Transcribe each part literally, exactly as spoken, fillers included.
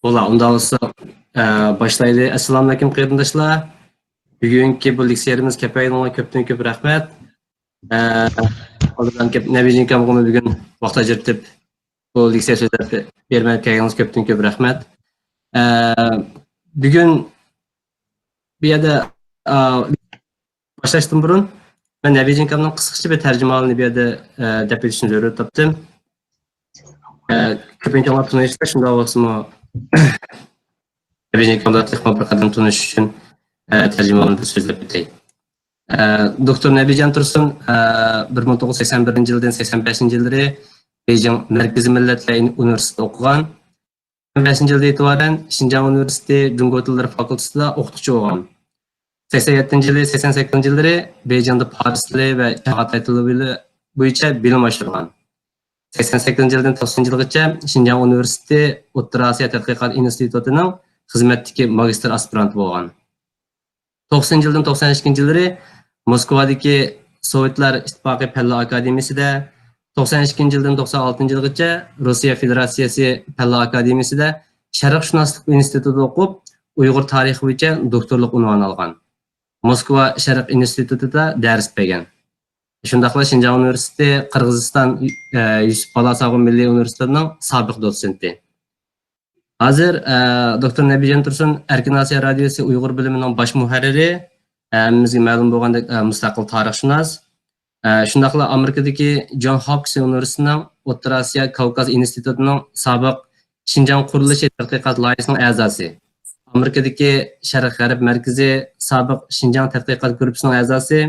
بولا، ئۇنداق بولسا، ئە، باشلايلى. ئەسسالامۇئەلەيكۇم، قېرىنداشلار. بۈگۈنكى بۇ لېكسىيەمىزگە كەپ ئايرىلغىنىڭلارغا كۆپتىن كۆپ رەھمەت. ئە، ئالدىدا كەپ، نەبىجىنكامغىمۇ بۈگۈن ۋاقىت ئاجرىتىپ، بۇ لېكسىيە سۆزلەپ بەرمەي كەلگىنىڭىزگە كۆپتىن كۆپ رەھمەت. ئە، بۈگۈن بۇ يەردە، ئە، باشلاشتىن بۇرۇن، مەن نەبىجىنكامنىڭ قىسقىچە بىر تەرجىمىھالىنى بۇ يەردە، ئە، دەپ ئۆتۈشنى زۆرۈر تاپتىم. ئە، كۆپىنچە ئاڭلاپ تونۇيسىلەر، شۇنداق بولسىمۇ، نەبىجىنكامدا تېخىمۇ بىر قەدەم تونۇش ئۈچۈن، ئە، تەرجىمىھالىنى سۆزلەپ ئۆتەي. ئە، دوكتور نەبىجان تۇرسۇن، ئە، بىر مىڭ توققۇز يۈز سەكسەن بىرىنچى يىلدىن سەكسەن بەشىنچى يىللىرى بېيجىڭ مەركىزىي مىللەتلەر ئۇنىۋېرسىتېتىدا ئوقۇغان. سەكسەن بەشىنچى يىلدىن ئېتىبارەن شىنجاڭ ئۇنىۋېرسىتېتى جۇڭگو تىللىرى فاكۇلتېتىدا ئوقۇتقۇچى بولغان. سەكسەن يەتتىنچى يىلى، سەكسەن سەككىزىنچى يىللىرى بېيجىڭدا پارس تىلى ۋە چاغاتاي تىلى بىلە-، بويىچە بىلىم ئاشۇرغان. سەكسەن سەككىزىنچى يىلدىن توقسىنىنچى يىلغىچە شىنجاڭ ئۇنىۋېرسىتېتى ئوتتۇرا ئاسىيا تەتقىقات ئىنستىتۇتىنىڭ خىزمەتتىكى ماگىستىر ئاسپىرانتى بولغان. توقسىنىنچى يىلدىن توقسان ئىككىنچى يىللىرى موسكۋادىكى سوۋېتلار ئىتتىپاقى پەنلەر ئاكادېمىيىسىدە، توقسان ئىككىنچى يىلدىن توقسان ئالتىنچى يىلغىچە روسىيە فېدېراتسىيەسى پەنلەر ئاكادېمىيىسىدە شەرقشۇناسلىق ئىنستىتۇتىدا ئوقۇپ، ئۇيغۇر تارىخى بويىچە دوكتورلۇق ئۇنۋانى ئالغان. موسكۋا شەرق ئىنستىتۇتىدا دەرس بەرگەن. شۇنداقلا شىنجاڭ ئۇنىۋېرسىتېتى، قىرغىزىستان، ئە، يۈسۈپ بالاساغۇن مىللىي ئۇنىۋېرسىتېتىنىڭ سابىق دوتسېنتى. ھازىر، ئە، دوكتور نەبىجان تۇرسۇن ئەركىن ئاسىيا رادىيوسى ئۇيغۇر بۆلۈمىنىڭ باش مۇھەررىرى، ھەممىمىزگە مەلۇم بولغاندەك، ئە، مۇستەقىل تارىخشۇناس. ئە، شۇنداقلا ئامېرىكىدىكى جون ھوپكىنس ئۇنىۋېرسىتېتىنىڭ ئوتتۇرا ئاسىيا كاۋكاز ئىنستىتۇتىنىڭ سابىق شىنجاڭ قۇرۇلۇشى تەتقىقات لايىھىسىنىڭ ئەزاسى، ئامېرىكىدىكى شەرق غەرب مەركىزى سابىق شىنجاڭ تەتقىقات گۇرۇپپىسىنىڭ ئەزاسى،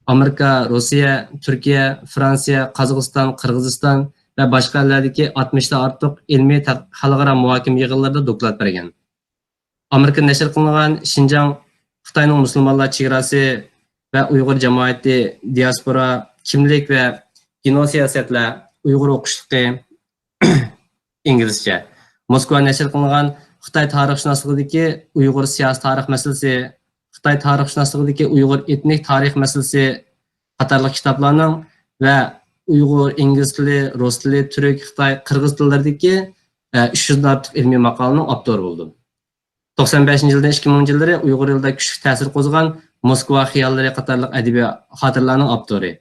ئامېرىكا، روسىيە، تۈركىيە، فرانسىيە، قازاقىستان، قىرغىزىستان ۋە باشقا ئەللەردىكى ئاتمىشتىن ئارتۇق ئىلمىي تەق-، خەلقئارا مۇھاكىمە يىغىنلىرىدا دوكلات بەرگەن. ئامېرىكىدا نەشر قىلىنغان شىنجاڭ خىتاينىڭ مۇسۇلمانلار چېگراسى ۋە ئۇيغۇر جامائىتى، دىياسپورا، كىملىك ۋە گېنو سىياسەتلەر، ئۇيغۇر ئوقۇشلۇقى، ئىنگلىزچە. موسكۋا نەشر قىلىنغان خىتاي تارىخشۇناسلىقىدىكى ئۇيغۇر سىياسىي تارىخ مەسىلىسى، خىتاي تارىخشۇناسلىقىدىكى ئۇيغۇر ئېتنىك تارىخ مەسىلىسى قاتارلىق كىتابلارنىڭ ۋە ئۇيغۇر، ئىنگلىز تىلى، رۇس تىلى، تۈرك، خىتاي، قىرغىز تىللىرىدىكى، ئە، ئۈچ يۈزدىن ئارتۇق ئىلمىي ماقالىنىڭ ئاپتورى بولدى. توقسان بەشىنچى يىلدىن ئىككى مىڭىنچى يىللىرى ئۇيغۇر ئېلىدا كۈچلۈك تەسىر قوزغىغان موسكۋا خىياللىرى قاتارلىق ئەدەبىي خاتىرىلەرنىڭ ئاپتورى.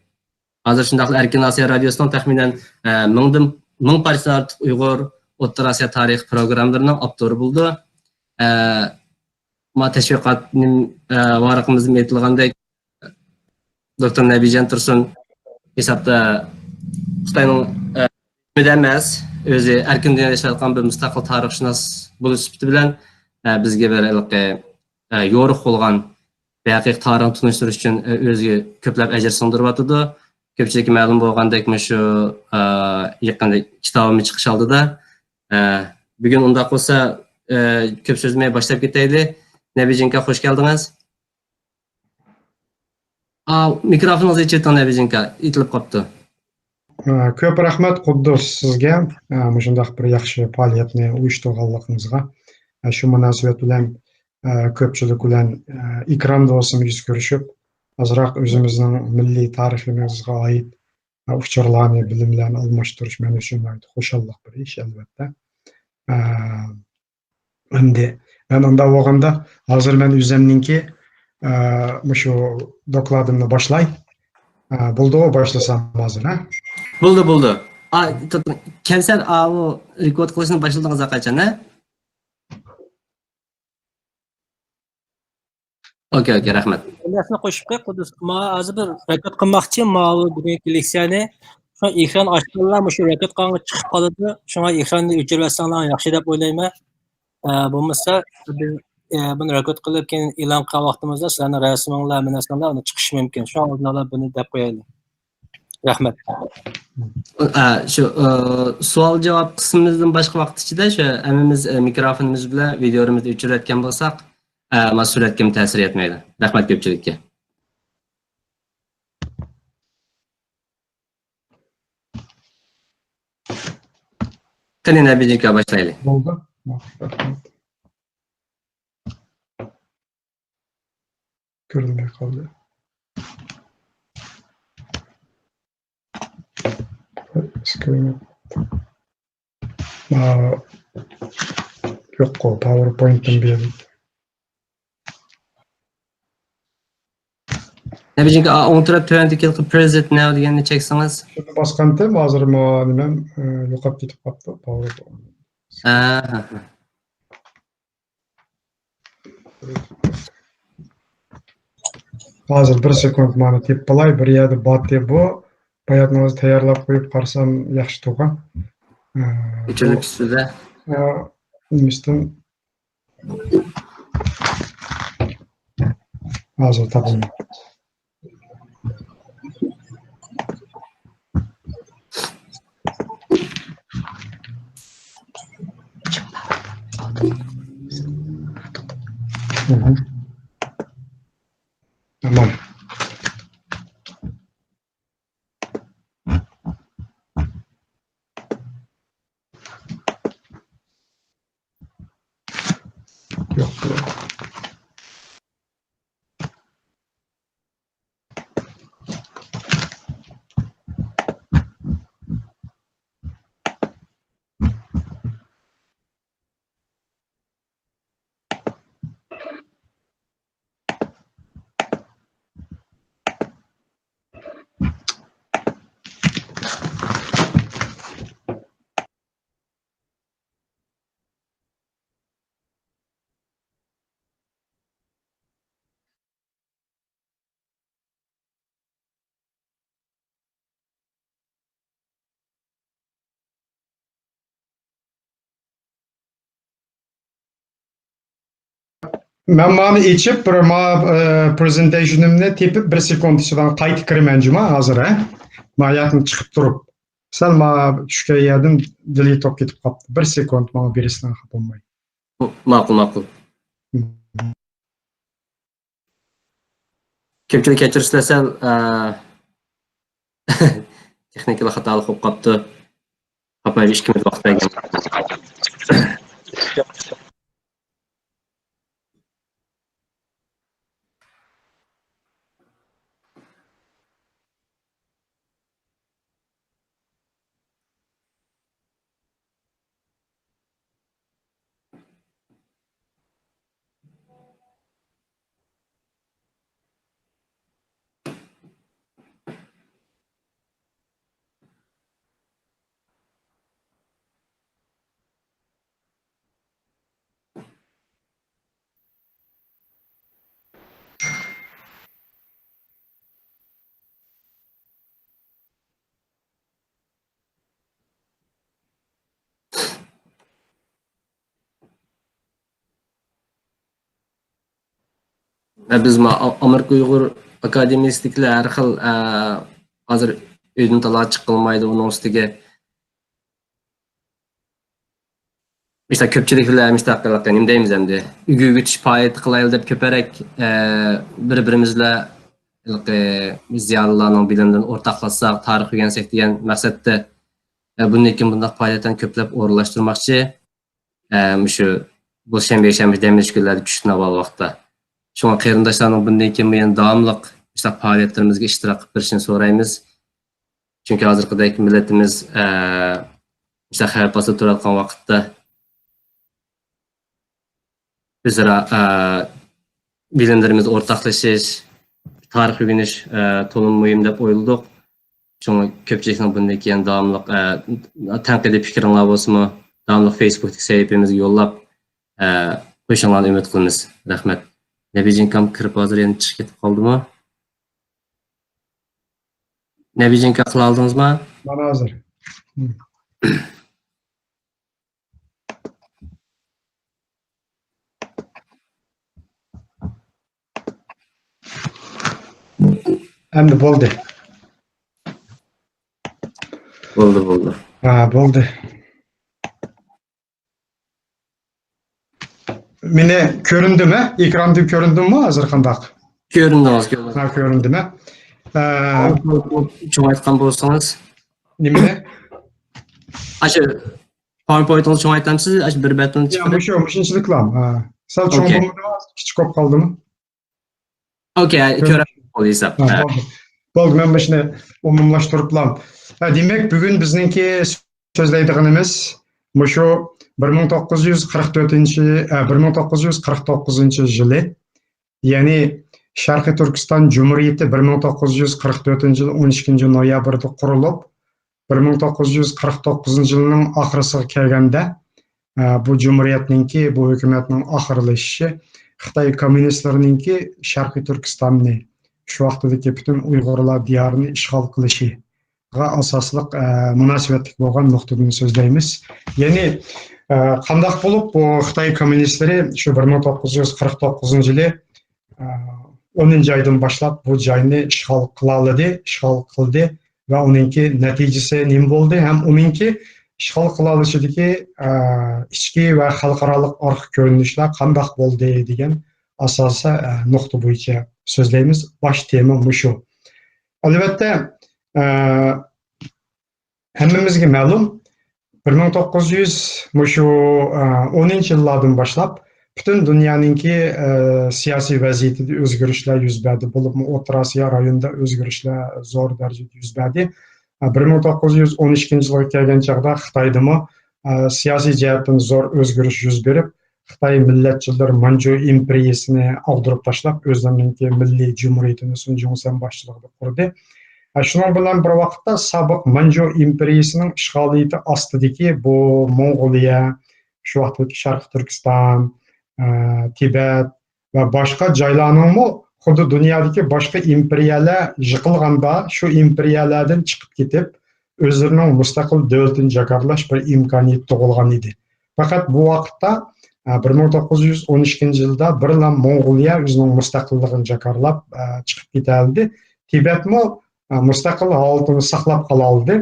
ھازىر شۇنداقلا ئەركىن ئاسىيا رادىيوسىنىڭ تەخمىنەن، ئە، مىڭدىن، مىڭ پارچىدىن ئارتۇق ئۇيغۇر ئوتتۇرا ئاسىيا تارىخى پروگراممىلىرىنىڭ ئاپتورى بولىدۇ. ئە، ما تەشۋىقات نېم-، ئە، ۋارىقىمىزدىمۇ ئېيتىلغاندەك، دوكتور نەبىجان تۇرسۇن ھېسابتا خىتاينىڭ، ئە، ئەمەس، ئۆزى ئەركىن دۇنيادا ياشاۋاتقان بىر مۇستەقىل تارىخشۇناس بولۇش سۈپىتى بىلەن، ئە، بىزگە بىر ھېلىقى، ئە، يورۇق بولغان بىر ھەقىقىي تارىخنى تونۇشتۇرۇش ئۈچۈن، ئە، ئۆزىگە كۆپلەپ ئەجىر سىڭدۈرۈۋاتىدۇ. كۆپچىلىككە مەلۇم بولغاندەك، مۇشۇ، ئە، يېقىندا كىتابىمۇ چىقىش ئالدىدا. ئە، بۈگۈن ئۇنداق بولسا، ئە، كۆپ سۆزلىمەي باشلاپ كېتەيلى. نەبىجىنكا، خوش كەلدىڭىز. ئا، مىكروفونىڭىزنى ئېچىۋېتىڭ، نەبىجىنكا، ئېتىلىپ قاپتۇ. ئە، كۆپ رەھمەت، قۇددۇس، سىزگە، ئە، مۇشۇنداق بىر ياخشى پائالىيەتنى ئۇيۇشتۇرغانلىقىڭىزغا. ئە، شۇ مۇناسىۋەت بىلەن، ئە، كۆپچىلىك بىلەن، ئە، ئېكراندا بولسىمۇ يۈز كۆرۈشۈپ، ئازراق ئۆزىمىزنىڭ مىللىي تارىخىمىزغا ئائىت، ئە، ئۇچۇرلارنى، بىلىملەرنى ئالماشتۇرۇش مەن ئۈچۈن ناھايىتى خۇشاللىق بىر ئىش، ئەلۋەتتە. ئە، ئەمدى مەن ئۇنداق بولغاندا، ھازىر مەن ئۆزۈمنىڭكى، ئە، مۇشۇ دوكلاتىمنى باشلاي. ئە، بولدىغۇ، باشلىسام ھازىر، ھە؟ بولدى، بولدى. ئا، ت-، ت-، كەۋسەر، ئاۋۇ رېكورد قىلىشنى باشلىدىڭىز قاچان، ھە؟ ئوكەي، ئوكەي، رەھمەت. نەرسىنى قوشۇپ قوي، قۇددۇس. ما ھازىر بىر رېكورد قىلماقچى، ماۋۇ بۈگۈنكى لېكسىيەنى. شۇ ئېكران ئاچقانلار مۇشۇ رېكورد قىلغانغا چىقىپ قالىدۇ. شۇڭا ئېكراننى ئۆچۈرۈۋەتسەڭلار ياخشى دەپ ئويلايمەن. ئە، بولمىسا، بىز، ئە، بۇنى رېكورد قىلىپ، كېيىن ئېلان قىلغان ۋاقتىمىزدا سىلەرنىڭ رەسىمىڭلار، ھەممە نەرسىڭلار ئۇنى چىقىشى مۇمكىن. شۇڭا ئالدىن ئالا بۇنى دەپ قويايلى. رەھمەت. ئە، شۇ، ئە، سوئال-جاۋاب قىسمىمىزدىن باشقا ۋاقىت ئىچىدە شۇ ھەممىمىز، ئە، مىكروفونىمىز بىلەن ۋىدىيولىرىمىزنى ئۆچۈرۈۋەتكەن بولساق، ئە، ما سۈرەتكىمۇ تەسىر يەتمەيدۇ. رەھمەت كۆپچىلىككە. قېنى، نەبىجىكا، باشلايلى. بولدى. كۆرۈنمەي قالدى. ئىسكرىن. ماۋۇ يوققۇ، PowerPoint-تىن بۇ يەردە. نەبىجىنكا، ئا، ئوڭ تەرەپ تۆۋەندىكى Present Now دېگەننى چەكسىڭىز. شۇنى باسقانتىم، ھازىر ما نېمەم، ئە، يوقاپ كېتىپ قاپتۇ، PowerPoint. ئەھە. ھازىر بىر سېكۇنت مانا تېپىپ بالاي، بىر يەردە باتتى بۇ. باياتنى ھازىر تەييارلاپ قويۇپ قارىسام ياخشى تۇرغان. ئە، ئۆچۈرۈپ ئۈستىدە. ئە، نېمىستىن ھازىر تاپىمەن. مھم. تامام. يوق. مەن مانى ئېچىپ، بىر ما، ئە، پرېزېنتېيشىنىمنى تېپىپ، بىر سېكۇنت ئىچىدە قايتا كىرىمەن جۇما، ھازىر، ھە؟ ما ياقتىن چىقىپ تۇرۇپ. سەل ما چۈشكەن يەردىن دېلېت بولۇپ كېتىپ قاپتۇ. بىر سېكۇنت ماڭا بېرىسىلەر، خاپا بولماي. ماقۇل، ماقۇل. مم. كۆپچىلىك كەچۈرۈشلەر سەل، ئە، تېخنىكىلىق خاتالىق بولۇپ قاپتۇ. خاپا، ئىككى مىنۇت ۋاقىت بەرگەن. ھە، بىز ما-، ئا-، ئامېرىكا ئۇيغۇر ئاكادېمىيىسىدىكىلەر ھەر خىل، ئە، ھازىر ئۆيدىن تالا چىقىلمايدۇ، ئۇنىڭ ئۈستىگە مۇشۇنداق كۆپچىلىك بىلەن مۇشۇنداق قىلىپ، نېمە دەيمىز ئەمدى، ئۆگىتىش پائالىيىتى قىلايلى دەپ كۆپرەك، ئە، بىر-بىرىمىز بىلەن ھېلىقى زىيالىيلارنىڭ بىلىملىرىنى ئورتاقلاشساق، تارىخ ئۆگەنسەك دېگەن مەقسەتتە، ئە، بۇندىن كېيىن بۇنداق پائالىيەتلەرنى كۆپلەپ ئورۇنلاشتۇرماقچى. ئە، مۇشۇ بۇ شەنبە، يەكشەنبە دەم ئېلىش كۈنلەردە چۈشتىن ئاۋۋال ۋاقىتتا. شۇڭا قېرىنداشلارنىڭ بۇندىن كېيىن بۇ يەنە داۋاملىق مۇشۇنداق پائالىيەتلىرىمىزگە ئىشتىراك قىلىپ بېرىشىنى سورايمىز. چۈنكى ھازىرقىدەك مىللىتىمىز، ئە، مۇشۇنداق خەۋپ ئاستىدا تۇرۇۋاتقان ۋاقىتتا ئۆزئارا، ئە، بىلىملىرىمىزنى ئورتاقلىشىش، تارىخ ئۆگىنىش، ئە، تولىمۇ مۇھىم دەپ ئويلىدۇق. شۇڭا كۆپچىلىكنىڭ بۇندىن كېيىن داۋاملىق، ئە، تەنقىدىي پىكرىڭلار بولسىمۇ، داۋاملىق فېيسبۇكتىكى سەھىپىمىزگە يوللاپ، ئە، قويۇشۇڭلارنى ئۈمىد قىلىمىز. رەھمەت. نەبىجىنكام كىرىپ ھازىر يەنە چىقىپ كېتىپ قالدىمۇ؟ نەبىجىنكا قىلالدىڭىزمۇ؟ مانا ھازىر. ئەمدى بولدى. بولدى، بولدى. ھە، بولدى. مېنى كۆرۈندىمۇ؟ ئېكراندا كۆرۈندۈممۇ ھازىر قانداق؟ كۆرۈندىڭىز، كۆرۈندىڭىز. ھە، كۆرۈندىمۇ؟ ئە، چوڭايتقان بولسىڭىز. نېمىنى؟ ئاشۇ پاۋېرپوينتىڭىزنى چوڭايتامسىز؟ ئاشۇ بىر بەتنىڭ يا، چىقىرىپ. مۇشۇ، مۇشۇنچىلىكلا. ھە. سەل چوڭ ئوكەي. بولمىدىمۇ؟ كىچىك بولۇپ قالدىمۇ؟ ئوكەي، كۆرۈپ بولدى ھېساب. ھە، ھە. بولدى. بولدى، مەن مۇشۇنى ئومۇملاشتۇرۇپلا. ھە، دېمەك، بۈگۈن بىزنىڭكى سۆزلەيدىغىنىمىز مۇشۇ، بىر مىڭ توققۇز يۈز قىرىق تۆتىنچى، ئە، بىر مىڭ توققۇز يۈز قىرىق توققۇزىنچى يىلى، يەنى شەرقىي تۈركىستان جۇمھۇرىيىتى بىر مىڭ توققۇز يۈز قىرىق تۆتىنچى يىل ئون ئىككىنچى نويابىردا قۇرۇلۇپ، بىر مىڭ توققۇز يۈز قىرىق توققۇزىنچى يىلنىڭ ئاخىرسىغا كەلگەندە، ئە، بۇ جۇمھۇرىيەتنىڭكى، بۇ ھۆكۈمەتنىڭ ئاخىرلىشىشى خىتاي كوممۇنىستلىرىنىڭكى شەرقىي تۈركىستاننى، شۇ ۋاقتىدىكى پۈتۈن ئۇيغۇرلار دىيارىنى ئىشغال قىلىشىغا ئاساسلىق، ئە، مۇناسىۋەتلىك بولغان نۇقتىدىن سۆزلەيمىز. يەنى، ئە، قانداق بولۇپ بۇ خىتاي كوممۇنىستلىرى شۇ بىر مىڭ توققۇز يۈز قىرىق توققۇزىنچى يىلى، ئە، ئونىنچى ئايدىن باشلاپ بۇ جاينى ئىشغال قىلالىدى، ئىشغال قىلدى ۋە ئۇنىڭكى نەتىجىسى نېمە بولدى ھەم ئۇنىڭكى ئىشغال قىلالىشىدىكى، ئە، ئىچكى ۋە خەلقئارالىق ئارقا كۆرۈنۈشلەر قانداق بولدى دېگەن ئاساسىي، ئە، نۇقتا بويىچە سۆزلەيمىز. باش تېما مۇشۇ. ئەلۋەتتە، ئە، ھەممىمىزگە مەلۇم، بىر مىڭ توققۇز يۈز مۇشۇ، ئە، ئونىنچى يىللاردىن باشلاپ پۈتۈن دۇنيانىڭكى، ئە، سىياسىي ۋەزىيىتىدە ئۆزگىرىشلەر يۈز بەردى، بولۇپمۇ ئوتتۇرا ئاسىيا رايونىدا ئۆزگىرىشلەر زور دەرىجىدە يۈز بەردى. ئە، بىر مىڭ توققۇز يۈز ئون ئىككىنچى يىلغا كەلگەن چاغدا خىتايدىمۇ، ئە، سىياسىي جەھەتتىن زور ئۆزگىرىش يۈز بېرىپ، خىتاي مىللەتچىلىرى مانجۇ ئىمپېرىيىسىنى ئاغدۇرۇپ تاشلاپ، ئۆزلىرىنىڭكى مىللىي جۇمھۇرىيىتىنى سۇن جۇڭسەن باشچىلىقىدا قۇردى. ھە، شۇنىڭ بىلەن بىر ۋاقىتتا سابىق مانجۇ ئىمپېرىيىسىنىڭ ئىشغالىيىتى ئاستىدىكى بۇ موڭغۇلىيە، شۇ ۋاقىتتىكى شەرقىي تۈركىستان، ئە، تىبەت ۋە باشقا جايلارنىڭمۇ خۇددى دۇنيادىكى باشقا ئىمپېرىيەلەر يىقىلغاندا شۇ ئىمپېرىيەلەردىن چىقىپ كېتىپ، ئۆزلىرىنىڭ مۇستەقىل دۆلىتىنى جاكارلاش بىر ئىمكانىيىتى تۇغۇلغان ئىدى. پەقەت بۇ ۋاقىتتا، ئە، بىر مىڭ توققۇز يۈز ئون ئىككىنچى يىلدا بىرلا موڭغۇلىيە ئۆزىنىڭ مۇستەقىللىقىنى جاكارلاپ، ئە، چىقىپ كېتەلىدى. تىبەتمۇ، ئە، مۇستەقىل ھالىتىنى ساقلاپ قالالىدى.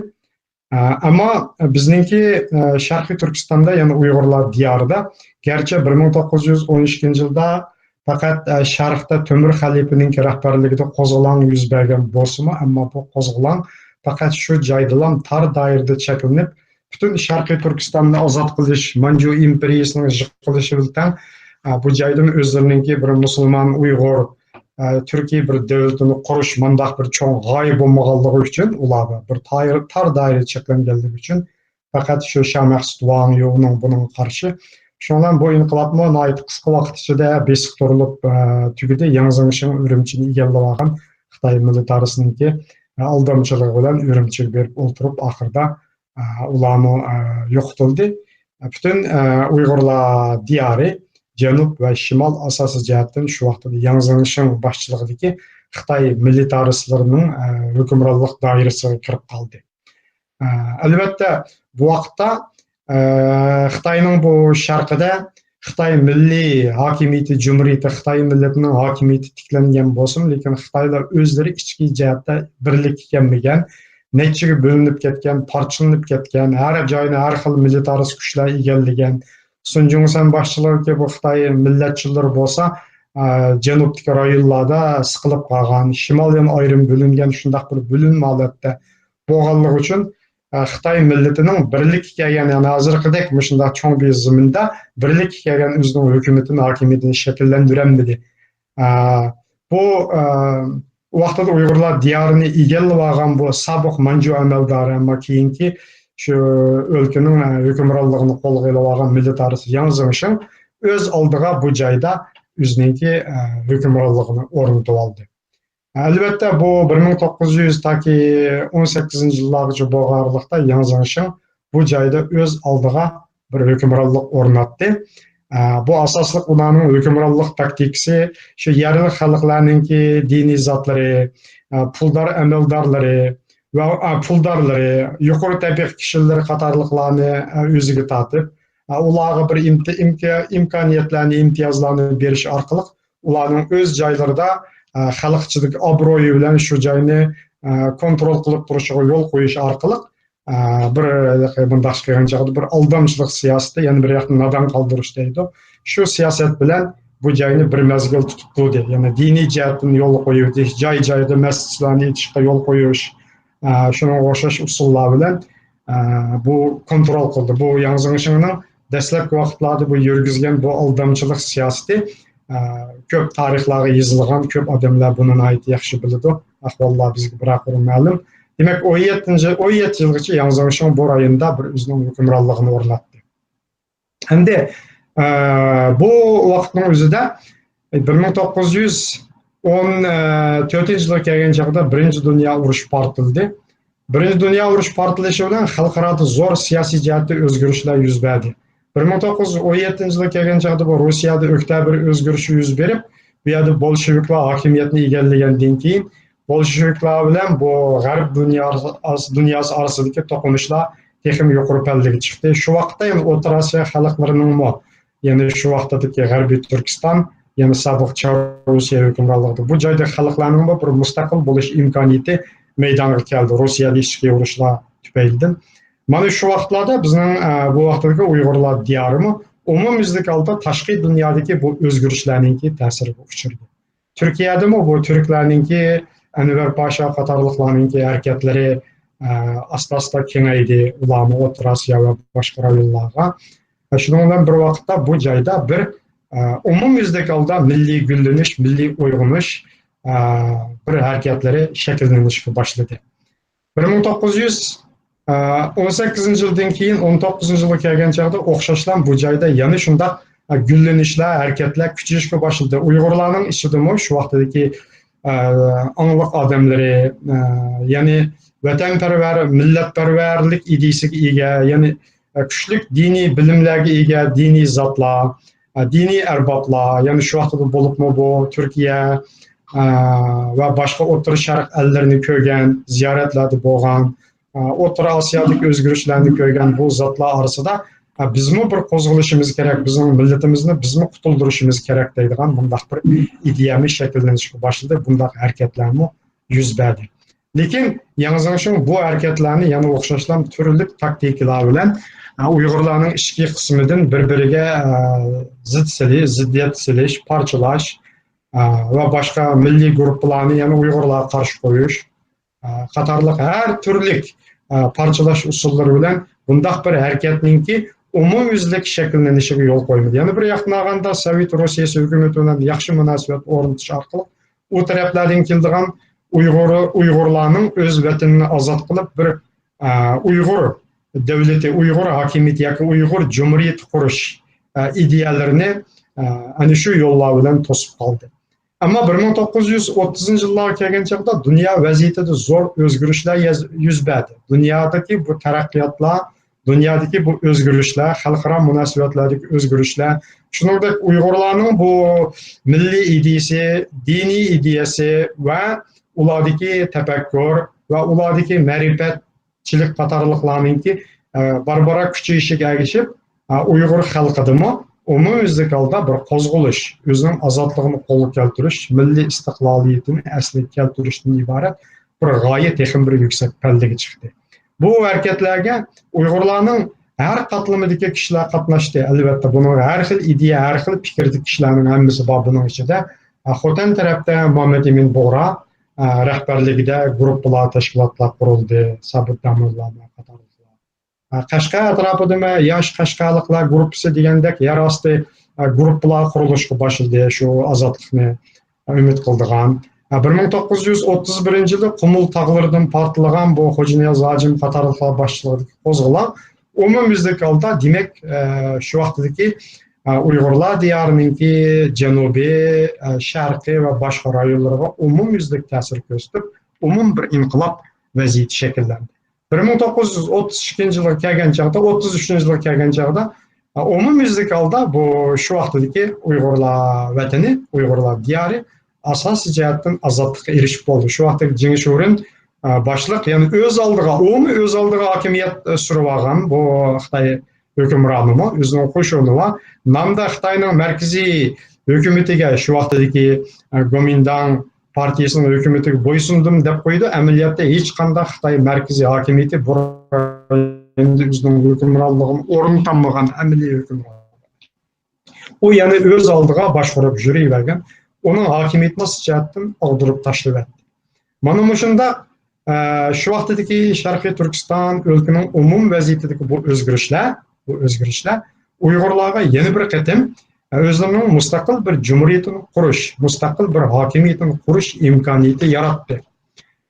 ئە، ئەمما بىزنىڭكى، ئە، شەرقىي تۈركىستاندا، يەنى ئۇيغۇرلار دىيارىدا، گەرچە بىر مىڭ توققۇز يۈز ئون ئىككىنچى يىلدا پەقەت، ئە، شەرقتە تۆمۈر خەلىپىنىڭكى رەھبەرلىكىدە قوزغىلاڭ يۈز بەرگەن بولسىمۇ، ئەمما بۇ قوزغىلاڭ پەقەت شۇ جايدىلا تار دائىرىدە چەكلىنىپ، پۈتۈن شەرقىي تۈركىستاننى ئازاد قىلىش، مانجۇ ئىمپېرىيىسىنىڭ يىقىلىشى بىلەن تەڭ، ئە، بۇ جايدىن ئۆزلىرىنىڭكى بىر مۇسۇلمان ئۇيغۇر، ئە، تۈركىي بىر دۆلىتىنى قۇرۇش مانداق بىر چوڭ غايە بولمىغانلىقى ئۈچۈن، ئۇلاردا بىر تار، تار دائىرە چەكلەنگەنلىكى ئۈچۈن، پەقەت شۇ شامەخسۇت ۋاڭ يۇنىڭ بۇنىڭغا قارشى. شۇنىڭ بىلەن بۇ ئىنقىلابمۇ ناھايىتى قىسقا ۋاقىت ئىچىدە بېسىقتۇرۇلۇپ، ئە، تۈگىدى. ياڭ زېڭشىڭ ئۈرۈمچىنى ئىگىلىۋالغان خىتاي مىلىتارىسىنىڭكى، ئە، ئالدامچىلىقى بىلەن ئۈرۈمچىگە بېرىپ ئولتۇرۇپ، ئاخىرىدا، ئە، ئۇلارمۇ، ئە، يوقىتىلدى. پۈتۈن، ئە، ئۇيغۇرلار دىيارى جەنۇب ۋە شىمال ئاساسىي جەھەتتىن شۇ ۋاقىتتا ياڭ زېڭشىڭ باشچىلىقىدىكى خىتاي مىلىتارىستلىرىنىڭ، ئە، ھۆكۈمرانلىق دائىرىسىگە كىرىپ قالدى. ئە، ئەلۋەتتە، بۇ ۋاقىتتا، ئە، خىتاينىڭ بۇ شەرقىدە خىتاي مىللىي ھاكىمىيىتى جۇمھۇرىيىتى، خىتاي مىللىتىنىڭ ھاكىمىيىتى تىكلەنگەن بولسىمۇ، لېكىن خىتايلار ئۆزلىرى ئىچكى جەھەتتە بىرلىككە كەلمىگەن، نەچچىگە بۆلۈنۈپ كەتكەن، پارچىلىنىپ كەتكەن، ھەر جاينى ھەر خىل مىلىتارىست كۈچلەر ئىگىلىگەن. سۇن جۇڭسەن باشچىلىقىدىكى بۇ خىتاي مىللەتچىلىرى بولسا، ئە، جەنۇبتىكى رايونلاردا سىقىلىپ قالغان، شىمال يەنە ئايرىم بۆلۈنگەن، شۇنداق بىر بۆلۈنمە ھالەتتە بولغانلىقى ئۈچۈن، ئە، خىتاي مىللىتىنىڭ بىرلىككە كەلگەن، يەنى ھازىرقىدەك مۇشۇنداق چوڭ بىر زېمىندا بىرلىككە كەلگەن ئۆزىنىڭ ھۆكۈمىتىنى، ھاكىمىيىتىنى شەكىللەندۈرەلمىدى. ئە، بۇ، ئە، ۋاقتىدا ئۇيغۇرلار دىيارىنى ئىگىلىۋالغان بۇ سابىق مانجۇ ئەمەلدارى، ئەمما كېيىنكى شۇ ئۆلكىنىڭ، ئە، ھۆكۈمرانلىقىنى قولغا ئېلىۋالغان مىللىتارىست ياڭ زېڭشىڭ ئۆز ئالدىغا بۇ جايدا ئۆزىنىڭكى، ئە، ھۆكۈمرانلىقىنى ئورنىتىۋالدى. ئەلۋەتتە، بۇ بىر مىڭ توققۇز يۈز تاكى ئون سەككىزىنچى يىللارغىچە بولغان ئارىلىقتا ياڭ زېڭشىڭ بۇ جايدا ئۆز ئالدىغا بىر ھۆكۈمرانلىق ئورناتتى. ئە، بۇ ئاساسلىق ئۇلارنىڭ ھۆكۈمرانلىق تاكتىكىسى شۇ يەرلىك خەلقلەرنىڭكى دىنىي زاتلىرى، ئە، پۇلدار ئەمەلدارلىرى ۋە، ئە، پۇلدارلىرى، يۇقىرى تەبىقە كىشىلىرى قاتارلىقلارنى، ئە، ئۆزىگە تارتىپ، ئە، ئۇلارغا بىر ئىمتى-، ئىمكا-، ئىمكانىيەتلەرنى، ئىمتىيازلارنى بېرىش ئارقىلىق ئۇلارنىڭ ئۆز جايلىرىدا، ئە، خەلق ئىچىدىكى ئابرۇيى بىلەن شۇ جاينى، ئە، كونترول قىلىپ تۇرۇشىغا يول قويۇش ئارقىلىق، ئە، بىر، مۇنداق قىلغان چاغدا بىر ئالدامچىلىق سىياسىتى، يەنە بىر ياقتا نادان قالدۇرۇش دەيدۇ. شۇ سىياسەت بىلەن بۇ جاينى بىر مەزگىل تۇتۇپ تۇردى. يەنى دىنىي جەھەتتىن يولغا قويۇۋېتىش، جاي-جايدا مەسچىتلەرنى ئېچىشقا يول قويۇش، ئە، شۇنىڭغا ئوخشاش ئۇسۇللار بىلەن، ئە، بۇ كونترول قىلدى. بۇ ياڭ زېڭشىڭنىڭ دەسلەپكى ۋاقىتلاردا بۇ يۈرگۈزگەن بۇ ئالدامچىلىق سىياسىتى، ئە، كۆپ تارىخلارغا يېزىلغان، كۆپ ئادەملەر بۇنى ناھايىتى ياخشى بىلىدۇ. ئەھۋاللار بىزگە بىراقۇرۇن مەلۇم. دېمەك، ئون يەتتىنچى، ئون يەتتە يىلغىچە ياڭ زېڭشىڭ بۇ رايوندا بىر ئۆزىنىڭ ھۆكۈمرانلىقىنى ئورناتتى. ئەمدى، ئە، بۇ ۋاقىتنىڭ ئۆزىدە بىر مىڭ توققۇز يۈز ئون تۆتىنچى يىلغا كەلگەن چاغدا بىرىنچى دۇنيا ئۇرۇشى پارتلىدى. بىرىنچى دۇنيا ئۇرۇشى پارتلىشى بىلەن خەلقئارادا زور سىياسىي جەھەتتە ئۆزگىرىشلەر يۈز بەردى. بىر مىڭ توققۇز يۈز ئون يەتتىنچى يىلغا كەلگەن چاغدا بۇ روسىيەدە ئۆكتەبىر ئۆزگىرىشى يۈز بېرىپ، بۇ يەردە بولشېۋىكلار ھاكىمىيەتنى ئىگىلىگەندىن كېيىن، بولشېۋىكلار بىلەن بۇ غەرب دۇنيا-، دۇنياسى ئارىسىدىكى توقۇنۇشلار تېخىمۇ يۇقىرى پەللىگە چىقتى. شۇ ۋاقىتتا يەنە ئوتتۇرا ئاسىيا خەلقلىرىنىڭمۇ، يەنى شۇ ۋاقىتتىكى غەربىي تۈركىستان، يەنى سابىق چاررۇسىيە ھۆكۈمرانلىقىدا، بۇ جايدىكى خەلقلەرنىڭمۇ بىر مۇستەقىل بولۇش ئىمكانىيىتى مەيدانغا كەلدى، روسىيەدە ئىچكى ئۇرۇشلار تۈپەيلىدىن. مانا شۇ ۋاقىتلاردا بىزنىڭ، ئە، بۇ ۋاقىتتىكى ئۇيغۇرلار دىيارىمۇ ئومۇميۈزلۈك ھالدا تاشقى دۇنيادىكى بۇ ئۆزگىرىشلەرنىڭكى تەسىرىگە ئۇچرىدى. تۈركىيەدىمۇ بۇ تۈركلەرنىڭكى، ئەنۋەر پاشا قاتارلىقلارنىڭكى ھەرىكەتلىرى، ئە، ئاستا-ئاستا كېڭەيدى، ئۇلارمۇ ئوتتۇرا ئاسىيا ۋە باشقا رايونلارغا. ۋە شۇنىڭ بىلەن بىر ۋاقىتتا بۇ جايدا بىر، ئە، ئومۇميۈزلۈك ھالدا مىللىي گۈللىنىش، مىللىي ئويغىنىش، ئە، بىر ھەرىكەتلىرى شەكىللىنىشكە باشلىدى. بىر مىڭ توققۇز يۈز ئون سەككىزىنچى يىلدىن كېيىن ئون توققۇزىنچى يىلغا كەلگەن چاغدا ئوخشاشلا بۇ جايدا يەنە شۇنداق، ئە، گۈللىنىشلەر، ھەرىكەتلەر كۈچىيىشكە باشلىدى. ئۇيغۇرلارنىڭ ئىچىدىمۇ شۇ ۋاقىتتىكى، ئە، ئاڭلىق ئادەملىرى، ئە، يەنى ۋەتەنپەرۋەر، مىللەتپەرۋەرلىك ئىدىيىسىگە ئىگە، يەنى، ئە، كۈچلۈك دىنىي بىلىملەرگە ئىگە دىنىي زاتلار، ئە، دىنىي ئەربابلار، يەنى شۇ ۋاقىتتا بولۇپمۇ بۇ تۈركىيە، ئە، ۋە باشقا ئوتتۇرا شەرق ئەللىرىنى كۆرگەن، زىيارەتلەردە بولغان، ئوتتۇرا ئاسىيادىكى ئۆزگىرىشلەرنى كۆرگەن بۇ زاتلار ئارىسىدا، بىزمۇ بىر قوزغىلىشىمىز كېرەك، بىزنىڭ مىللىتىمىزنى بىزمۇ قۇتۇلدۇرۇشىمىز كېرەك دەيدىغان مۇنداق بىر ئىدىيەمۇ شەكىللىنىشكە باشلىدى، بۇنداق ھەرىكەتلەرمۇ يۈز بەردى. لېكىن ياڭ زېڭشۇڭ بۇ ھەرىكەتلەرنى يەنە ئوخشاشلا تۈرلۈك تاكتىكىلار بىلەن، ئۇيغۇرلارنىڭ ئىچكى قىسمىدىن بىر-بىرىگە، زىت سېلىش، زىددىيەت سېلىش، پارچىلاش، ۋە باشقا مىللىي گۇرۇپپىلارنى يەنە ئۇيغۇرلارغا قارشى قويۇش، قاتارلىق ھەر تۈرلۈك، پارچىلاش ئۇسۇللىرى بىلەن بۇنداق بىر ھەرىكەتنىڭكى ئومۇميۈزلۈك شەكىللىنىشىگە يول قويمىدى. يەنە بىر ياقتىن ئالغاندا، سوۋېت روسىيەسى ھۆكۈمىتى بىلەن ياخشى مۇناسىۋەت ئورنىتىش ئارقىلىق ئۇ تەرەپلەردىن كېلىدىغان ئۇيغۇر، ئۇيغۇرلارنىڭ ئۆز ۋەتىنىنى ئازاد قىلىپ، بىر، ئۇيغۇر دۆلىتى، ئۇيغۇر ھاكىمىيىتى ياكى ئۇيغۇر جۇمھۇرىيىتى قۇرۇش، ئىدىيەلىرىنى، ئەنە شۇ يوللار بىلەن توسۇپ قالدى. ئەمما بىر مىڭ توققۇز يۈز ئوتتۇزىنچى يىللارغا كەلگەن چاغدا دۇنيا ۋەزىيىتىدە زور ئۆزگىرىشلەر يەز-، يۈز بەردى. دۇنيادىكى بۇ تەرەققىياتلار، دۇنيادىكى بۇ ئۆزگىرىشلەر، خەلقئارا مۇناسىۋەتلەردىكى ئۆزگىرىشلەر، شۇنىڭدەك ئۇيغۇرلارنىڭ بۇ مىللىي ئىدىيىسى، دىنىي ئىدىيەسى ۋە ئۇلاردىكى تەپەككۇر ۋە ئۇلاردىكى مەرىپەت، چىلىك قاتارلىقلارنىڭكى، ئە، بارا-بارا كۈچىيىشىگە ئەگىشىپ، ئە، ئۇيغۇر خەلقىدىمۇ ئومۇميۈزلۈك ھالدا بىر قوزغىلىش، ئۆزىنىڭ ئازادلىقىنى قولغا كەلتۈرۈش، مىللىي ئىستىقلالىيىتىنى ئەسلىگە كەلتۈرۈشتىن ئىبارەت بىر غايە تېخىمۇ بىر يۈكسەك پەللىگە چىقتى. بۇ ھەرىكەتلەرگە ئۇيغۇرلارنىڭ ھەر قاتلىمىدىكى كىشىلەر قاتناشتى. ئەلۋەتتە، بۇنىڭ ھەر خىل ئىدىيە، ھەر خىل پىكىردىكى كىشىلەرنىڭ ھەممىسى بار بۇنىڭ ئىچىدە. ئە، خوتەن تەرەپتە مامەت ئىمىن بۇغرا، ئە، رەھبەرلىكىدە گۇرۇپپىلار، تەشكىلاتلار قۇرۇلدى، سابىت داموللامە قاتارلىقلار. ئە، قەشقەر ئەتراپىدىمۇ ياش قەشقەرلىقلار گۇرۇپپىسى دېگەندەك يەر ئاستى، ئە، گۇرۇپپىلار قۇرۇلۇشقا باشلىدى، شۇ ئازادلىقنى ئۈمىد قىلىدىغان. ئە، بىر مىڭ توققۇز يۈز ئوتتۇز بىرىنچى يىلى قۇمۇل تاغلىرىدىن پارتلىغان بۇ خوجانىياز ھاجىم قاتارلىقلار باشچىلىقىدىكى قوزغىلاڭ ئومۇميۈزلۈك ھالدا، دېمەك، ئە، شۇ ۋاقىتتىكى، ئە، ئۇيغۇرلار دىيارىنىڭكى جەنۇبى، ئە، شەرقى ۋە باشقا رايونلىرىغا ئومۇميۈزلۈك تەسىر كۆرسىتىپ، ئومۇم بىر ئىنقىلاب ۋەزىيىتى شەكىللەندى. بىر مىڭ توققۇز يۈز ئوتتۇز ئىككىنچى يىلغا كەلگەن چاغدا، ئوتتۇز ئۈچىنچى يىلغا كەلگەن چاغدا، ئومۇميۈزلۈك ھالدا بۇ شۇ ۋاقىتتىكى ئۇيغۇرلار ۋەتىنى، ئۇيغۇرلار دىيارى ئاساسىي جەھەتتىن ئازادلىققا ئېرىشىپ بولدى. شۇ ۋاقىتتىكى جېڭ شورېن، ئە، باشلىق، يەنى ئۆز ئالدىغا، ئۇمۇ ئۆز ئالدىغا ھاكىمىيەت، ئە، سۈرۈۋالغان بۇ خىتاي ھۆكۈمرانىمۇ، ئۆزىنىڭ قوشۇنى بار. نامدا خىتاينىڭ مەركىزىي ھۆكۈمىتىگە، شۇ ۋاقتىدىكى، ئە، گومىنداڭ پارتىيىسىنىڭ ھۆكۈمىتىگە بويسۇندۇم دەپ قويىدۇ. ئەمەلىيەتتە ھېچقانداق خىتاي مەركىزىي ھاكىمىيىتى بۇ رايوندا ئۆزىنىڭ ھۆكۈمرانلىقىنى ئورنىتالمىغان ئەمەلىي ھۆكۈمران. ئۇ يەنە ئۆز ئالدىغا باشقۇرۇپ يۈرۈۋەرگەن، ئۇنىڭ ھاكىمىيىتىنى ئىقتىساد جەھەتتىن ئاغدۇرۇپ تاشلىۋەتتى. مانا مۇشۇنداق، ئە، شۇ ۋاقتىدىكى شەرقىي تۈركىستان ئۆلكىنىڭ ئومۇمىي ۋەزىيىتىدىكى بۇ ئۆزگىرىشلەر، بۇ ئۆزگىرىشلەر ئۇيغۇرلارغا يەنە بىر قېتىم، ئە، ئۆزلىرىنىڭ مۇستەقىل بىر جۇمھۇرىيىتىنى قۇرۇش، مۇستەقىل بىر ھاكىمىيىتىنى قۇرۇش ئىمكانىيىتى ياراتتى.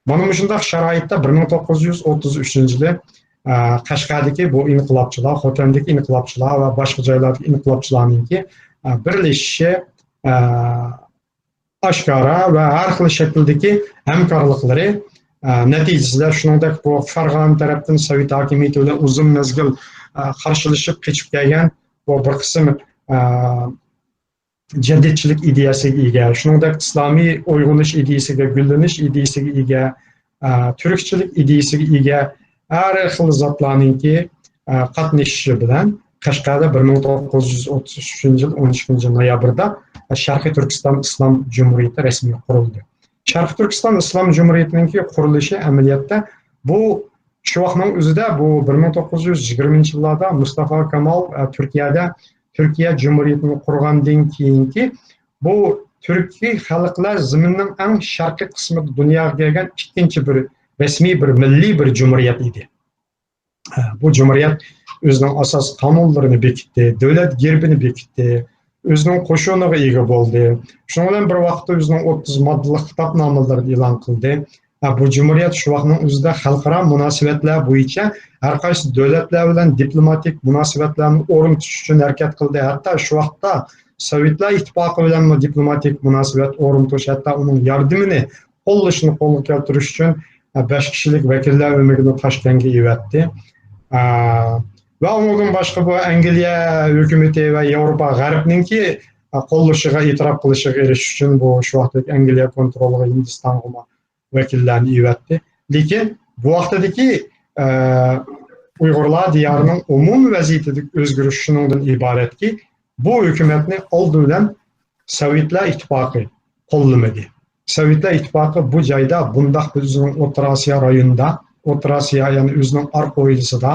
مانا مۇشۇنداق شارائىتتا بىر مىڭ توققۇز يۈز ئوتتۇز ئۈچىنچى يىلى، ئە، قەشقەردىكى بۇ ئىنقىلابچىلار، خوتەندىكى ئىنقىلابچىلار ۋە باشقا جايلاردىكى ئىنقىلابچىلارنىڭكى، ئە، بىرلىشىشى، ئە، ئاشكارا ۋە ھەر خىل شەكىلدىكى ھەمكارلىقلىرى، ئە، نەتىجىسىدە، شۇنىڭدەك بۇ فەرغانە تەرەپتىن سوۋېت ھاكىمىيىتى بىلەن ئۇزۇن مەزگىل، ئە، قارشىلىشىپ قېچىپ كەلگەن بۇ بىر قىسىم، ئە، جەدىدچىلىك ئىدىيەسىگە ئىگە، شۇنىڭدەك ئىسلامىي ئويغىنىش ئىدىيەسىگە، گۈللىنىش ئىدىيەسىگە ئىگە، ئە، تۈركچىلىك ئىدىيەسىگە ئىگە ھەر خىل زاتلارنىڭكى، ئە، قاتنىشىشى بىلەن قەشقەردە بىر مىڭ توققۇز يۈز ئوتتۇز ئۈچىنچى يىل ئون ئىككىنچى نويابىردا شەرقىي تۈركىستان ئىسلام جۇمھۇرىيىتى رەسمىي قۇرۇلدى. شەرقىي تۈركىستان ئىسلام جۇمھۇرىيىتىنىڭكى قۇرۇلۇشى ئەمەلىيەتتە بۇ شۇ ۋاقىتنىڭ ئۆزىدە، بۇ بىر مىڭ توققۇز يۈز يىگىرمىنچى يىللاردا مۇستافا كامال، ئە، تۈركىيەدە تۈركىيە جۇمھۇرىيىتىنى قۇرغاندىن كېيىنكى بۇ تۈركىي خەلقلەر زېمىننىڭ ئەڭ شەرقىي قىسمىدا دۇنياغا كەلگەن ئىككىنچى بىر رەسمىي بىر مىللىي بىر جۇمھۇرىيەت ئىدى. بۇ جۇمھۇرىيەت ئۆزىنىڭ ئاساسىي قانۇنلىرىنى بېكىتتى، دۆلەت گېربىنى بېكىتتى، ئۆزىنىڭ قوشۇنىغا ئىگە بولدى. شۇنىڭ بىلەن بىر ۋاقىتتا ئۆزىنىڭ ئوتتۇز ماددىلىق خىتابنامىلىرىنى ئېلان قىلدى. ھە، بۇ جۇمھۇرىيەت شۇ ۋاقىتنىڭ ئۆزىدە خەلقئارا مۇناسىۋەتلەر بويىچە ھەر قايسى دۆلەتلەر بىلەن دىپلوماتىك مۇناسىۋەتلەرنى ئورنىتىش ئۈچۈن ھەرىكەت قىلدى. ھەتتا شۇ ۋاقىتتا سوۋېتلار ئىتتىپاقى بىلەنمۇ دىپلوماتىك مۇناسىۋەت ئورنىتىش، ھەتتا ئۇنىڭ ياردىمىنى، قوللىشىنى قولغا كەلتۈرۈش ئۈچۈن، ئە، بەش كىشىلىك ۋەكىللەر ئۆمىكىنى تاشكەنتكە ئەۋەتتى. ئە، ۋە ئۇنىڭدىن باشقا بۇ ئەنگلىيە ھۆكۈمىتى ۋە ياۋروپا غەربنىڭكى، ئە، قوللىشىغا، ئېتىراپ قىلىشىغا ئېرىشىش ئۈچۈن بۇ شۇ ۋاقىتتىكى ئەنگلىيە كونترولىغا ھىندىستانغىمۇ ۋەكىللەرنى ئەۋەتتى. لېكىن بۇ ۋاقتىدىكى، ئە، ئۇيغۇرلار دىيارىنىڭ ئومۇمىي ۋەزىيىتىدىكى ئۆزگىرىش شۇنىڭدىن ئىبارەتكى، بۇ ھۆكۈمەتنى ئالدى بىلەن سوۋېتلار ئىتتىپاقى قوللىمىدى. سوۋېتلار ئىتتىپاقى بۇ جايدا بۇنداق بىر ئۆزىنىڭ ئوتتۇرا ئاسىيا رايونىدا، ئوتتۇرا ئاسىيا، يەنى ئۆزىنىڭ ئارقا ھويلىسىدا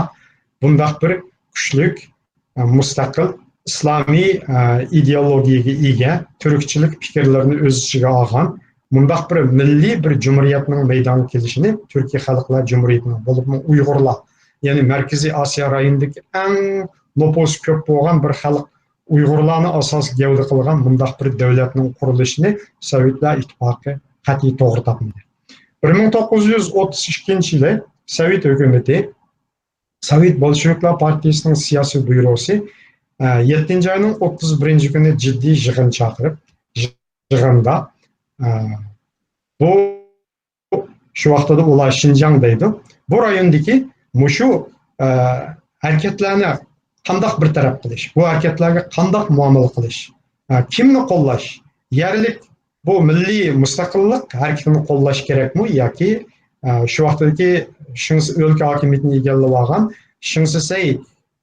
بۇنداق بىر كۈچلۈك، ئە، مۇستەقىل، ئىسلامىي، ئە، ئىدېئولوگىيەگە ئىگە، تۈركچىلىك پىكىرلىرىنى ئۆز ئىچىگە ئالغان مۇنداق بىر مىللىي بىر جۇمھۇرىيەتنىڭ مەيدانغا كېلىشىنى تۈركىي خەلقلەر جۇمھۇرىيىتىنىڭ، بولۇپمۇ ئۇيغۇرلار، يەنى مەركىزىي ئاسىيا رايونىدىكى ئەڭ نوپۇسى كۆپ بولغان بىر خەلق، ئۇيغۇرلارنى ئاساسىي گەۋدە قىلغان مۇنداق بىر دۆلەتنىڭ قۇرۇلۇشىنى سوۋېتلار ئىتتىپاقى قەتئىي توغرا تاپمىدى. بىر مىڭ توققۇز يۈز ئوتتۇز ئىككىنچى يىلى سوۋېت ھۆكۈمىتى، سوۋېت بولشېۋىكلار پارتىيىسىنىڭ سىياسىي بيۇروسى، ئە، يەتتىنچى ئاينىڭ ئوتتۇز بىرىنچى كۈنى جىددىي يىغىن چاقىرىپ، يىغىندا، ئە، بۇ شۇ ۋاقتىدا ئۇلار شىنجاڭ دەيدۇ. بۇ رايوندىكى مۇشۇ، ئە، ھەرىكەتلەرنى قانداق بىر تەرەپ قىلىش، بۇ ھەرىكەتلەرگە قانداق مۇئامىلە قىلىش، ئە، كىمنى قوللاش، يەرلىك بۇ مىللىي مۇستەقىللىق ھەرىكىتىنى قوللاش كېرەكمۇ ياكى، ئە، شۇ ۋاقتىدىكى شىڭسى ئۆلكە ھاكىمىيىتىنى ئىگىلەپ ئالغان شىڭسىسەي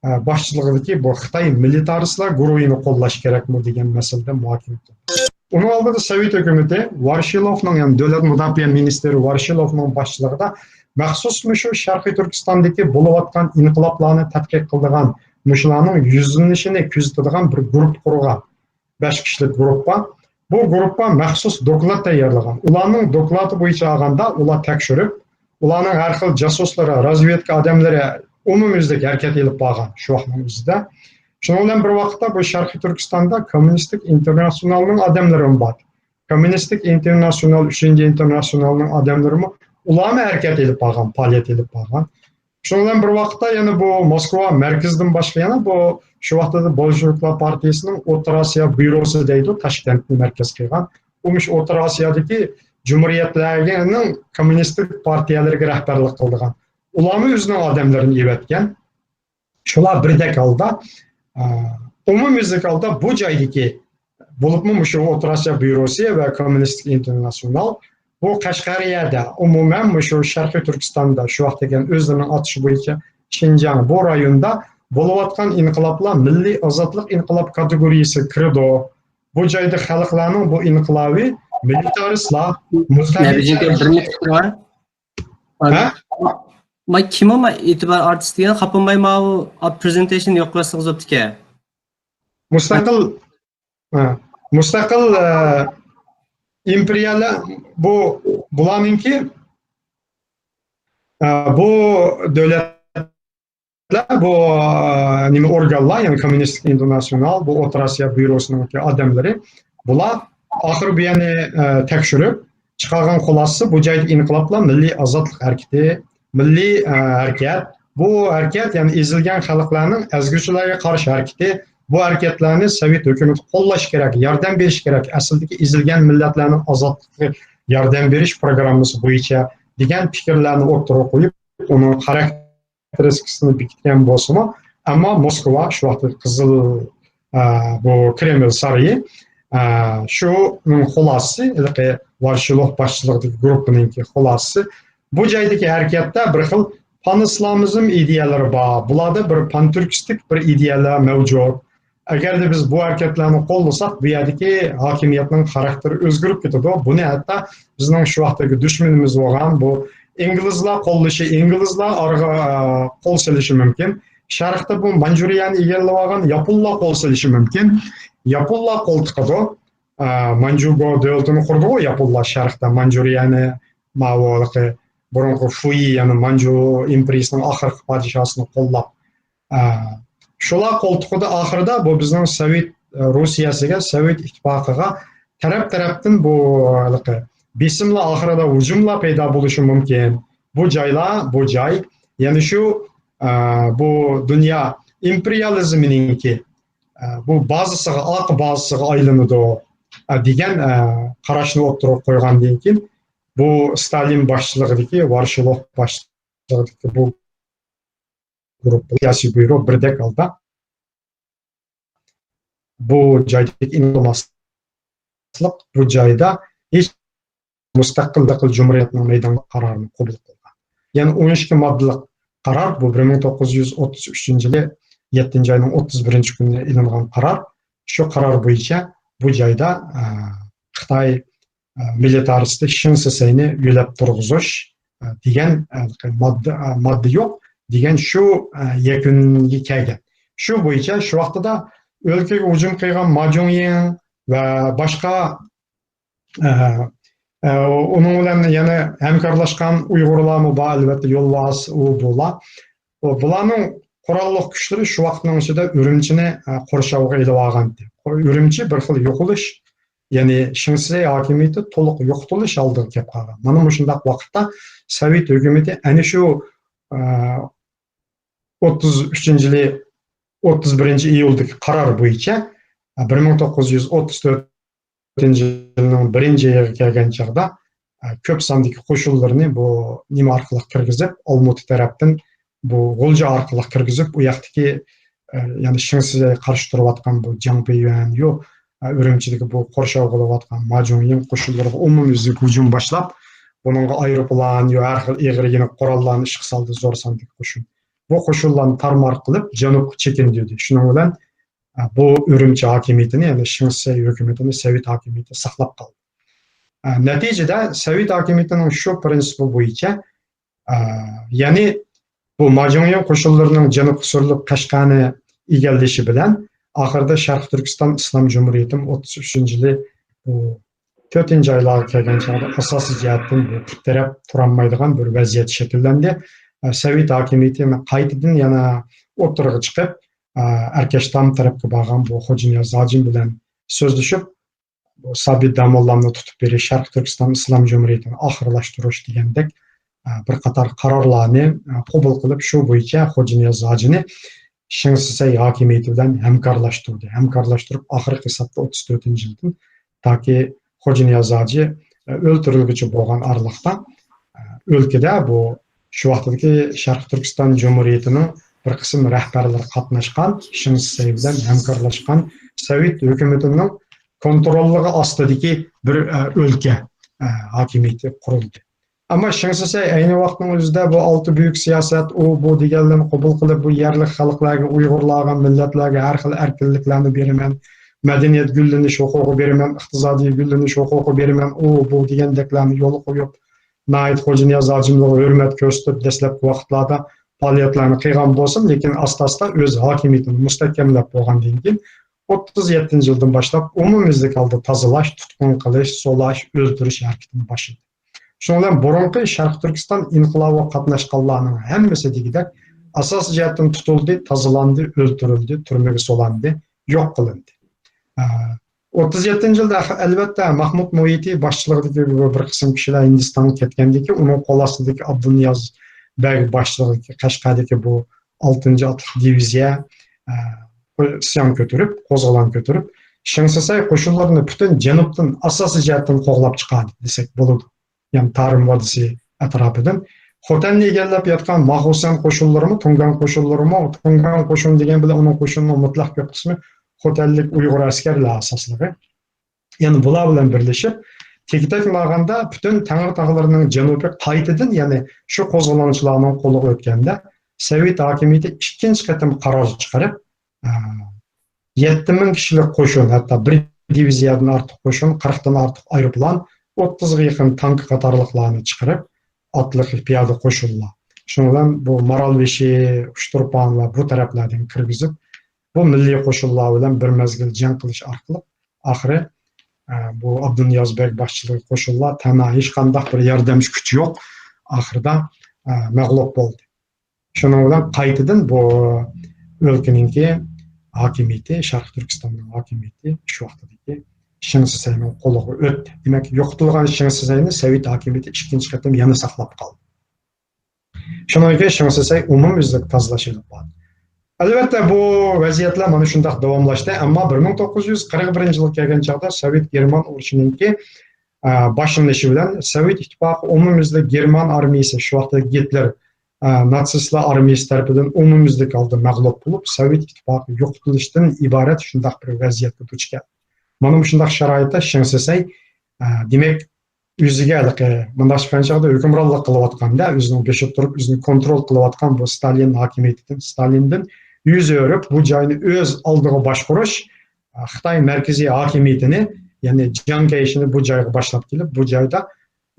ئە، باشچىلىقىدىكى بۇ خىتاي مىلىتارىستلار گۇرۇھىنى قوللاش كېرەكمۇ دېگەن مەسىلىدە مۇھاكىمە قىلدى. ئۇنىڭ ئالدىدا سوۋېت ھۆكۈمىتى ۋارشىلوفنىڭ، يەنى دۆلەت مۇداپىئە مىنىستىرى ۋارشىلوفنىڭ باشچىلىقىدا مەخسۇس مۇشۇ شەرقىي تۈركىستاندىكى بولۇۋاتقان ئىنقىلابلارنى تەتقىق قىلىدىغان، مۇشۇلارنىڭ يۈزلىنىشىنى كۆزىتىدىغان بىر گۇرۇپپا قۇرغان. بەش كىشىلىك گۇرۇپپا. بۇ گۇرۇپپا مەخسۇس دوكلات تەييارلىغان. ئۇلارنىڭ دوكلاتى بويىچە ئالغاندا، ئۇلار تەكشۈرۈپ، ئۇلارنىڭ ھەر خىل جاسۇسلىرى، رازۋېدكا ئادەملىرى ئومۇميۈزلۈك ھەرىكەت ئېلىپ بارغان شۇ ۋاقىتنىڭ ئۆزىدە. شۇنىڭ بىلەن بىر ۋاقىتتا بۇ شەرقىي تۈركىستاندا كوممۇنىستىك ئىنتېرناتسىونالنىڭ ئادەملىرىمۇ بار. كوممۇنىستىك ئىنتېرناتسىيونال، ئۈچىنچى ئىنتېرناتسىيونالنىڭ ئادەملىرىمۇ، ئۇلارمۇ ھەرىكەت ئېلىپ بارغان، پائالىيەت ئېلىپ بارغان. شۇنىڭ بىلەن بىر ۋاقىتتا يەنە بۇ موسكۋا مەركىزىدىن باشقا يەنە بۇ شۇ ۋاقىتتا بولشېۋىكلار پارتىيىسىنىڭ ئوتتۇرا ئاسىيا بيۇروسى دەيدۇ، تاشكەنتنى مەركەز قىلغان. ئۇ مۇشۇ ئوتتۇرا ئاسىيادىكى جۇمھۇرىيەتلەرنىڭ كوممۇنىستىك پارتىيەلىرىگە رەھبەرلىك قىلىدىغان. ئۇلارمۇ ئۆزىنىڭ ئادەملىرىنى ئېۋەتكەن. شۇلار بىردەك ھالدا، ئە، ئومۇميۈزلۈك ھالدا بۇ جايدىكى، بولۇپمۇ مۇشۇ ئوتتۇرا ئاسىيا بيۇروسى ۋە كوممۇنىستىك ئىنتېرناتسىيونال بۇ قەشقەرىيەدە، ئومۇمەن مۇشۇ شەرقىي تۈركىستاندا، شۇ ۋاقىت دېگەن ئۆزلىرىنىڭ ئاتىشى بويىچە شىنجاڭ، بۇ رايوندا بولۇۋاتقان ئىنقىلابلار مىللىي ئازادلىق ئىنقىلاب كاتېگورىيىسىگە كىرىدۇ. بۇ جايدا خەلقلەرنىڭ بۇ ئىنقىلابى مىلىتارىستلار، مۇستەملىكە نەبىجىكە بىر مىنۇت. ھە؟ ما كىمۇ ما ئېتىبار ئارتىس دېگەن خاپىماي ماۋۇ پرېزېنتېيشن يوق قىلسىڭىز بوپتىكەن. مۇستەقىل، ھە، مۇستەقىل، ئە، ئىمپېرىيەلەر بۇ، بۇلارنىڭكى، ئە، بۇ دۆلەت بۇ، ئە، نېمە ئورگانلار، يەنى كوممۇنىستىك ئىنتېرناتسىيونال، بۇ ئوتتۇرا ئاسىيا بيۇروسىنىڭكى ئادەملىرى، بۇلار ئاخىرى بۇ يەرنى، ئە، تەكشۈرۈپ چىقارغان خۇلاسىسى بۇ جايدىكى ئىنقىلابلار مىللىي ئازادلىق ھەرىكىتى، مىللىي، ئە، ھەرىكەت، بۇ ھەرىكەت، يەنى ئېزىلگەن خەلقلەرنىڭ ئەزگۈچىلەرگە قارشى ھەرىكىتى، بۇ ھەرىكەتلەرنى سوۋېت ھۆكۈمىتى قوللاش كېرەك، ياردەم بېرىش كېرەك، ئەسلىدىكى ئېزىلگەن مىللەتلەرنىڭ ئازادلىقىغا ياردەم بېرىش پىروگراممىسى بويىچە دېگەن پىكىرلەرنى ئوتتۇرىغا قويۇپ، ئۇنىڭ خاراكتېرىستىكىسىنى بېكىتكەن بولسىمۇ، ئەمما موسكۋا شۇ ۋاقىتتا قىزىل، ئە، بۇ كرېمل سارىيى، ئە، شۇنىڭ خۇلاسىسى، ھېلىقى ۋارشىلوف باشچىلىقىدىكى گۇرۇپپىنىڭكى خۇلاسىسى، بۇ جايدىكى ھەرىكەتتە بىر خىل پانئىسلامىزم ئىدىيەلىرى بار، بۇلاردا بىر پانتۈركىستىك بىر ئىدىيەلەر مەۋجۇت. ئەگەردە بىز بۇ ھەرىكەتلەرنى قوللىساق، بۇ يەردىكى ھاكىمىيەتنىڭ خاراكتېرى ئۆزگىرىپ كېتىدۇ. بۇنى ھەتتا بىزنىڭ شۇ ۋاقىتتىكى دۈشمىنىمىز بولغان بۇ ئىنگلىزلار قوللىشى، ئىنگلىزلار ئارىغا، ئە، قول سېلىشى مۇمكىن. شەرقتە بۇ مانجۇرىيەنى ئىگىلەپ ئالغان ياپونلار قول سېلىشى مۇمكىن. ياپونلار قول تىقىدۇ. ئە، مانجۇگو دۆلىتىنى قۇردىغۇ ياپونلار شەرقتە، مانجۇرىيەنى، ماۋۇ ھېلىقى بۇرۇنقى فۇيى، يەنى مانجۇ ئىمپېرىيىسىنىڭ ئاخىرقى پادىشاھىسىنى قوللاپ، ئە، شۇلار قولتۇقىدا ئاخىرىدا بۇ بىزنىڭ سوۋېت، ئە، روسىيەسىگە، سوۋېت ئىتتىپاقىغا تەرەپ-تەرەپتىن بۇ ھېلىقى بېسىملار، ئاخىرىدا ھۇجۇملار پەيدا بولۇشى مۇمكىن. بۇ جايلار، بۇ جاي، يەنى شۇ، ئە، بۇ دۇنيا ئىمپېرىيالىزمىنىڭكى، ئە، بۇ بازىسىغا، ئارقا بازىسىغا ئايلىنىدۇ، ئە، دېگەن، ئە، قاراشنى ئوتتۇرىغا قويغاندىن كېيىن، بۇ ستالىن باشچىلىقىدىكى، ۋارشىلوف باشچىلىقىدىكى بۇ گۇرۇپپا سىياسىي بۇيرۇق بىردەك ھالدا بۇ جايدىكى ئىنقىلابچىلىق، بۇ جايدا ھېچ مۇستەقىل، مۇستەقىل جۇمھۇرىيەتنىڭ مەيدانغا قارارىنى قوبۇل قىلغان. يەنى ئون ئىككى ماددىلىق قارار، بۇ بىر مىڭ توققۇز يۈز ئوتتۇز ئۈچىنچى يىلى يەتتىنچى ئاينىڭ ئوتتۇز بىرىنچى كۈنى ئېلىنغان قارار. شۇ قارار بويىچە بۇ جايدا، ئە، خىتاي، ئە، مىلىتارىستى شېڭ سىسەينى يۆلەپ تۇرغۇزۇش، ئە، دېگەن، ئە، ماددا، ئە، ماددا يوق دېگەن شۇ، ئە، يەكۈنگە كەلگەن. شۇ بويىچە شۇ ۋاقتىدا ئۆلكىگە ھۇجۇم قىلغان ما جۇڭيىڭ ۋە باشقا، ئە، ئە، ئۇنىڭ بىلەن يەنە ھەمكارلاشقان ئۇيغۇرلارمۇ بار، ئەلۋەتتە، يولۋاس، ئۇ، بۇلار. بۇلارنىڭ قوراللىق كۈچلىرى شۇ ۋاقىتنىڭ ئىچىدە ئۈرۈمچىنى، ئە، قورشاۋغا ئېلىۋالغانىدى. ئۈرۈمچى بىر خىل يوقىلىش، يەنى شېڭ شىسەي ھاكىمىيىتى تولۇق يوقىتىلىش ئالدىغا كېلىپ قالغان. مانا مۇشۇنداق ۋاقىتتا سوۋېت ھۆكۈمىتى ئەنە شۇ، ئە، ئوتتۇز ئۈچىنچى يىلى، ئوتتۇز بىرىنچى ئىيۇلدىكى قارار بويىچە، ئە، بىر مىڭ توققۇز يۈز ئوتتۇز تۆتىنچى يىلنىڭ بىرىنچى ئېيىغا كەلگەن چاغدا، ئە، كۆپ ساندىكى قوشۇنلىرىنى بۇ نېمە ئارقىلىق كىرگۈزۈپ، ئالمۇتى تەرەپتىن بۇ غۇلجا ئارقىلىق كىرگۈزۈپ، ئۇ ياقتىكى، ئە، يەنى شېڭ شىسەيگە قارشى تۇرۇۋاتقان بۇ جاڭ پېيۈەن يو، ئە، ئۈرۈمچىدىكى بۇ قورشاۋ قىلىۋاتقان ما جۇڭيىڭ قوشۇنلىرىغا ئومۇميۈزلۈك ھۇجۇم باشلاپ، بۇنىڭغا ئايروپىلان يو، ھەر خىل ئېغىر يېنىك قوراللارنى ئىشقا سالدى، زور ساندىكى قوشۇن. بۇ قوشۇنلارنى تارمار قىلىپ، جەنۇبقا چېكىندۈردى. شۇنىڭ بىلەن، ئە، بۇ ئۈرۈمچى ھاكىمىيىتىنى، يەنى شېڭ شىسەي ھۆكۈمىتىنى سوۋېت ھاكىمىيىتى ساقلاپ قالدى. ئە، نەتىجىدە سوۋېت ھاكىمىيىتىنىڭ شۇ پىرىنسىپى بويىچە، ئە، يەنى بۇ ما جۇڭيىڭ قوشۇنلىرىنىڭ جەنۇبقا سۈرۈلۈپ، قەشقەرنى ئىگىلىشى بىلەن، ئاخىرىدا شەرقىي تۈركىستان ئىسلام جۇمھۇرىيىتىمۇ ئوتتۇز ئۈچىنچى يىلى، ئۇ، تۆتىنچى ئايلارغا كەلگەن چاغدا ئاساسىي جەھەتتىن بىر پۇت تىرەپ تۇرالمايدىغان بىر ۋەزىيەت شەكىللەندى. ئە، سوۋېت ھاكىمىيىتى قايتىدىن يەنە ئوتتۇرىغا چىقىپ، ئە، ئەركەشتام تەرەپكە بارغان بۇ خوجانىياز ھاجىم بىلەن سۆزلىشىپ، بۇ سابىت داموللامنى تۇتۇپ بېرىش، شەرقىي تۈركىستان ئىسلام جۇمھۇرىيىتىنى ئاخىرلاشتۇرۇش دېگەندەك، ئە، بىر قاتار قارارلارنى، ئە، قوبۇل قىلىپ، شۇ بويىچە خوجانىياز ھاجىنى شېڭ شىسەي ھاكىمىيىتى بىلەن ھەمكارلاشتۇردى. ھەمكارلاشتۇرۇپ، ئاخىرقى ھېسابتا ئوتتۇز تۆتىنچى يىلدىن تاكى خوجانىياز ھاجى، ئە، ئۆلتۈرۈلگۈچە بولغان ئارىلىقتا، ئە، ئۆلكىدە بۇ شۇ ۋاقىتتىكى شەرقىي تۈركىستان جۇمھۇرىيىتىنىڭ بىر قىسىم رەھبەرلىرى قاتناشقان، شېڭ شىسەي بىلەن ھەمكارلاشقان سوۋېت ھۆكۈمىتىنىڭ كونتروللۇقى ئاستىدىكى بىر، ئە، ئۆلكە، ئە، ھاكىمىيىتى قۇرۇلدى. ئەمما شېڭ شىسەي ئەينى ۋاقىتنىڭ ئۆزىدە بۇ ئالتە بۈيۈك سىياسەت، ئۇ، بۇ دېگەنلەرنى قوبۇل قىلىپ، بۇ يەرلىك خەلقلەرگە، ئۇيغۇرلارغا، مىللەتلەرگە ھەر خىل ئەركىنلىكلەرنى بېرىمەن، مەدەنىيەت گۈللىنىش ھوقۇقى بېرىمەن، ئىقتىسادىي گۈللىنىش ھوقۇقى بېرىمەن، ئۇ، بۇ دېگەندەكلەرنى يولغا قويۇپ، ناھايىتى خوجانىياز ھاجىملىغا ھۆرمەت كۆرسىتىپ، دەسلەپكى ۋاقىتلاردا پائالىيەتلەرنى قىلغان بولسىمۇ، لېكىن ئاستا-ئاستا ئۆز ھاكىمىيىتىنى مۇستەھكەملەپ بولغاندىن كېيىن، ئوتتۇز يەتتىنچى يىلدىن باشلاپ ئومۇميۈزلۈك ھالدا تازىلاش، تۇتقۇن قىلىش، سولاش، ئۆلتۈرۈش ھەرىكىتىنى باشلىدى. شۇنىڭ بىلەن بۇرۇنقى شەرقىي تۈركىستان ئىنقىلابىغا قاتناشقانلارنىڭ ھەممىسى دېگۈدەك ئاساسىي جەھەتتىن تۇتۇلدى، تازىلاندى، ئۆلتۈرۈلدى، تۈرمىگە سولاندى، يوق قىلىندى. ئە، ئوتتۇز يەتتىنچى يىلدا، ئەلۋەتتە، مەھمۇد مۇھىتى باشچىلىقىدىكى بىر قىسىم كىشىلەر ھىندىستانغا كەتكەندىن كېيىن، ئۇنىڭ قول ئاستىدىكى ئابدۇنىياز بەگ باشچىلىقىدىكى قەشقەردىكى بۇ ئالتىنچى ئاتلىق دىۋىزىيە، ئە، ئىسيان كۆتۈرۈپ، قوزغىلاڭ كۆتۈرۈپ، شېڭ سىسەي قوشۇنلىرىنى پۈتۈن جەنۇبتىن ئاساسىي جەھەتتىن قوغلاپ چىقاردى دېسەك بولىدۇ. يەنى تارىم ۋادىسى ئەتراپىدىن. خوتەننى ئىگىلەپ ياتقان ماخۇسەن قوشۇنلىرىمۇ، تۇڭگان قوشۇنلىرىمۇ، تۇڭگان قوشۇن دېگەن بىلەن ئۇنىڭ قوشۇنىنىڭ مۇتلەق كۆپ قىسمى خوتەنلىك ئۇيغۇر ئەسكەرلەر ئاساسلىقى. يەنى بۇلار بىلەن بىرلىشىپ، تېكى-تەكمە ئالغاندا پۈتۈن تەڭرى تاغلىرىنىڭ جەنۇبى قايتىدىن، يەنى شۇ قوزغىلاڭچىلارنىڭ قولىغا ئۆتكەندە، سوۋېت ھاكىمىيىتى ئىككىنچى قېتىم قارار چىقىرىپ، ئە، يەتتە مىڭ كىشىلىك قوشۇن، ھەتتا بىر دىۋىزىيەدىن ئارتۇق قوشۇن، قىرىقتىن ئارتۇق ئايروپىلان، ئوتتۇزغا يېقىن تانكا قاتارلىقلارنى چىقىرىپ، ئاتلىق پىيادە قوشۇنلار. شۇنىڭ بىلەن بۇ مارالبېشى، ئۇچتۇرپان ۋە بۇ تەرەپلەردىن كىرگۈزۈپ، بۇ مىللىي قوشۇنلار بىلەن بىر مەزگىل جەڭ قىلىش ئارقىلىق، ئاخىرى، ئە، بۇ ئابدۇنىياز بەگ باشچىلىقىدىكى قوشۇنلار تەنھا ھېچقانداق بىر ياردەمچى كۈچى يوق، ئاخىرىدا، ئە، مەغلۇپ بولدى. شۇنىڭ بىلەن قايتىدىن بۇ ئۆلكىنىڭكى ھاكىمىيىتى، شەرقىي تۈركىستاننىڭ ھاكىمىيىتى شۇ ۋاقتىدىكى شېڭ سىسەينىڭ قولىغا ئۆتتى. دېمەك، يوقىتىلغان شېڭ سىسەينى سوۋېت ھاكىمىيىتى ئىككىنچى قېتىم يەنە ساقلاپ قالدى. شۇنىڭدىن كېيىن شېڭ سىسەي ئومۇميۈزلۈك تازىلاش ئېلىپ باردى. ئەلۋەتتە، بۇ ۋەزىيەتلەر مانا شۇنداق داۋاملاشتى، ئەمما بىر مىڭ توققۇز يۈز قىرىق بىرىنچى يىلغا كەلگەن چاغدا سوۋېت گېرمان ئۇرۇشىنىڭكى، ئە، باشلىنىشى بىلەن سوۋېت ئىتتىپاقى ئومۇميۈزلۈك گېرمان ئارمىيىسى، شۇ ۋاقىتتا گىتلېر، ئە، ناتسىستلار ئارمىيىسى تەرىپىدىن ئومۇميۈزلۈك ھالدا مەغلۇپ بولۇپ، سوۋېت ئىتتىپاقى يوقىتىلىشتىن ئىبارەت شۇنداق بىر ۋەزىيەتكە دۇچ كەلدى. مانا مۇشۇنداق شارائىتتا شېڭ سىسەي، ئە، دېمەك، ئۆزىگە ھېلىقى مۇنداق چىققان چاغدا ھۆكۈمرانلىق قىلىۋاتقاندا، ئۆزىنىڭ بېشىدا تۇرۇپ، ئۆزىنى كونترول قىلىۋاتقان بۇ ستالىن ھاكىمىيىتىدىن، ستالىندىن يۈز ئۆرۈپ، بۇ جاينى ئۆز ئالدىغا باشقۇرۇش، خىتاي مەركىزىي ھاكىمىيىتىنى، يەنى جياڭ كەيشىنى بۇ جايغا باشلاپ كېلىپ، بۇ جايدا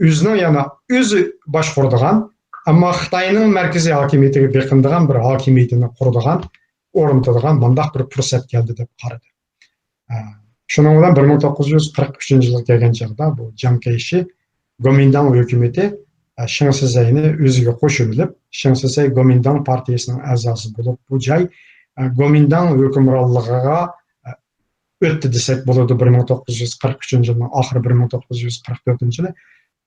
ئۆزىنىڭ يەنە ئۆزى باشقۇرىدىغان، ئەمما خىتاينىڭ مەركىزىي ھاكىمىيىتىگە بېقىنىدىغان بىر ھاكىمىيىتىنى قۇرىدىغان، ئورنىتىدىغان مۇنداق بىر پۇرسەت كەلدى دەپ قارىدى. ئە، شۇنىڭ بىلەن بىر مىڭ توققۇز يۈز قىرىق ئۈچىنچى يىلغا كەلگەن چاغدا بۇ جياڭ كەيشى گومىنداڭ ھۆكۈمىتى، ئە، شېڭ سىسەينى ئۆزىگە قوشۇۋېلىپ، شېڭ سىسەي گومىنداڭ پارتىيىسىنىڭ ئەزاسى بولۇپ، بۇ جاي، ئە، گومىنداڭ ھۆكۈمرانلىقىغا، ئە، ئۆتتى دېسەك بولىدۇ، بىر مىڭ توققۇز يۈز قىرىق ئۈچىنچى يىلنىڭ ئاخىرى، بىر مىڭ توققۇز يۈز قىرىق تۆتىنچى يىلى.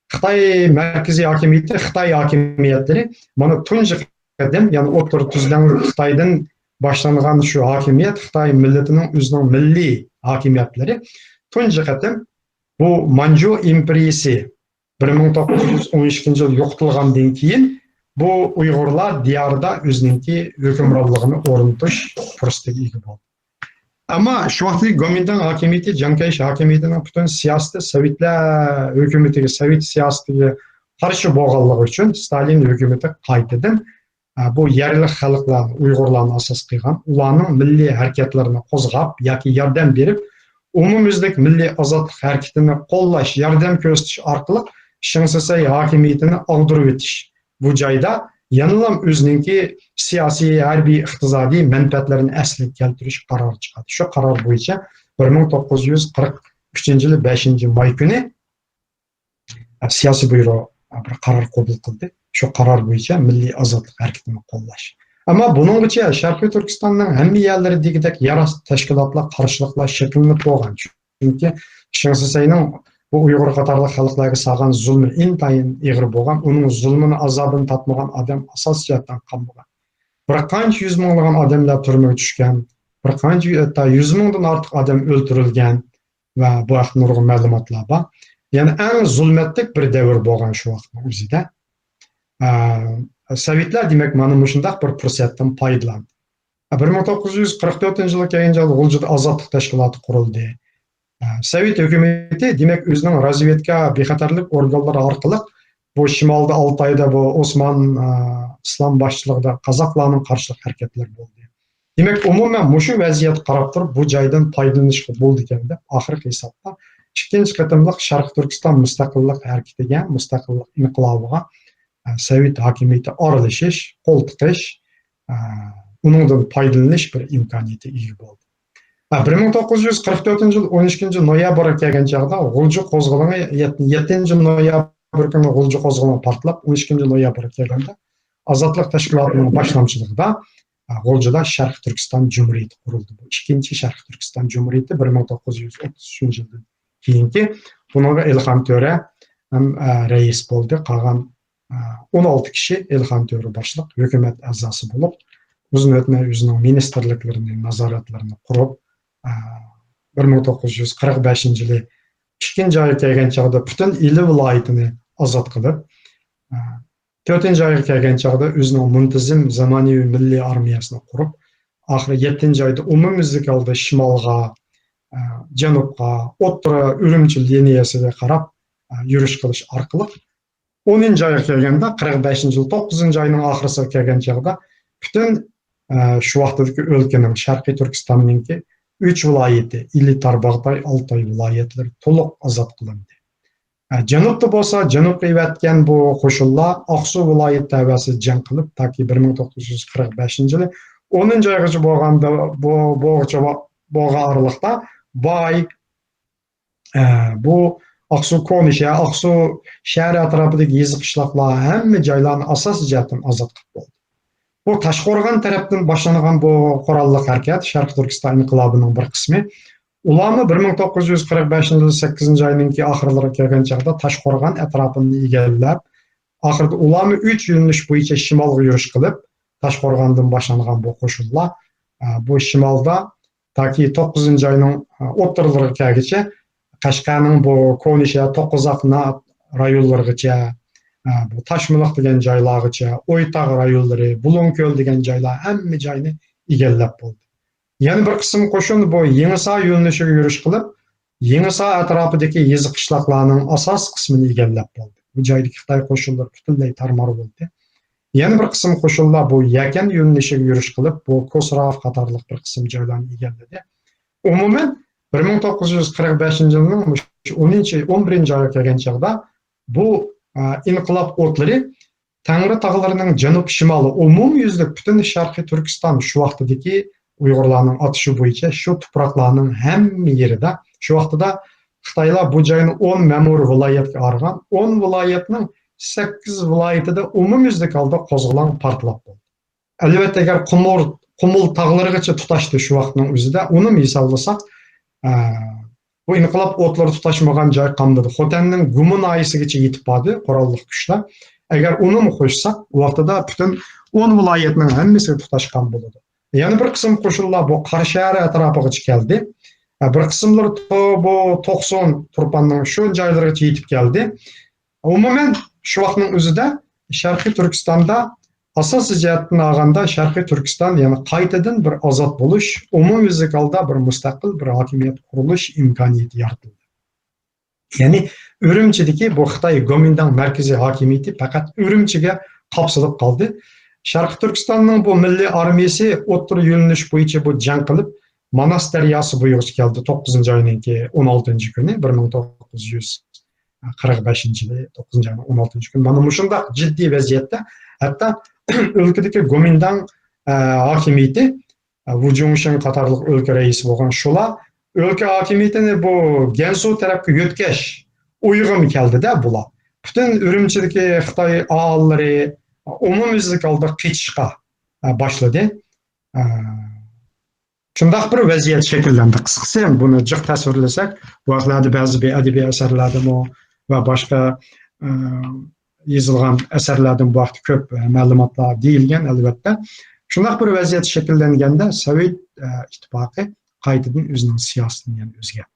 خىتاي مەركىزىي ھاكىمىيىتى، خىتاي ھاكىمىيەتلىرى مانا تۇنجى قېتىم، يەنى ئوتتۇرا تۈزلەڭلىك خىتايدىن باشلانغان شۇ ھاكىمىيەت، خىتاي مىللىتىنىڭ ئۆزىنىڭ مىللىي ھاكىمىيەتلىرى تۇنجى قېتىم بۇ مانجۇ ئىمپېرىيىسى بىر مىڭ توققۇز يۈز ئون ئىككىنچى يىل يوقىتىلغاندىن كېيىن، بۇ ئۇيغۇرلار دىيارىدا ئۆزىنىڭكى ھۆكۈمرانلىقىنى ئورنىتىش پۇرسىتىگە ئىگە بولدى. ئەمما شۇ ۋاقىتتىكى گومىنداڭ ھاكىمىيىتى، جياڭ كەيشى ھاكىمىيىتىنىڭ پۈتۈن سىياسىتى سوۋېتلار ھۆكۈمىتىگە، سوۋېت سىياسىتىگە قارشى بولغانلىقى ئۈچۈن، ستالىن ھۆكۈمىتى قايتىدىن، ئە، بۇ يەرلىك خەلقلەرنى، ئۇيغۇرلارنى ئاساس قىلغان، ئۇلارنىڭ مىللىي ھەرىكەتلىرىنى قوزغاپ ياكى ياردەم بېرىپ، ئومۇميۈزلۈك مىللىي ئازادلىق ھەرىكىتىنى قوللاش، ياردەم كۆرسىتىش ئارقىلىق شېڭ سىسەي ھاكىمىيىتىنى ئاغدۇرۇۋېتىش، بۇ جايدا يەنىلا ئۆزىنىڭكى سىياسىي، ھەربىي، ئىقتىسادىي مەنپەئەتلىرىنى ئەسلىگە كەلتۈرۈش قارارى چىقاردى. شۇ قارار بويىچە بىر مىڭ توققۇز يۈز قىرىق ئۈچىنچى يىلى بەشىنچى ماي كۈنى سىياسىي بيۇرو بىر قارار قوبۇل قىلدى. شۇ قارار بويىچە مىللىي ئازادلىق ھەرىكىتىنى قوللاش. ئەمما بۇنىڭغىچە شەرقىي تۈركىستاننىڭ ھەممە يەرلىرىدىكىدەك يەر ئاستى تەشكىلاتلار، قارشىلىقلار شەكىللىنىپ بولغان. چۈنكى شېڭ سىسەينىڭ بۇ ئۇيغۇر قاتارلىق خەلقلەرگە سالغان زۇلمى ئىنتايىن ئېغىر بولغان، ئۇنىڭ زۇلمىنى، ئازابىنى تاتمىغان ئادەم ئاساسىي جەھەتتىن قالمىغان. بىر قانچە يۈز مىڭلىغان ئادەملەر تۈرمىگە چۈشكەن، بىر قانچە، ھەتتا يۈز مىڭدىن ئارتۇق ئادەم ئۆلتۈرۈلگەن ۋە بۇ ھەقتە نۇرغۇن مەلۇماتلار بار. يەنى ئەڭ زۇلمەتلىك بىر دەۋر بولغان شۇ ۋاقىتنىڭ ئۆزىدە. ئە، سوۋېتلار، دېمەك، مانا مۇشۇنداق بىر پۇرسەتتىن پايدىلاندى. بىر مىڭ توققۇز يۈز قىرىق تۆتىنچى يىلغا كەلگەن چاغدا غۇلجىدا ئازادلىق تەشكىلاتى قۇرۇلدى. سوۋېت ھۆكۈمىتى، دېمەك، ئۆزىنىڭ رازۋېدكا، بىخەتەرلىك ئورگانلىرى ئارقىلىق بۇ شىمالدا ئالتايدا بۇ ئوسمان، ئىسلام باشچىلىقىدا قازاقلارنىڭ قارشىلىق ھەرىكەتلىرى بولدى. دېمەك، ئومۇمەن مۇشۇ ۋەزىيەتكە قاراپ تۇرۇپ، بۇ جايدىن پايدىلىنىشقا بولىدىكەن دەپ، ئاخىرقى ھېسابتا ئىككىنچى قېتىملىق شەرقىي تۈركىستان مۇستەقىللىق ھەرىكىتىگە، مۇستەقىللىق ئىنقىلابىغا، ئە، سوۋېت ھاكىمىيىتى ئارىلىشىش، قول تىقىش، ئە، ئۇنىڭدىن پايدىلىنىش بىر ئىمكانىيىتىگە ئىگە بولدى. ئە، بىر مىڭ توققۇز يۈز قىرىق تۆتىنچى يىل ئون ئىككىنچى نويابىرغا كەلگەن چاغدا غۇلجا قوزغىلىڭى، يەت-، يەتتىنچى نويابىر كۈنى غۇلجا قوزغىلىڭى پارتلاپ، ئون ئىككىنچى نويابىرغا كەلگەندە ئازادلىق تەشكىلاتىنىڭ باشلامچىلىقىدا، ئە، غۇلجىدا شەرقىي تۈركىستان جۇمھۇرىيىتى قۇرۇلدى. بۇ ئىككىنچى شەرقىي تۈركىستان جۇمھۇرىيىتى بىر مىڭ توققۇز يۈز ئوتتۇز ئۈچىنچى يىلدىن كېيىنكى. بۇنىڭغا ئېلىخان تۆرە ھەم، ئە، رەئىس بولدى. قالغان ئون ئالتە كىشى ئېلخان تۆرە باشلىق ھۆكۈمەت ئەزاسى بولۇپ، ئۇزۇن ئۆتمەي ئۆزىنىڭ مىنىستىرلىكلىرىنى، نازارەتلىرىنى قۇرۇپ، بىر مىڭ توققۇز يۈز قىرىق بەشىنچى يىلى ئىككىنچى ئايغا كەلگەن چاغدا پۈتۈن ئىلى ۋىلايىتىنى ئازاد قىلىپ، تۆتىنچى ئايغا كەلگەن چاغدا ئۆزىنىڭ مۇنتىزىم زامانىۋى مىللىي ئارمىيەسىنى قۇرۇپ، ئاخىرى يەتتىنچى ئايدا ئومۇميۈزلۈك ھالدا شىمالغا، جەنۇبقا، ئوتتۇرا ئۈرۈمچى لىنىيەسىگە قاراپ يۈرۈش قىلىش ئارقىلىق، ئونىنچى ئايغا كەلگەندە، قىرىق بەشىنچى يىل توققۇزىنچى ئاينىڭ ئاخىرىسىغا كەلگەن چاغدا پۈتۈن، ئە، شۇ ۋاقىتتىكى ئۆلكىنىڭ شەرقىي تۈركىستاننىڭكى ئۈچ ۋىلايىتى، ئىلى، تارباغاتاي، ئالتاي ۋىلايەتلىرى تولۇق ئازاد قىلىندى. ئە، جەنۇبتا بولسا، جەنۇبقا ئېۋەتكەن بۇ قوشۇنلار ئاقسۇ ۋىلايىتى تەۋەسىدە جەڭ قىلىپ، تاكى بىر مىڭ توققۇز يۈز قىرىق بەشىنچى يىلى ئونىنچى ئايغىچە بولغاندا، بۇ، بولغىچە، بولغان ئارىلىقتا باي، ئە، بۇ ئاقسۇ كونا شەھەر، ئاقسۇ شەھەر ئەتراپىدىكى يېزا قىشلاقلار ھەممە جايلارنى ئاساسىي جەھەتتىن ئازاد قىلىپ بولدى. بۇ تاشقورغان تەرەپتىن باشلانغان بۇ قوراللىق ھەرىكەت، شەرقىي تۈركىستان ئىنقىلابىنىڭ بىر قىسمى. ئۇلارمۇ بىر مىڭ توققۇز يۈز قىرىق بەشىنچى يىل سەككىزىنچى ئاينىڭكى ئاخىرلىرىغا كەلگەن چاغدا تاشقورغان ئەتراپىنى ئىگىلەپ، ئاخىرىدا ئۇلارمۇ ئۈچ يۆنىلىش بويىچە شىمالغا يۈرۈش قىلىپ، تاشقورغاندىن باشلانغان بۇ قوشۇنلار، ئە، بۇ شىمالدا تاكى توققۇزىنچى ئاينىڭ، ئوتتۇرىلىرىغا كەلگۈچە قەشقەرنىڭ بۇ كونا شەھەر، توققۇزاقنا رايونلىرىغىچە، بۇ تاشمىلىق دېگەن جايلارغىچە، ئويتاغ رايونلىرى، بۇلۇڭكۆل دېگەن جايلار ھەممە جاينى ئىگىلەپ بولدى. يەنە بىر قىسىم قوشۇن بۇ يېڭىسار يۆنىلىشىگە يۈرۈش قىلىپ، يېڭىسار ئەتراپىدىكى يېزا قىشلاقلارنىڭ ئاساسىي قىسمىنى ئىگىلەپ بولدى. بۇ جايدىكى خىتاي قوشۇنلىرى پۈتۈنلەي تارمار بولدى. يەنە بىر قىسىم قوشۇنلار بۇ يەكەن يۆنىلىشىگە يۈرۈش قىلىپ، بۇ كوسراف قاتارلىق بىر قىسىم جايلارنى ئىگىلىدى. ئومۇمەن، بىر مىڭ توققۇز يۈز قىرىق بەشىنچى يىلنىڭ مۇشۇ ئونىنچى، ئون بىرىنچى ئايغا كەلگەن چاغدا بۇ، ئە، ئىنقىلاب ئوتلىرى تەڭرى تاغلىرىنىڭ جەنۇب شىمالى، ئومۇميۈزلۈك پۈتۈن شەرقىي تۈركىستان، شۇ ۋاقتىدىكى ئۇيغۇرلارنىڭ ئاتىشى بويىچە شۇ تۇپراقلارنىڭ ھەممە يېرىدە، شۇ ۋاقتىدا خىتايلار بۇ جاينى ئون مەمۇرىي ۋىلايەتكە ئايرىغان، ئون ۋىلايەتنىڭ سەككىز ۋىلايىتىدە ئومۇميۈزلۈك ھالدا قوزغىلاڭ پارتلاپ بولدى. ئەلۋەتتە، ئەگەر قۇمۇر-، قۇمۇل تاغلىرىغىچە تۇتاشتى شۇ ۋاقىتنىڭ ئۆزىدە، ئۇنىمۇ ھېسابلىساق، ئە، بۇ ئىنقىلاب ئوتلىرى تۇتاشمىغان جاي قالمىدى. خوتەننىڭ گۇما ناھىيەسىگىچە يېتىپ باردى قوراللىق كۈچلەر. ئەگەر ئۇنىمۇ قوشساق، ئۇ ۋاقتىدا پۈتۈن ئون ۋىلايەتنىڭ ھەممىسىگە تۇتاشقان بولىدۇ. يەنە بىر قىسىم قوشۇنلار بۇ قاراشەھەر ئەتراپىغىچە كەلدى. ئە، بىر قىسىملىرى تو-، بۇ توقسۇن، تۇرپاننىڭ شۇ جايلىرىغىچە يېتىپ كەلدى. ئومۇمەن، شۇ ۋاقىتنىڭ ئۆزىدە شەرقىي تۈركىستاندا ئاساسىي جەھەتتىن ئالغاندا، شەرقىي تۈركىستان يەنە قايتىدىن بىر ئازاد بولۇش، ئومۇميۈزلۈك ھالدا بىر مۇستەقىل بىر ھاكىمىيەت قۇرۇلۇش ئىمكانىيىتى يارىتىلدى. يەنى ئۈرۈمچىدىكى بۇ خىتاي گومىنداڭ مەركىزىي ھاكىمىيىتى پەقەت ئۈرۈمچىگە قاپسىلىپ قالدى. شەرقىي تۈركىستاننىڭ بۇ مىللىي ئارمىيىسى ئوتتۇرا يۆنىلىش بويىچە بۇ جەڭ قىلىپ، ماناس دەرياسى بويىغىچە كەلدى. توققۇزىنچى ئاينىڭكى ئون ئالتىنچى كۈنى، بىر مىڭ توققۇز يۈز قىرىق بەشىنچى يىلى، توققۇزىنچى ئاينىڭ ئون ئالتىنچى كۈنى. مانا مۇشۇنداق جىددىي ۋەزىيەتتە ھەتتا ئۆلكىدىكى گومىنداڭ، ئە، ھاكىمىيىتى، ئە، ۋۇ جۇڭشېڭ قاتارلىق ئۆلكە رەئىسى بولغان شۇلار ئۆلكە ھاكىمىيىتىنى بۇ گەنسۇ تەرەپكە يۆتكەش ئويىغىمۇ كەلدى-دە بۇلار. پۈتۈن ئۈرۈمچىدىكى خىتاي ئاھالىلىرى ئومۇميۈزلۈك ھالدا قېچىشقا، ئە، باشلىدى. ئە، شۇنداق بىر ۋەزىيەت شەكىللەندى. قىسقىسى، بۇنى جىق تەسۋىرلىسەك، بۇ ھەقلەردە بەزى بىر ئەدەبىي ئەسەرلەردىمۇ ۋە باشقا، ئە، يېزىلغان ئەسەرلەردىن بۇ ھەقتە كۆپ، ئە، مەلۇماتلار دېيىلگەن، ئەلۋەتتە. شۇنداق بىر ۋەزىيەت شەكىللەنگەندە، سوۋېت، ئە، ئىتتىپاقى قايتىدىن ئۆزىنىڭ سىياسىتىنى يەنە ئۆزگەرتتى.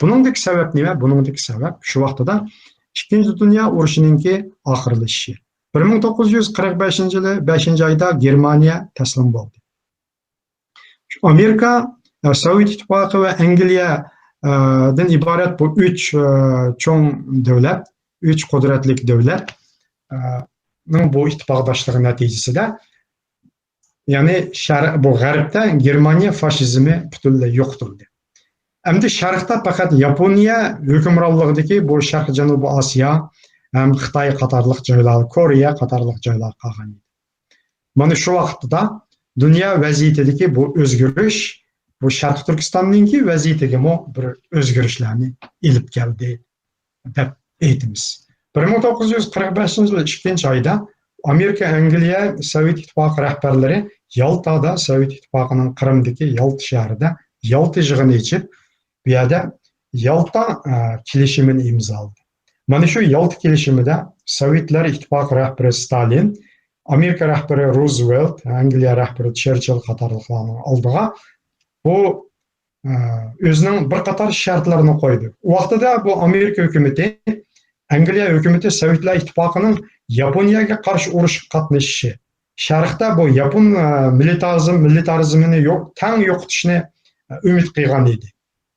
بۇنىڭدىكى سەۋەب نېمە؟ بۇنىڭدىكى سەۋەب شۇ ۋاقتىدا ئىككىنچى دۇنيا ئۇرۇشىنىڭكى ئاخىرلىشىشى. بىر مىڭ توققۇز يۈز قىرىق بەشىنچى يىلى بەشىنچى ئايدا گېرمانىيە تەسلىم بولدى. ئامېرىكا، ئە، سوۋېت ئىتتىپاقى ۋە ئەنگلىيە، ئە، دىن ئىبارەت بۇ ئۈچ، ئە، چوڭ دۆلەت، ئۈچ قۇدرەتلىك دۆلەت، ئە، نىڭ بۇ ئىتتىپاقداشلىقى نەتىجىسىدە، يەنى شەر-، بۇ غەربتە گېرمانىيە فاشىزمى پۈتۈنلەي يوقىتىلدى. ئەمدى شەرقتە پەقەت ياپونىيە ھۆكۈمرانلىقىدىكى بۇ شەرقىي جەنۇبىي ئاسىيا ھەم خىتاي قاتارلىق جايلار، كورېيە قاتارلىق جايلار قالغان ئىدى. مانا شۇ ۋاقىتتا دۇنيا ۋەزىيىتىدىكى بۇ ئۆزگىرىش، بۇ شەرقىي تۈركىستاننىڭكى ۋەزىيىتىگىمۇ بىر ئۆزگىرىشلەرنى ئېلىپ كەلدى، دەپ ئېيتىمىز. بىر مىڭ توققۇز يۈز قىرىق بەشىنچى يىل ئىككىنچى ئايدا ئامېرىكا، ئەنگلىيە، سوۋېت ئىتتىپاقى رەھبەرلىرى يالتادا سوۋېت ئىتتىپاقىنىڭ قىرىمدىكى يالتا شەھىرىدە يالتا يىغىنى ئېچىپ، بۇ يەردە يالتا، ئە، كېلىشىمىنى ئىمزالىدى. مانا شۇ يالتا كېلىشىمىدە سوۋېتلار ئىتتىپاقى رەھبىرى ستالىن، ئامېرىكا رەھبىرى روزۋېلت، ئەنگلىيە رەھبىرى چېرچىل قاتارلىقلارنىڭ ئالدىغا بۇ، ئە، ئۆزىنىڭ بىر قاتار شەرتلىرىنى قويدى. ئۇ ۋاقتىدا بۇ ئامېرىكا ھۆكۈمىتى، ئەنگلىيە ھۆكۈمىتى سوۋېتلار ئىتتىپاقىنىڭ ياپونىيەگە قارشى ئۇرۇشقا قاتنىشىشى، شەرقتە بۇ ياپون، ئە، مىلىتارىزم، مىلىتارىزمىنى يوق، تەڭ يوقىتىشنى، ئە، ئۈمىد قىلغان ئىدى.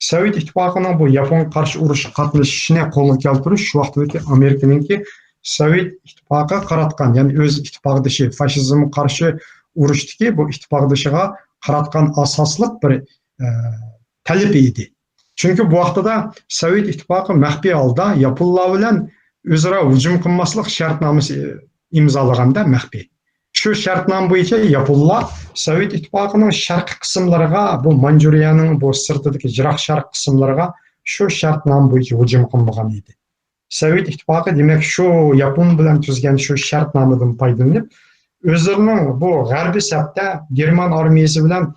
سوۋېت ئىتتىپاقىنىڭ بۇ ياپونغا قارشى ئۇرۇشقا قاتنىشىشىنى قولغا كەلتۈرۈش شۇ ۋاقىتتىكى ئامېرىكىنىڭكى سوۋېت ئىتتىپاقىغا قاراتقان، يەنى ئۆز ئىتتىپاقدىشى، فاشىزمغا قارشى ئۇرۇشتىكى بۇ ئىتتىپاقدىشىغا قاراتقان ئاساسلىق بىر، ئە، تەلىپى ئىدى. چۈنكى بۇ ۋاقتىدا سوۋېت ئىتتىپاقى مەخپىي ھالدا ياپونلار بىلەن ئۆزئارا ھۇجۇم قىلماسلىق شەرتنامىسى ئىمزالىغاندا مەخپىي. شۇ شەرتنامە بويىچە ياپونلار سوۋېت ئىتتىپاقىنىڭ شەرقىي قىسىملىرىغا، بۇ مانجۇرىيەنىڭ بۇ سىرتىدىكى يىراق شەرق قىسىملىرىغا شۇ شەرتنامە بويىچە ھۇجۇم قىلمىغان ئىدى. سوۋېت ئىتتىپاقى، دېمەك، شۇ ياپون بىلەن تۈزگەن شۇ شەرتنامىدىن پايدىلىنىپ، ئۆزلىرىنىڭ بۇ غەربىي سەپتە گېرمان ئارمىيىسى بىلەن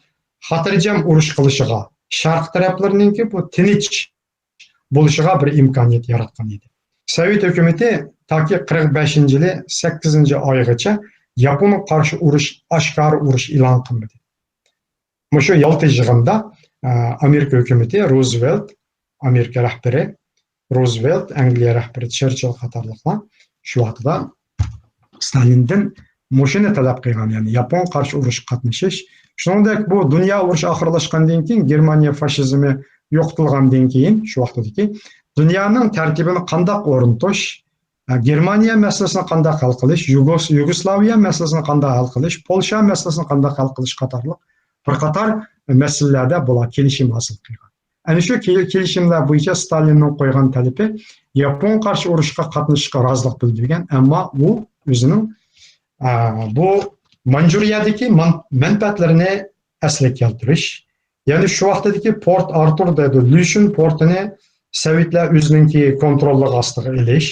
خاتىرجەم ئۇرۇش قىلىشىغا، شەرق تەرەپلىرىنىڭكى بۇ تىنچ بولۇشىغا بىر ئىمكانىيەت ياراتقان ئىدى. سوۋېت ھۆكۈمىتى تاكى قىرىق بەشىنچى يىلى سەككىزىنچى ئايغىچە ياپونغا قارشى ئۇرۇش، ئاشكارا ئۇرۇش ئېلان قىلمىدى. مۇشۇ يالتا يىغىندا، ئە، ئامېرىكا ھۆكۈمىتى، روزۋېلت، ئامېرىكا رەھبىرى، روزۋېلت، ئەنگلىيە رەھبىرى چېرچىل قاتارلىقلار شۇ ۋاقتىدا ستالىندىن مۇشۇنى تەلەپ قىلغان، يەنى ياپونغا قارشى ئۇرۇشقا قاتنىشىش. شۇنىڭدەك بۇ دۇنيا ئۇرۇشى ئاخىرلاشقاندىن كېيىن، گېرمانىيە فاشىزمى يوقىتىلغاندىن كېيىن، شۇ ۋاقتىدىكى دۇنيانىڭ تەرتىپىنى قانداق ئورنىتىش، ئە، گېرمانىيە مەسىلىسىنى قانداق ھەل قىلىش، يۇگوس-، يۇگوسلاۋىيە مەسىلىسىنى قانداق ھەل قىلىش، پولشا مەسىلىسىنى قانداق ھەل قىلىش قاتارلىق بىر قاتار مەسىلىلەردە بۇلار كېلىشىم ھاسىل قىلغان. ئەنە شۇ كېل-، كېلىشىملەر بويىچە ستالىننىڭ قويغان تەلىپى ياپونغا قارشى ئۇرۇشقا قاتنىشىشقا رازىلىق بىلدۈرگەن، ئەمما ئۇ ئۆزىنىڭ، ئە، بۇ مانجۇرىيەدىكى مان-، مەنپەئەتلىرىنى ئەسلىگە كەلتۈرۈش، يەنى شۇ ۋاقتىدىكى پورت ئارتۇر دەيدۇ، لۈشۈن پورتىنى سوۋېتلار ئۆزىنىڭكى كونتروللۇقى ئاستىغا ئېلىش،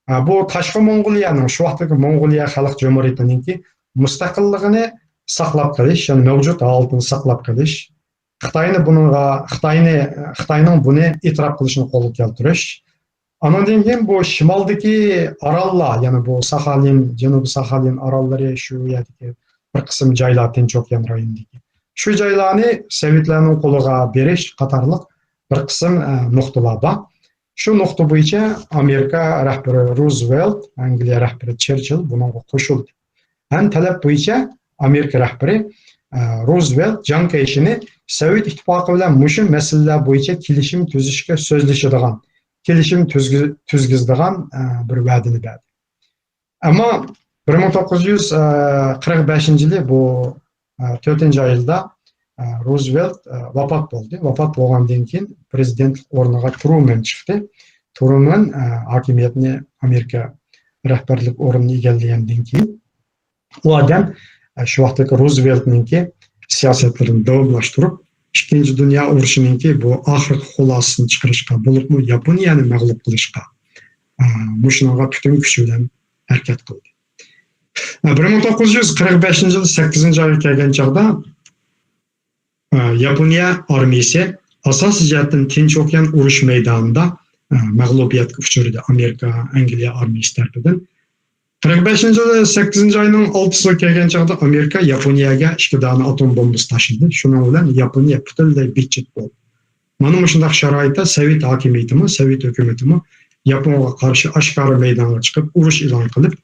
ئە، بۇ تاشقى موڭغۇلىيەنىڭ، شۇ ۋاقىتتىكى موڭغۇلىيە خەلق جۇمھۇرىيىتىنىڭكى مۇستەقىللىقىنى ساقلاپ قېلىش، يەنى مەۋجۇت ھالىتىنى ساقلاپ قېلىش، خىتاينى بۇنىڭغا، خىتاينى، خىتاينىڭ بۇنى ئېتىراپ قىلىشىنى قولغا كەلتۈرۈش. ئانىڭدىن كېيىن بۇ شىمالدىكى ئاراللار، يەنى بۇ ساخالىن، جەنۇبىي ساخالىن ئاراللىرى، شۇ يەردىكى بىر قىسىم جايلار، تىنچ ئوكيان رايونىدىكى شۇ جايلارنى سوۋېتلارنىڭ قولىغا بېرىش قاتارلىق بىر قىسىم، ئە، نۇقتىلار بار. شۇ نۇقتا بويىچە ئامېرىكا رەھبىرى روزۋېلت، ئەنگلىيە رەھبىرى چېرچىل بۇنىڭغا قوشۇلدى. ھەم تەلەپ بويىچە ئامېرىكا رەھبىرى، ئە، روزۋېلت جاڭ كەيشىنى سوۋېت ئىتتىپاقى بىلەن مۇشۇ مەسىلىلەر بويىچە كېلىشىم تۈزۈشكە سۆزلىشىدىغان، كېلىشىم تۈزگۈ-، تۈزگۈزىدىغان، ئە، بىر ۋەدىنى بەردى. ئەمما بىر مىڭ توققۇز يۈز قىرىق بەشىنچى يىلى بۇ، ئە، تۆتىنچى ئايدا، ئە، روزۋېلت، ئە، ۋاپات بولدى. ۋاپات بولغاندىن كېيىن پىرېزىدېنتلىق ئورنىغا ترومەن چىقتى. ترومەن، ئە، ھاكىمىيەتنى، ئامېرىكا رەھبەرلىك ئورنىنى ئىگىلىگەندىن كېيىن، ئۇ ئادەم، ئە، شۇ ۋاقىتتىكى روزۋېلتنىڭكى سىياسەتلىرىنى داۋاملاشتۇرۇپ، ئىككىنچى دۇنيا ئۇرۇشىنىڭكى بۇ ئاخىرقى خۇلاسىسىنى چىقىرىشقا، بولۇپمۇ ياپونىيەنى مەغلۇپ قىلىشقا، ئە، مۇشۇنىڭغا پۈتۈن كۈچى بىلەن ھەرىكەت قىلدى. ئە، بىر مىڭ توققۇز يۈز قىرىق بەشىنچى يىل سەككىزىنچى ئايغا كەلگەن چاغدا، ئە، ياپونىيە ئارمىيىسى ئاساسىي جەھەتتىن تىنچ ئوكيان ئۇرۇش مەيدانىدا، ئە، مەغلۇبىيەتكە ئۇچرىدى ئامېرىكا، ئەنگلىيە ئارمىيىسى تەرىپىدىن. قىرىق بەشىنچى يىلى سەككىزىنچى ئاينىڭ ئالتىسىغا كەلگەن چاغدا ئامېرىكا ياپونىيەگە ئىككى دانە ئاتوم بومبىسى تاشلىدى. شۇنىڭ بىلەن ياپونىيە پۈتۈنلەي بىتچىت بولدى. مانا مۇشۇنداق شارائىتتا سوۋېت ھاكىمىيىتىمۇ، سوۋېت ھۆكۈمىتىمۇ ياپونغا قارشى ئاشكارا مەيدانغا چىقىپ، ئۇرۇش ئېلان قىلىپ،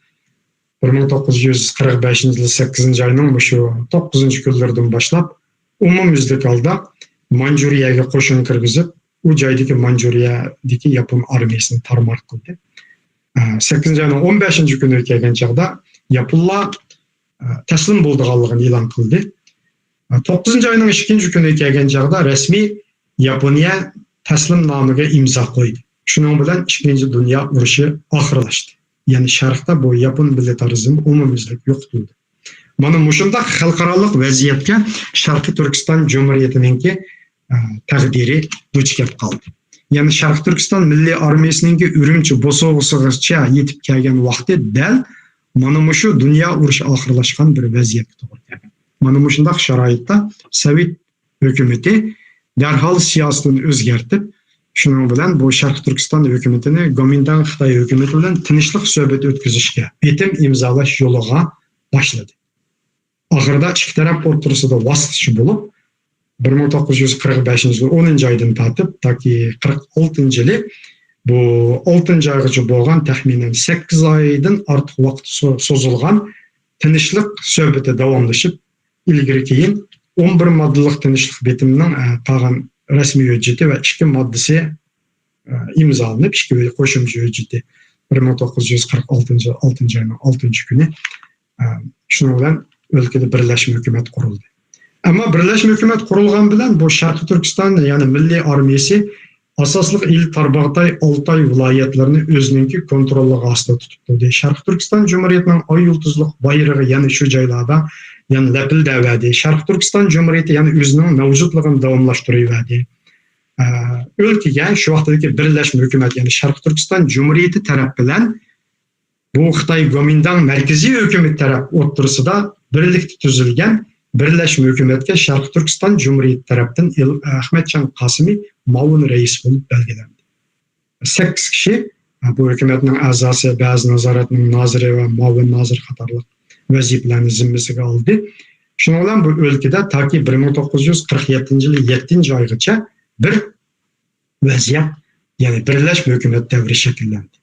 بىر مىڭ توققۇز يۈز قىرىق بەشىنچى يىلى سەككىزىنچى ئاينىڭ مۇشۇ توققۇزىنچى كۈنلىرىدىن باشلاپ، ئومۇميۈزلۈك ھالدا مانجۇرىيەگە قوشۇن كىرگۈزۈپ، ئۇ جايدىكى مانجۇرىيەدىكى ياپون ئارمىيىسىنى تارمار قىلدى. ئە، سەككىزىنچى ئاينىڭ ئون بەشىنچى كۈنىگە كەلگەن چاغدا ياپونلار، ئە، تەسلىم بولىدىغانلىقىنى ئېلان قىلدى. ئە، توققۇزىنچى ئاينىڭ ئىككىنچى كۈنىگە كەلگەن چاغدا رەسمىي ياپونىيە تەسلىمنامىگە ئىمزا قويدى. شۇنىڭ بىلەن ئىككىنچى دۇنيا ئۇرۇشى ئاخىرلاشتى. يەنى شەرقتە بۇ ياپون مىلىتارىزمى ئومۇميۈزلۈك يوقىتىلدى. مانا مۇشۇنداق خەلقئارالىق ۋەزىيەتكە شەرقىي تۈركىستان جۇمھۇرىيىتىنىڭكى، ئە، تەقدىرى دۇچ كەپ قالدى. يەنى شەرقىي تۈركىستان مىللىي ئارمىيىسىنىڭكى ئۈرۈمچى بوسۇغىسىغىچە يېتىپ كەلگەن ۋاقتى دەل مانا مۇشۇ دۇنيا ئۇرۇشى ئاخىرلاشقان بىر ۋەزىيەتكە توغرا كەلگەن. مانا مۇشۇنداق شارائىتتا سوۋېت ھۆكۈمىتى دەرھال سىياسىتىنى ئۆزگەرتىپ، شۇنىڭ بىلەن بۇ شەرقىي تۈركىستان ھۆكۈمىتىنى گومىنداڭ خىتاي ھۆكۈمىتى بىلەن تىنچلىق سۆھبىتى ئۆتكۈزۈشكە، بىتىم ئىمزالاش يولىغا باشلىدى. ئاخىرىدا ئىككى تەرەپ ئوتتۇرىسىدا ۋاسىتىچى بولۇپ، بىر مىڭ توققۇز يۈز قىرىق بەشىنچى يىل ئونىنچى ئايدىن تارتىپ تاكى قىرىق ئالتىنچى يىلى، بۇ ئالتىنچى ئايغىچە بولغان تەخمىنەن سەككىز ئايدىن ئارتۇق ۋاقىت سو-، سوزۇلغان تىنچلىق سۆھبىتى داۋاملىشىپ، ئىلگىرى كېيىن ئون بىر ماددىلىق تىنچلىق بېتىمىنىڭ، ئە، قالغان رەسمىي ھۆججىتى ۋە ئىككى ماددىسى، ئە، ئىمزالىنىپ، ئىككى قوشۇمچە ھۆججىتى بىر مىڭ توققۇز يۈز قىرىق ئالتىنچى يىل ئالتىنچى ئاينىڭ ئالتىنچى كۈنى، ئە، شۇنىڭ بىلەن ئۆلكىدە بىرلەشمە ھۆكۈمەت قۇرۇلدى. ئەمما بىرلەشمە ھۆكۈمەت قۇرۇلغان بىلەن بۇ شەرقىي تۈركىستان، يەنى مىللىي ئارمىيىسى ئاساسلىق ئىلى تارباغاتاي، ئالتاي ۋىلايەتلىرىنى ئۆزىنىڭكى كونتروللۇقى ئاستىدا تۇتۇپ تۇردى. شەرقىي تۈركىستان جۇمھۇرىيىتىنىڭ ئاي يۇلتۇزلۇق بايرىقى يەنە شۇ جايلاردا يەنە لەپىلدەۋەردى. شەرقىي تۈركىستان جۇمھۇرىيىتى يەنە ئۆزىنىڭ مەۋجۇتلۇقىنى داۋاملاشتۇرۇۋەردى. ئە، ئۆلكىگە شۇ ۋاقىتتىكى بىرلەشمە ھۆكۈمەت، يەنى شەرقىي تۈركىستان جۇمھۇرىيىتى تەرەپ بىلەن بۇ خىتاي گومىنداڭ مەركىزىي ھۆكۈمىتى تەرەپ ئوتتۇرىسىدا بىرلىكتە تۈزۈلگەن بىرلەشمە ھۆكۈمەتكە شەرقىي تۈركىستان جۇمھۇرىيىتى تەرەپتىن ئىل-، ئەخمەتجان قاسىمى مۇئاۋىن رەئىس بولۇپ بەلگىلەندى. سەككىز كىشى، بۇ ھۆكۈمەتنىڭ ئەزاسى، بەزى نازارەتنىڭ نازىرى ۋە مۇئاۋىن نازىر قاتارلىق ۋەزىپىلەرنى زىممىسىگە ئالدى. شۇنىڭ بىلەن بۇ ئۆلكىدە تاكى بىر مىڭ توققۇز يۈز قىرىق يەتتىنچى يىلى يەتتىنچى ئايغىچە بىر ۋەزىيەت، يەنى بىرلەشمە ھۆكۈمەت دەۋرى شەكىللەندى.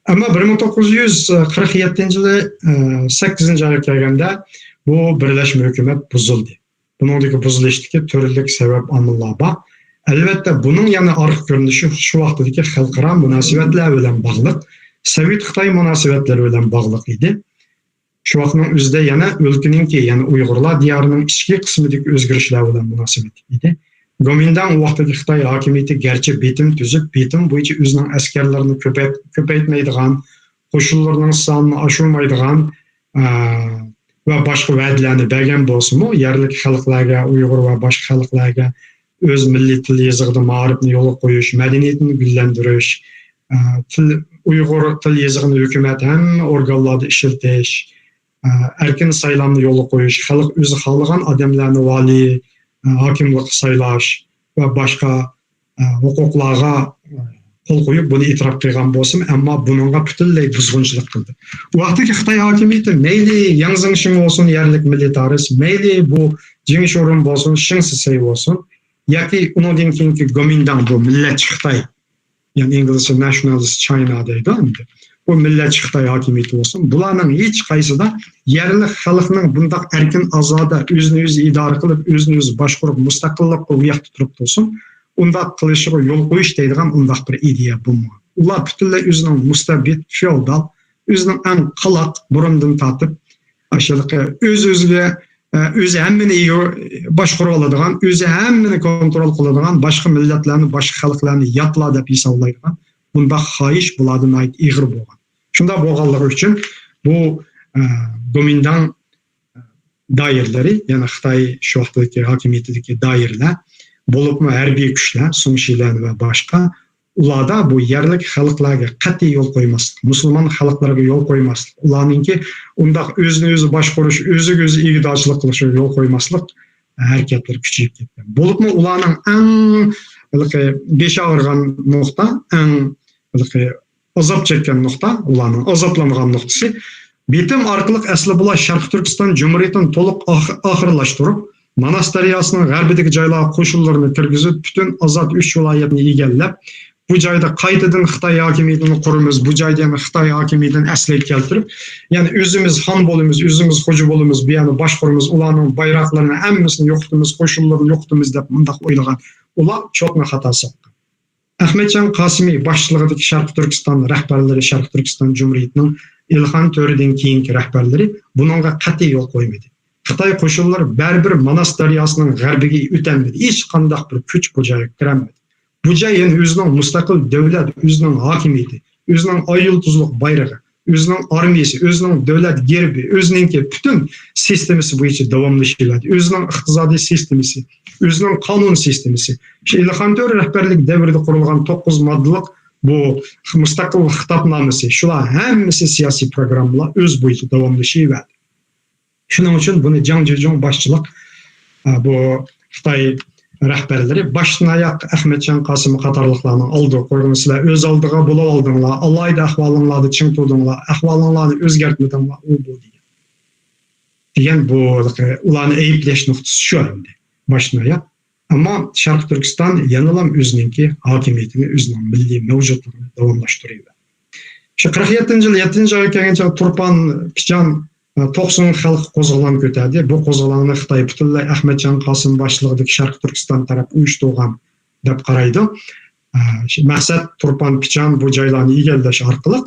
ئەمما بىر مىڭ توققۇز يۈز قىرىق يەتتىنچى يىلى، ئە، سەككىزىنچى ئايغا كەلگەندە بۇ بىرلەشمە ھۆكۈمەت بۇزۇلدى. بۇنىڭدىكى بۇزۇلۇشتىكى تۈرلۈك سەۋەب، ئامىللار بار. ئەلۋەتتە، بۇنىڭ يەنە ئارقا كۆرۈنۈشى شۇ ۋاقىتتىكى خەلقئارا مۇناسىۋەتلەر بىلەن باغلىق، سوۋېت-خىتاي مۇناسىۋەتلىرى بىلەن باغلىق ئىدى. شۇ ۋاقىتنىڭ ئۆزىدە يەنە ئۆلكىنىڭكى، يەنى ئۇيغۇرلار دىيارىنىڭ ئىچكى قىسمىدىكى ئۆزگىرىشلەر بىلەن مۇناسىۋەتلىك ئىدى. گومىنداڭ ئۇ ۋاقىتتىكى خىتاي ھاكىمىيىتى گەرچە بېتىم تۈزۈپ، بېتىم بويىچە ئۆزىنىڭ ئەسكەرلىرىنى كۆپەيت-، كۆپەيتمەيدىغان، قوشۇنلىرىنىڭ سانىنى ئاشۇرمايدىغان، ئە، ۋە باشقا ۋەدىلەرنى بەرگەن بولسىمۇ، يەرلىك خەلقلەرگە، ئۇيغۇر ۋە باشقا خەلقلەرگە ئۆز مىللىي تىل يېزىقىدا مائارىپنى يولغا قويۇش، مەدەنىيىتىنى گۈللەندۈرۈش، ئە، تىل، ئۇيغۇر تىل يېزىقىنى ھۆكۈمەت ھەممە ئورگانلاردا ئىشلىتىش، ئە، ئەركىن سايلامنى يولغا قويۇش، خەلق ئۆزى خالىغان ئادەملەرنى ۋالىي، ئە، ھاكىملىققا سايلاش ۋە باشقا، ئە، ھوقۇقلارغا قول قويۇپ، بۇنى ئېتىراپ قىلغان بولسىمۇ، ئەمما بۇنىڭغا پۈتۈنلەي بۇزغۇنچىلىق قىلدى. ئۇ ۋاقىتتىكى خىتاي ھاكىمىيىتى مەيلى ياڭ زېڭشىڭ بولسۇن، يەرلىك مىللىتارىست، مەيلى بۇ جېڭ شورۇن بولسۇن، شېڭ سىسەي بولسۇن، ياكى ئۇنىڭدىن كېيىنكى گومىنداڭ، بۇ مىللەتچى خىتاي، يەنى ئىنگلىزچە ناشنالىست چاينا دەيدۇ ئەمدى. بۇ مىللەتچى خىتاي ھاكىمىيىتى بولسۇن، بۇلارنىڭ ھېچ قايسىدا يەرلىك خەلقنىڭ بۇنداق ئەركىن ئازادە ئۆزىنى ئۆزى ئىدارە قىلىپ، ئۆزىنى ئۆزى باشقۇرۇپ، مۇستەقىللىققا ئۇ ياقتا تۇرۇپ تۇرسۇن، ئۇنداق قىلىشىغا يول قويۇش دەيدىغان ئۇنداق بىر ئىدىيە بولمىغان. ئۇلار پۈتۈنلەي ئۆزىنىڭ مۇستەبىت، فېئودال، ئۆزىنىڭ ئەڭ قالاق، بۇرۇندىن تارتىپ ئاشۇ ئۆز-ئۆزىگە، ئە، ئۆزى ھەممىنى يو-، باشقۇرۇپ ئالىدىغان، ئۆزى ھەممىنى كونترول قىلىدىغان، باشقا مىللەتلەرنى، باشقا خەلقلەرنى ياتلار دەپ ھېسابلايدىغان بۇنداق خاھىش بۇلاردا ناھايىتى ئېغىر بولغان. شۇنداق بولغانلىقى ئۈچۈن بۇ، ئە، گومىنداڭ دائىرىلىرى، يەنى خىتاي شۇ ۋاقىتتىكى ھاكىمىيىتىدىكى دائىرىلەر، بولۇپمۇ ھەربىي كۈچلەر، سۇڭشىلەن ۋە باشقا، ئۇلاردا بۇ يەرلىك خەلقلەرگە قەتئىي يول قويماسلىق، مۇسۇلمان خەلقلەرگە يول قويماسلىق، ئۇلارنىڭكى ئۇنداق ئۆزىنى ئۆزى باشقۇرۇش، ئۆزىگە ئۆزى ئىگىدارچىلىق قىلىشىغا يول قويماسلىق ھەرىكەتلىرى كۈچىيىپ كەتكەن. بولۇپمۇ ئۇلارنىڭ ئەڭ ھېلىقى بېشى ئاغرىغان نۇقتا، ئەڭ ھېلىقى ئازاب چەككەن نۇقتا، ئۇلارنىڭ ئازابلانغان نۇقتىسى، بېتىم ئارقىلىق ئەسلى بۇلار شەرقىي تۈركىستان جۇمھۇرىيىتىنى تولۇق ئاخ-، ئاخىرلاشتۇرۇپ، ماناس دەرياسىنىڭ غەربىدىكى جايلارغا قوشۇنلىرىنى كىرگۈزۈپ، پۈتۈن ئازاد ئۈچ ۋىلايەتنى ئىگىلەپ، بۇ جايدا قايتىدىن خىتاي ھاكىمىيىتىنى قۇرىمىز، بۇ جايدا يەنە خىتاي ھاكىمىيىتىنى ئەسلىگە كەلتۈرۈپ، يەنى ئۆزىمىز خان بولىمىز، ئۆزىمىز خوجا بولىمىز، بۇ يەرنى باشقۇرىمىز، ئۇلارنىڭ بايراقلىرىنى ھەممىسىنى يوقىتىمىز، قوشۇنلىرىنى يوقىتىمىز دەپ مۇنداق ئويلىغان. ئۇلار چوتنى خاتا ساپقان. ئەخمەتجان قاسىمى باشچىلىقىدىكى شەرقىي تۈركىستان رەھبەرلىرى شەرقىي تۈركىستان جۇمھۇرىيىتىنىڭ ئېلخان تۆرىدىن كېيىنكى رەھبەرلىرى بۇنىڭغا قەتئىي يول قويمىدى. خىتاي قوشۇنلىرى بەرىبىر ماناس دەرياسىنىڭ غەربىگە ئۆتەلمىدى، ھېچقانداق بىر كۈچ بۇ جايغا كىرەلمىدى. بۇ جاي يەنە ئۆزىنىڭ مۇستەقىل دۆلەت، ئۆزىنىڭ ھاكىمىيىتى، ئۆزىنىڭ ئاي يۇلتۇزلۇق بايرىغى، ئۆزىنىڭ ئارمىيىسى، ئۆزىنىڭ دۆلەت گېربى، ئۆزىنىڭكى پۈتۈن سىستېمىسى بويىچە داۋاملىشىۋەردى. ئۆزىنىڭ ئىقتىسادىي سىستېمىسى، ئۆزىنىڭ قانۇن سىستېمىسى. شۇ ئېلخان تۆرە رەھبەرلىك دەۋرىدە قۇرۇلغان توققۇز ماددىلىق بۇ مۇستەقىل خىتابنامىسى، شۇلار ھەممىسى سىياسىي پروگراممىلار ئۆز بويىچە داۋاملىشىۋەردى. شۇنىڭ ئۈچۈن بۇنى جاڭ جيېجۇڭ باشچىلىق، ئە، بۇ خىتاي رەھبەرلىرى باشتىن ئاياق ئەخمەتجان قاسىمى قاتارلىقلارنىڭ ئالدىغا قويغىنى، سىلەر ئۆز ئالدىغا بولۇۋالدىڭلار، ئالاھىدە ئەھۋالىڭلاردا چىڭ تۇردۇڭلار، ئەھۋالىڭلارنى ئۆزگەرتمىدىڭلار، ئۇ بۇ دېگەن. دېگەن بۇ ئۇلارنى ئەيىبلەش نۇقتىسى شۇ ئەمدى باشتىن ئاياق. ئەمما شەرقىي تۈركىستان يەنىلا ئۆزىنىڭكى ھاكىمىيىتىنى، ئۆزىنىڭ مىللىي مەۋجۇتلۇقىنى داۋاملاشتۇرۇۋەردى. شۇ قىرىق يەتتىنچى يىل يەتتىنچى ئايغا كەلگەنچە تۇرپان پىچان، ئە، توقسۇن خەلق قوزغىلاڭ كۆتەردى. بۇ قوزغىلاڭنى خىتاي پۈتۈنلەي ئەخمەتجان قاسىم باشچىلىقىدىكى شەرقىي تۈركىستان تەرەپ ئۇيۇشتۇرغان دەپ قارايدۇ. ئە، شۇ مەقسەت تۇرپان پىچان بۇ جايلارنى ئىگىلەش ئارقىلىق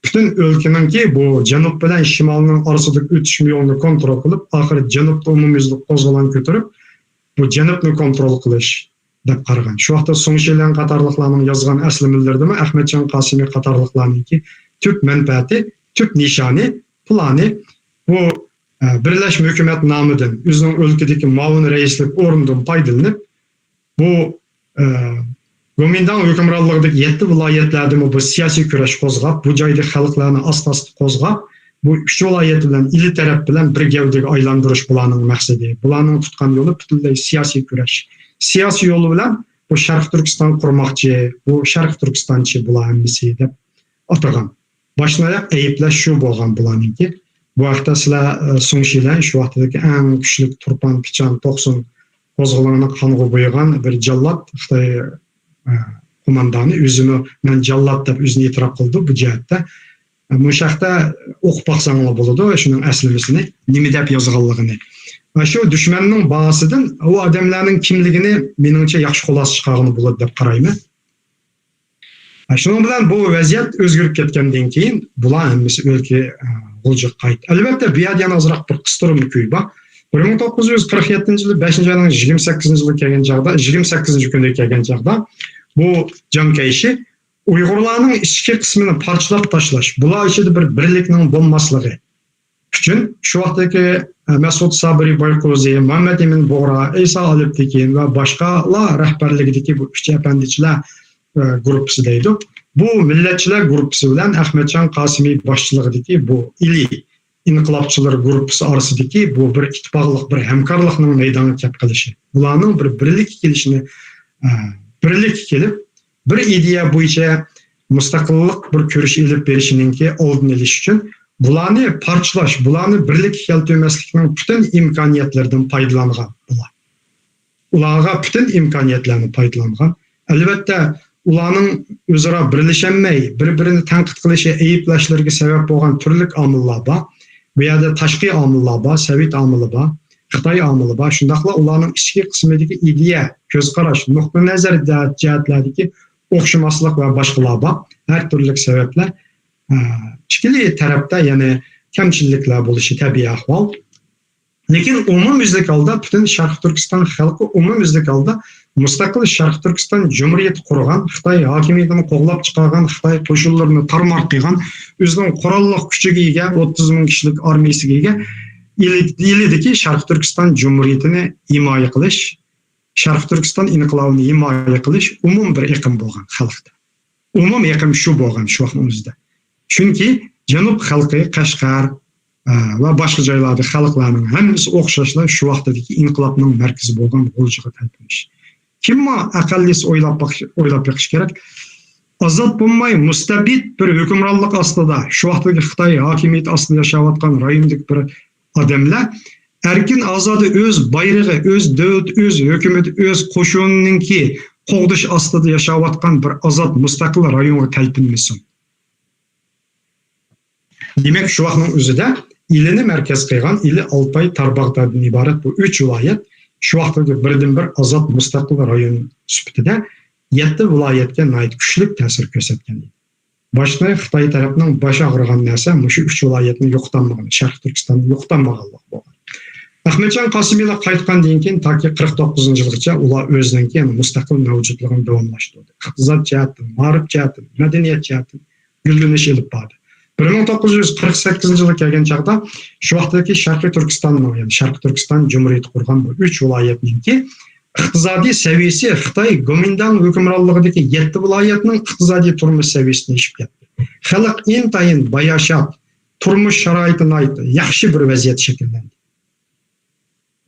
پۈتۈن ئۆلكىنىڭكى بۇ جەنۇب بىلەن شىمالنىڭ ئارىسىدىكى ئۆتۈشمە يولىنى كونترول قىلىپ، ئاخىرى جەنۇبتا ئومۇميۈزلۈك قوزغىلاڭ كۆتۈرۈپ، بۇ جەنۇبنى كونترول قىلىش دەپ قارىغان. شۇ ۋاقىتتا سۇڭ شىلەن قاتارلىقلارنىڭ يازغان ئەسلىمىلىرىدىمۇ ئەخمەتجان قاسىمى قاتارلىقلارنىڭكى تۈپ مەنپەئەتى، تۈپ نىشانى، پىلانى بۇ، ئە، بىرلەشمە ھۆكۈمەت نامىدىن ئۆزىنىڭ ئۆلكىدىكى مۇئاۋىن رەئىسلىك ئورنىدىن پايدىلىنىپ، بۇ، ئە، گومىنداڭ ھۆكۈمرانلىقىدىكى يەتتە ۋىلايەتلەردىمۇ بۇ سىياسىي كۈرەش قوزغاپ، بۇ جايدىكى خەلقلەرنى ئاستا-ئاستا قوزغاپ، بۇ ئۈچ ۋىلايەت بىلەن ئىلى تەرەپ بىلەن بىر گەۋدىگە ئايلاندۇرۇش بۇلارنىڭ مەقسىتى. بۇلارنىڭ تۇتقان يولى پۈتۈنلەي سىياسىي كۈرەش. سىياسىي يول بىلەن بۇ شەرقىي تۈركىستان قۇرماقچى، بۇ شەرقىي تۈركىستانچى بۇلار ھەممىسى دەپ ئاتىغان. باشتىن ئاياق ئەيىبلەش شۇ بولغان بۇلارنىڭكى. بۇ ھەقتە سىلەر، ئە، سۇڭ شىلەن شۇ ۋاقىتتىكى ئەڭ كۈچلۈك تۇرپان پىچان توقسۇن قوزغىلىڭىنى قانغا بويىغان بىر جاللات خىتاي، ئە، قوماندانى ئۆزىمۇ مەن جاللات دەپ ئۆزىنى ئېتىراپ قىلىدۇ بۇ جەھەتتە. ئە، مۇشۇ ھەقتە ئوقۇپ باقساڭلار بولىدۇ شۇنىڭ ئەسلىمىسىنى، نېمە دەپ يازغانلىقىنى. ئە، شۇ دۈشمەننىڭ باھاسىدىن ئۇ ئادەملەرنىڭ كىملىكىنى مېنىڭچە ياخشى خۇلاسە چىقارغىلى بولىدۇ دەپ قارايمەن. شۇنىڭ بىلەن بۇ ۋەزىيەت ئۆزگىرىپ كەتكەندىن كېيىن، بۇلار ھەممىسى ئۆلكە، ئە، غۇلجىغا قايتتى. ئەلۋەتتە، بۇ يەردە يەنە ئازراق بىر قىستۇرما كۈي بار. بىر مىڭ توققۇز يۈز قىرىق يەتتىنچى يىلى بەشىنچى ئاينىڭ يىگىرمە سەككىزىنچى يىلى كەلگەن چاغدا، يىگىرمە سەككىزىنچى كۈنى كەلگەن چاغدا، بۇ جاڭ كەيشى ئۇيغۇرلارنىڭ ئىچكى قىسمىنى پارچىلاپ تاشلاش، بۇلار ئىچىدە بىر بىرلىكنىڭ بولماسلىقى ئۈچۈن شۇ ۋاقىتتىكى، ئە، مەسئۇد سابىرى بايقوزى، مۇھەممەد ئىمىن بۇغرا، ئەيسا ئالپتېكىن ۋە باشقىلار رەھبەرلىكىدىكى بۇ ئۈچ ئەپەندىچىلەر، ئە، گۇرۇپپىسى دەيدۇ. بۇ مىللەتچىلەر گۇرۇپپىسى بىلەن ئەخمەتجان قاسىمى باشچىلىقىدىكى بۇ ئىلى ئىنقىلابچىلار گۇرۇپپىسى ئارىسىدىكى بۇ بىر ئىتتىپاقلىق، بىر ھەمكارلىقنىڭ مەيدانغا كەپ قېلىشى، بۇلارنىڭ بىر بىرلىككە كېلىشىنى، ئە، بىرلىككە كېلىپ، بىر ئىدىيە بويىچە مۇستەقىللىق بىر كۈرىشى ئېلىپ بېرىشىنىڭكى ئالدىنى ئېلىش ئۈچۈن بۇلارنى پارچىلاش، بۇلارنى بىرلىككە كەلتۈرمەسلىكنىڭ پۈتۈن ئىمكانىيەتلىرىدىن پايدىلانغان بۇلار. ئۇلارغا پۈتۈن ئىمكانىيەتلەرنى پايدىلانغان. ئەلۋەتتە، ئۇلارنىڭ ئۆزئارا بىرلىشەلمەي، بىر-بىرىنى تەنقىد قىلىشى، ئەيىبلەشلىرىگە سەۋەب بولغان تۈرلۈك ئامىللار بار. بۇ يەردە تاشقى ئامىللار بار، سوۋېت ئامىلى بار، خىتاي ئامىلى بار. شۇنداقلا ئۇلارنىڭ ئىچكى قىسمىدىكى ئىدىيە، كۆز قاراش، نۇقتىئى نەزەر جەھەتلەردىكى ئوخشىماسلىق ۋە باشقىلار بار. ھەر تۈرلۈك سەۋەبلەر، ئە، ئىككىلى تەرەپتە يەنە كەمچىلىكلەر بولۇشى تەبىئىي ئەھۋال. لېكىن ئومۇميۈزلۈك ھالدا پۈتۈن شەرقىي تۈركىستان خەلقى ئومۇميۈزلۈك ھالدا مۇستەقىل شەرقىي تۈركىستان جۇمھۇرىيىتى قۇرغان، خىتاي ھاكىمىيىتىنى قوغلاپ چىقارغان، خىتاي قوشۇنلىرىنى تارمار قىلغان، ئۆزىنىڭ قوراللىق كۈچىگە ئىگە، ئوتتۇز مىڭ كىشىلىك ئارمىيىسىگە ئىگە، ئىلى-، ئىلىدىكى شەرقىي تۈركىستان جۇمھۇرىيىتىنى ھىمايە قىلىش، شەرقىي تۈركىستان ئىنقىلابىنى ھىمايە قىلىش ئومۇم بىر ئېقىم بولغان خەلقتە. ئومۇم ئېقىم شۇ بولغان شۇ ۋاقىتنىڭ ئۆزىدە. چۈنكى جەنۇب خەلقى قەشقەر، ئە، ۋە باشقا جايلاردىكى خەلقلەرنىڭ ھەممىسى ئوخشاشلا شۇ ۋاقىتتىكى ئىنقىلابنىڭ مەركىزى بولغان غۇلجىغا تەلپۈنۈش. كىممۇ ئەقەللىيسى ئويلاپ باقىش، ئويلاپ بېقىش كېرەك. ئازاد بولماي مۇستەبىت بىر ھۆكۈمرانلىق ئاستىدا، شۇ ۋاقىتتىكى خىتاي ھاكىمىيىتى ئاستىدا ياشاۋاتقان رايوندىكى بىر ئادەملەر ئەركىن ئازادە ئۆز بايرىقى، ئۆز دۆلىتى، ئۆز ھۆكۈمىتى، ئۆز قوشۇنىنىڭكى قوغدىشى ئاستىدا ياشاۋاتقان بىر ئازاد مۇستەقىل رايونغا تەلپۈنمىسۇن. دېمەك، شۇ ۋاقىتنىڭ ئۆزىدە ئىلىنى مەركەز قىلغان ئىلى، ئالتاي، تارباغاتايدىن ئىبارەت بۇ ئۈچ ۋىلايەت شۇ ۋاقىتتىكى بىردىنبىر ئازاد مۇستەقىل رايون سۈپىتىدە يەتتە ۋىلايەتكە ناھايىتى كۈچلۈك تەسىر كۆرسەتكەن ئىدى. باشتا خىتاي تەرەپنىڭ باش ئاغرىغان نەرسە مۇشۇ ئۈچ ۋىلايەتنى يوقىتالمىغان، شەرقىي تۈركىستاننى يوقىتالمىغانلىقى بولغان. ئەخمەتجان قاسىملار قايتقاندىن كېيىن تاكى قىرىق توققۇزىنچى يىلغىچە ئۇلار ئۆزىنىڭكى مۇستەقىل مەۋجۇتلۇقىنى داۋاملاشتۇردى. ئىقتىساد جەھەتتىن، مائارىپ جەھەتتىن، مەدەنىيەت جەھەتتىن گۈللىنىش ئېلىپ باردى. بىر مىڭ توققۇز يۈز قىرىق سەككىزىنچى يىلغا كەلگەن چاغدا شۇ ۋاقىتتىكى شەرقىي تۈركىستاننىڭ، يەنى شەرقىي تۈركىستان جۇمھۇرىيىتى قۇرغان بۇ ئۈچ ۋىلايەتنىڭكى ئىقتىسادىي سەۋىيەسى خىتاي گومىنداڭ ھۆكۈمرانلىقىدىكى يەتتە ۋىلايەتنىڭ ئىقتىسادىي تۇرمۇش سەۋىيەسىدىن ئېشىپ كەتتى. خەلق ئىنتايىن باياشات، تۇرمۇش شارائىتى ناھايىتى ياخشى بىر ۋەزىيەت شەكىللەندى.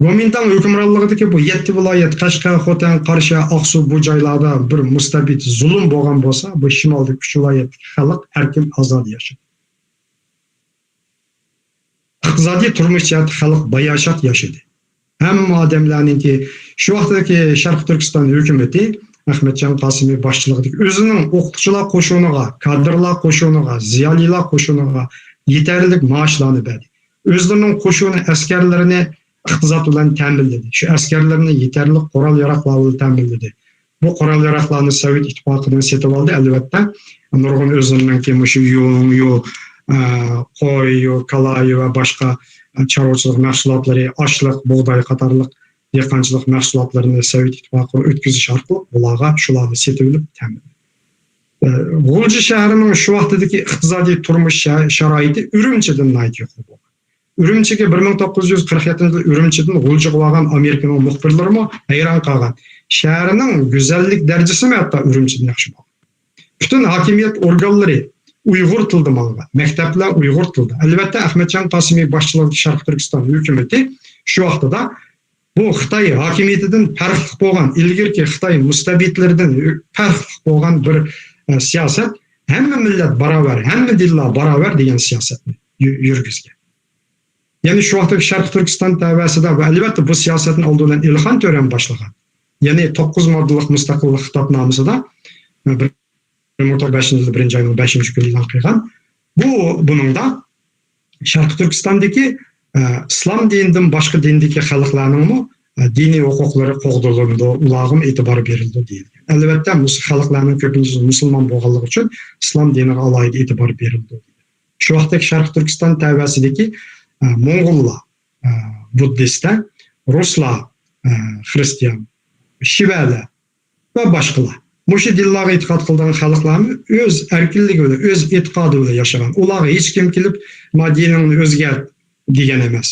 گومىنداڭ ھۆكۈمرانلىقىدىكى بۇ يەتتە ۋىلايەت، قەشقەر، خوتەن، قاراشى، ئاقسۇ، بۇ جايلاردا بىر مۇستەبىت زۇلۇم بولغان بولسا، بۇ شىمالدىكى ئۈچ ۋىلايەتتىكى خەلق ئەركىن، ئازادە ياشىدى. ئىقتىسادىي، تۇرمۇش جەھەتتە خەلق باياشات ياشىدى. ھەممە ئادەملەرنىڭكى، شۇ ۋاقىتتىكى شەرقىي تۈركىستان ھۆكۈمىتى، ئەخمەتجان قاسىمى باشچىلىقىدىكى ئۆزىنىڭ ئوقۇتقۇچىلار قوشۇنىغا، كادىرلار قوشۇنىغا، زىيالىيلار قوشۇنىغا يېتەرلىك مائاشلارنى بەردى. ئۆزلىرىنىڭ قوشۇنى، ئەسكەرلىرىنى ئىقتىساد بىلەن تەمىنلىدى. شۇ ئەسكەرلىرىنى يېتەرلىك قورال-ياراغلار بىلەن تەمىنلىدى. بۇ قورال-ياراغلارنى سوۋېت ئىتتىپاقىدىن سېتىۋالدى، ئەلۋەتتە. نۇرغۇن ئۆزلىرىنىڭكى مۇشۇ يۇڭ، يۇ، ئە، قوي، يۇ، كالا، يۇ ۋە باشقا، ئە، چارۋىچىلىق مەھسۇلاتلىرى، ئاشلىق، بۇغداي قاتارلىق دېھقانچىلىق مەھسۇلاتلىرىنى سوۋېت ئىتتىپاقىغا ئۆتكۈزۈش ئارقىلىق بۇلارغا شۇلارنى سېتىۋېلىپ تەمىنلىدى. ئە، غۇلجا شەھىرىنىڭ شۇ ۋاقتىدىكى ئىقتىسادىي تۇرمۇش شا-، شارائىتى ئۈرۈمچىدىن ناھايىتى يۇقىرى بولغان. ئۈرۈمچىگە بىر مىڭ توققۇز يۈز قىرىق يەتتىنچى يىلى ئۈرۈمچىدىن غۇلجىغا بارغان ئامېرىكىنىڭ مۇخبىرلىرىمۇ ھەيران قالغان. شەھەرنىڭ گۈزەللىك دەرىجىسىمۇ ھەتتا ئۈرۈمچىدىن ياخشى بولغان. پۈتۈن ھاكىمىيەت ئورگانلىرى ئۇيغۇر تىلىدا ماڭغان. مەكتەپلەر ئۇيغۇر تىلىدا. ئەلۋەتتە، ئەخمەتجان قاسىمى باشچىلىقىدىكى شەرقىي تۈركىستان ھۆكۈمىتى شۇ ۋاقتىدا بۇ خىتاي ھاكىمىيىتىدىن پەرقلىق بولغان، ئىلگىرىكى خىتاي مۇستەبىتلىرىدىن پەرقلىق بولغان بىر، ئە، سىياسەت، ھەممە مىللەت باراۋەر، ھەممە دىنلار باراۋەر دېگەن سىياسەتنى يۈ-، يۈرگۈزگەن. يەنى شۇ ۋاقىتتىكى شەرقىي تۈركىستان تەۋەسىدە ۋە ئەلۋەتتە بۇ سىياسەتنى ئالدى بىلەن ئېلىخان تۆرەم باشلىغان. يەنى توققۇز ماددىلىق مۇستەقىللىق خىتابنامىسىدا، بىر مىڭ توققۇز يۈز بەشىنچى يىلى بىرىنچى ئاينىڭ بەشىنچى كۈنى ئېلان قىلغان. بۇ، بۇنىڭدا شەرقىي تۈركىستاندىكى، ئە، ئىسلام دىنىدىن باشقا دىندىكى خەلقلەرنىڭمۇ، ئە، دىنىي ھوقۇقلىرى قوغدىلىدۇ، ئۇلارغىمۇ ئېتىبار بېرىلىدۇ دېيىلگەن. ئەلۋەتتە، مۇس-، خەلقلەرنىڭ كۆپىنچىسى مۇسۇلمان بولغانلىقى ئۈچۈن ئىسلام دىنىغا ئالاھىدە ئېتىبار بېرىلىدۇ. شۇ ۋاقىتتىكى شەرقىي تۈركىستان تەۋەسىدىكى، ئە، موڭغۇللار، ئە، بۇددىستلار، رۇسلار، ئە، خرىستىيان، شىۋەلەر ۋە باشقىلار. مۇشۇ دىنلارغا ئېتىقاد قىلىدىغان خەلقلەرمۇ ئۆز ئەركىنلىكى بىلەن، ئۆز ئېتىقادى بىلەن ياشىغان. ئۇلارغا ھېچكىم كېلىپ، ما دىنىڭنى ئۆزگەرت دېگەن ئەمەس.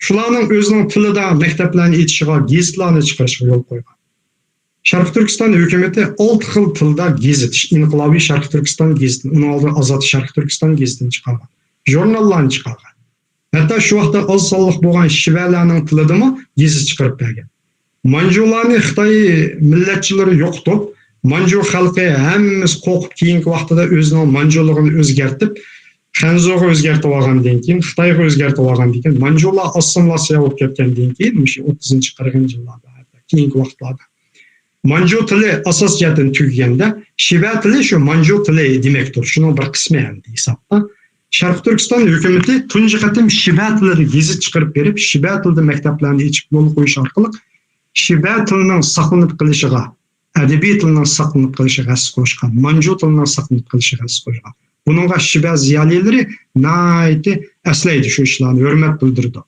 شۇلارنىڭ ئۆزىنىڭ تىلىدا مەكتەپلەرنى ئېچىشىغا، گېزىتلارنى چىقىرىشىغا يول قويغان. شەرقىي تۈركىستان ھۆكۈمىتى ئالتە خىل تىلدا گېزىت، ئىنقىلابىي شەرقىي تۈركىستان گېزىتىنى، ئۇنىڭ ئالدىدا ئازاد شەرقىي تۈركىستان گېزىتىنى چىقارغان. ژۇرناللارنى چىقارغان. ھەتتا شۇ ۋاقىتتا ئاز سانلىق بولغان شىۋەلەرنىڭ تىلىدىمۇ گېزىت چىقىرىپ بەرگەن. مانجۇلارنى خىتاي مىللەتچىلىرى يوقىتىپ، مانجۇ خەلقى ھەممىسى قورقۇپ، كېيىنكى ۋاقتىدا ئۆزىنىڭ مانجۇلۇقىنى ئۆزگەرتىپ، خەنزۇغا ئۆزگەرتىۋالغاندىن كېيىن، خىتايغا ئۆزگەرتىۋالغاندىن كېيىن، مانجۇلار ئاسسىمىلياتسىيە بولۇپ كەتكەندىن كېيىن، مۇشۇ ئوتتۇزىنچى، قىرىقىنچى يىللاردا، ھەتتا كېيىنكى ۋاقىتلاردا مانجۇ تىلى ئاساسىي جەھەتتىن تۈگىگەندە، شىبە تىلى شۇ مانجۇ تىلى دېمەكتۇر. شۇنىڭ بىر قىسمى ئەمدى ھېسابتا. شەرقىي تۈركىستان ھۆكۈمىتى تۇنجى قېتىم شىبە تىلىدا گېزىت چىقىرىپ بېرىپ، شىبە تىلىدا مەكتەپلەرنى ئېچىپ يول قويۇش ئارقىلىق شىبە تىلىنىڭ ساقلىنىپ قېلىشىغا، ئەدەبىي تىلنىڭ ساقلىنىپ قېلىشىغا ھەسسە قوشقان، مانجۇ تىلىنىڭ ساقلىنىپ قېلىشىغا ھەسسە قوشقان. بۇنىڭغا شىبە زىيالىيلىرى ناھايىتى ئەسلەيدۇ شۇ ئىشلارنى، ھۆرمەت بىلدۈرىدۇ.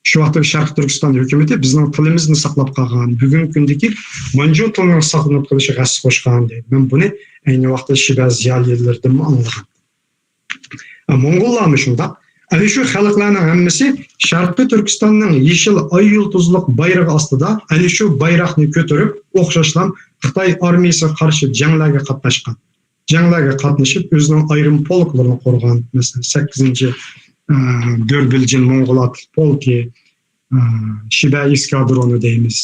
شۇ ۋاقىتتا شەرقىي تۈركىستان ھۆكۈمىتى بىزنىڭ تىلىمىزنى ساقلاپ قالغان، بۈگۈنكى كۈندىكى مانجۇ تىلىنىڭ ساقلىنىپ قېلىشىغا ھەسسە قوشقان دەيدۇ. مەن بۇنى ئەينى ۋاقىتتا شىبە زىيالىيلىرىدىنمۇ ئاڭلىغان. موڭغۇللارمۇ شۇنداق. ئەنە شۇ خەلقلەرنىڭ ھەممىسى شەرقىي تۈركىستاننىڭ يېشىل ئاي يۇلتۇزلۇق بايرىقى ئاستىدا ئەنە شۇ بايراقنى كۆتۈرۈپ، ئوخشاشلا خىتاي ئارمىيىسىغا قارشى جەڭلەرگە قاتناشقان. جەڭلەرگە قاتنىشىپ، ئۆزىنىڭ ئايرىم پولكلىرىنى قۇرغان. مەسىلەن، سەككىزىنچى، ئە، دۆربىلجىن موڭغۇل ئاتلىق پولكى، ئە، شىبە ئېسكادرونى دەيمىز.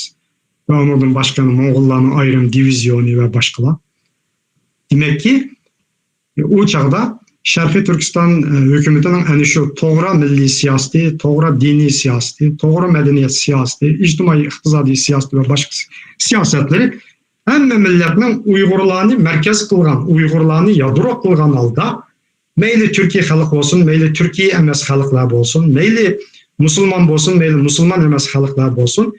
ۋە ئۇنىڭدىن باشقا موڭغۇللارنىڭ ئايرىم دىۋىزىيونى ۋە باشقىلار. دېمەككى، ئۇ چاغدا شەرقىي تۈركىستان، ئە، ھۆكۈمىتىنىڭ ئەنە شۇ توغرا مىللىي سىياسىتى، توغرا دىنىي سىياسىتى، توغرا مەدەنىيەت سىياسىتى، ئىجتىمائىي ئىقتىسادىي سىياسىتى ۋە باشقا سىياسەتلىرى ھەممە مىللەتنىڭ ئۇيغۇرلارنى مەركەز قىلغان، ئۇيغۇرلارنى يادرو قىلغان ھالدا، مەيلى تۈركىي خەلق بولسۇن، مەيلى تۈركىي ئەمەس خەلقلەر بولسۇن، مەيلى مۇسۇلمان بولسۇن، مەيلى مۇسۇلمان ئەمەس خەلقلەر بولسۇن،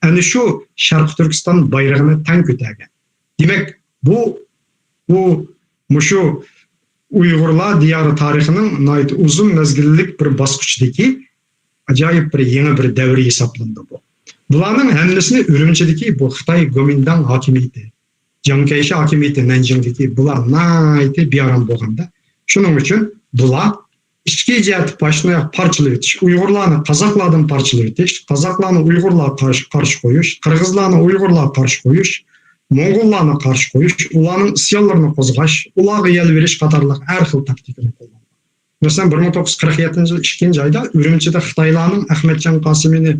ئەنە شۇ شەرقىي تۈركىستان بايرىقىنى تەڭ كۆتەرگەن. دېمەك، بۇ، بۇ، مۇشۇ ئۇيغۇرلار دىيارى تارىخىنىڭ ناھايىتى ئۇزۇن مەزگىللىك بىر باسقۇچىدىكى ئاجايىپ بىر يېڭى بىر دەۋر ھېسابلىنىدۇ بۇ. بۇلارنىڭ ھەممىسىنى ئۈرۈمچىدىكى بۇ خىتاي گومىنداڭ ھاكىمىيىتى، جياڭ كەيشى ھاكىمىيىتى نەنجىڭدىكى بۇلار ناھايىتى بىئارام بولغاندا، شۇنىڭ ئۈچۈن بۇلار ئىچكى جەھەتتە باشنى پارچىلىۋېتىش، ئۇيغۇرلارنى قازاقلاردىن پارچىلىۋېتىش، قازاقلارنى ئۇيغۇرلارغا قارشى، قارشى قويۇش، قىرغىزلارنى ئۇيغۇرلارغا قارشى قويۇش، موڭغۇللارنى قارشى قويۇش، ئۇلارنىڭ ئىسيانلىرىنى قوزغاش، ئۇلارغا يەل بېرىش قاتارلىق ھەر خىل تاكتىكىنى قوللانغان. مەسىلەن، بىر مىڭ توققۇز يۈز قىرىق يەتتىنچى يىل ئىككىنچى ئايدا ئۈرۈمچىدە خىتايلارنىڭ ئەخمەتجان قاسىمىنى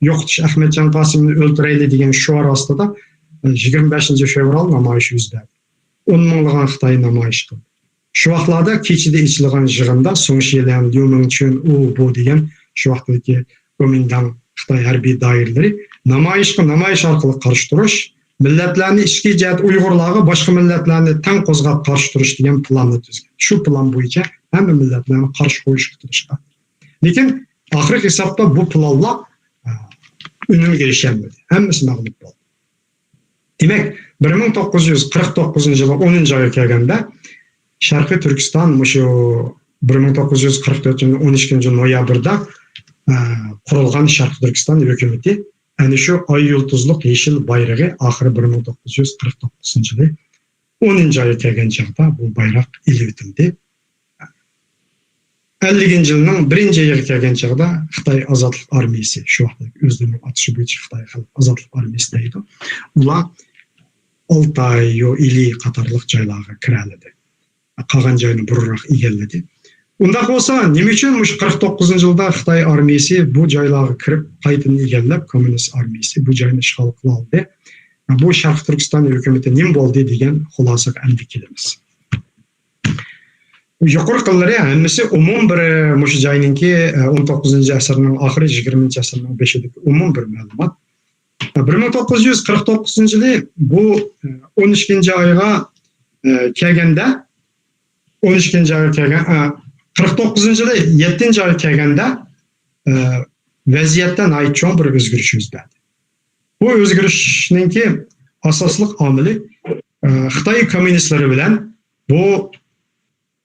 يوقىتىش، ئەخمەتجان قاسىمنى ئۆلتۈرەيلى دېگەن شوئار ئاستىدا، ئە، يىگىرمە بەشىنچى فېۋرال نامايىشى يۈز بەردى. ئون مىڭلىغان خىتاي نامايىش قىلدى. شۇ ۋاقىتلاردا كېچىدە ئېچىلغان يىغىندا سۇڭ شىليەن، ليۇ مىڭچۈن، ئۇ، بۇ دېگەن شۇ ۋاقىتتىكى گومىنداڭ خىتاي ھەربىي دائىرىلىرى نامايىشقا نامايىش ئارقىلىق قارشى تۇرۇش، مىللەتلەرنى ئىچكى جەھەت ئۇيغۇرلارغا باشقا مىللەتلەرنى تەڭ قوزغاپ قارشى تۇرۇش دېگەن پىلاننى تۈزگەن. شۇ پىلان بويىچە ھەممە مىللەتلەرنى قارشى قويۇشقا تىرىشقان. لېكىن ئاخىرقى ھېسابتا بۇ پىلانلار، ئە، ئۈنۈمگە ئېرىشەلمىدى. ھەممىسى مەغلۇپ بولدى. دېمەك، بىر مىڭ توققۇز يۈز قىرىق توققۇزىنچى يىلى ئونىنچى ئايغا كەلگەندە، شەرقىي تۈركىستان مۇشۇ بىر مىڭ توققۇز يۈز قىرىق تۆتىنچى يىلى ئون ئىككىنچى نويابىردا، ئە، قۇرۇلغان شەرقىي تۈركىستان ھۆكۈمىتى ئەنە شۇ ئاي يۇلتۇزلۇق يېشىل بايرىقى ئاخىرى بىر مىڭ توققۇز يۈز قىرىق توققۇزىنچى يىلى ئونىنچى ئايغا كەلگەن چاغدا بۇ بايراق ئېلىۋېتىلدى. ئەللىكىنچى يىلنىڭ بىرىنچى ئېيىغا كەلگەن چاغدا خىتاي ئازادلىق ئارمىيىسى، شۇ ۋاقىتتىكى ئۆزلىرىنىڭ ئاتىشى بويىچە خىتاي خەلق ئازادلىق ئارمىيىسى دەيدۇ. ئۇلار ئالتاي، يوئىلى قاتارلىق جايلارغا كىرەلىدى. قالغان جاينى بۇرۇنراق ئىگىلىدى. ئۇنداق بولسا، نېمە ئۈچۈن مۇشۇ قىرىق توققۇزىنچى يىلدا خىتاي ئارمىيىسى بۇ جايلارغا كىرىپ، قايتىدىن ئىگىلەپ، كوممۇنىست ئارمىيىسى بۇ جاينى ئىشغال قىلالىدى؟ بۇ شەرقىي تۈركىستان ھۆكۈمىتى نېمە بولدى دېگەن خۇلاسىگە ئەمدى كېلىمىز. يۇقىرىقىلىرى ھەممىسى ئومۇم بىر، مۇشۇ جاينىڭكى، ئون توققۇزىنچى ئەسىرنىڭ ئاخىرى، يىگىرمىنچى ئەسىرنىڭ بېشىدىكى ئومۇم بىر مەلۇمات. بىر مىڭ توققۇز يۈز قىرىق توققۇزىنچى يىلى بۇ، ئون ئىككىنچى ئايغا، ئە، كەلگەندە، ئون ئىككىنچى ئايغا كەلگەن، ئە، قىرىق توققۇزىنچى يىلى يەتتىنچى ئايغا كەلگەندە، ئە، ۋەزىيەتتە ناھايىتى چوڭ بىر ئۆزگىرىش يۈز بەردى. بۇ ئۆزگىرىشنىڭكى ئاساسلىق ئامىلى، ئە، خىتاي كوممۇنىستلىرى بىلەن بۇ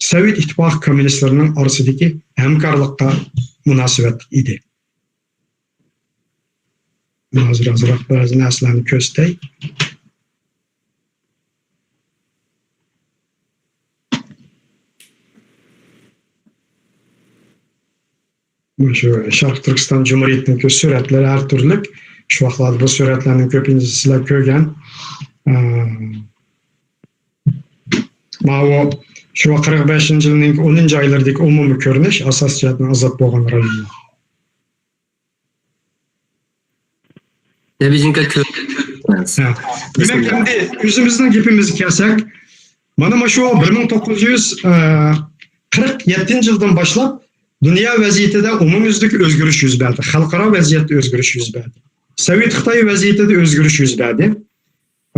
سوۋېت ئىتتىپاقى كوممۇنىستلىرىنىڭ ئارىسىدىكى ھەمكارلىققا مۇناسىۋەتلىك ئىدى. ھازىر ئازراق بەزى نەرسىلەرنى كۆرسىتەي. مۇشۇ شەرقىي تۈركىستان جۇمھۇرىيىتىنىڭكى سۈرەتلىرى ھەر تۈرلۈك. شۇ ۋاقىتلاردا بۇ سۈرەتلەرنىڭ كۆپىنچىسى سىلەر كۆرگەن. ئە، ماۋۇ شۇ قىرىق بەشىنچى يىلنىڭ ئونىنچى ئايلىرىدىكى ئومۇمىي كۆرۈنۈش، ئاساسىي جەھەتتىن ئازاد بولغان رايونلار. نەبىجىنكا كۆ- ھە. دېمەك، ئەمدى ئۆزىمىزنىڭ گېپىمىزگە كەلسەك، مانا مۇشۇ بىر مىڭ توققۇز يۈز قىرىق يەتتىنچى يىلدىن باشلاپ دۇنيا ۋەزىيىتىدە ئومۇميۈزلۈك ئۆزگىرىش يۈز بەردى. خەلقئارا ۋەزىيەتتە ئۆزگىرىش يۈز بەردى. سوۋېت خىتاي ۋەزىيىتىدە ئۆزگىرىش يۈز بەردى.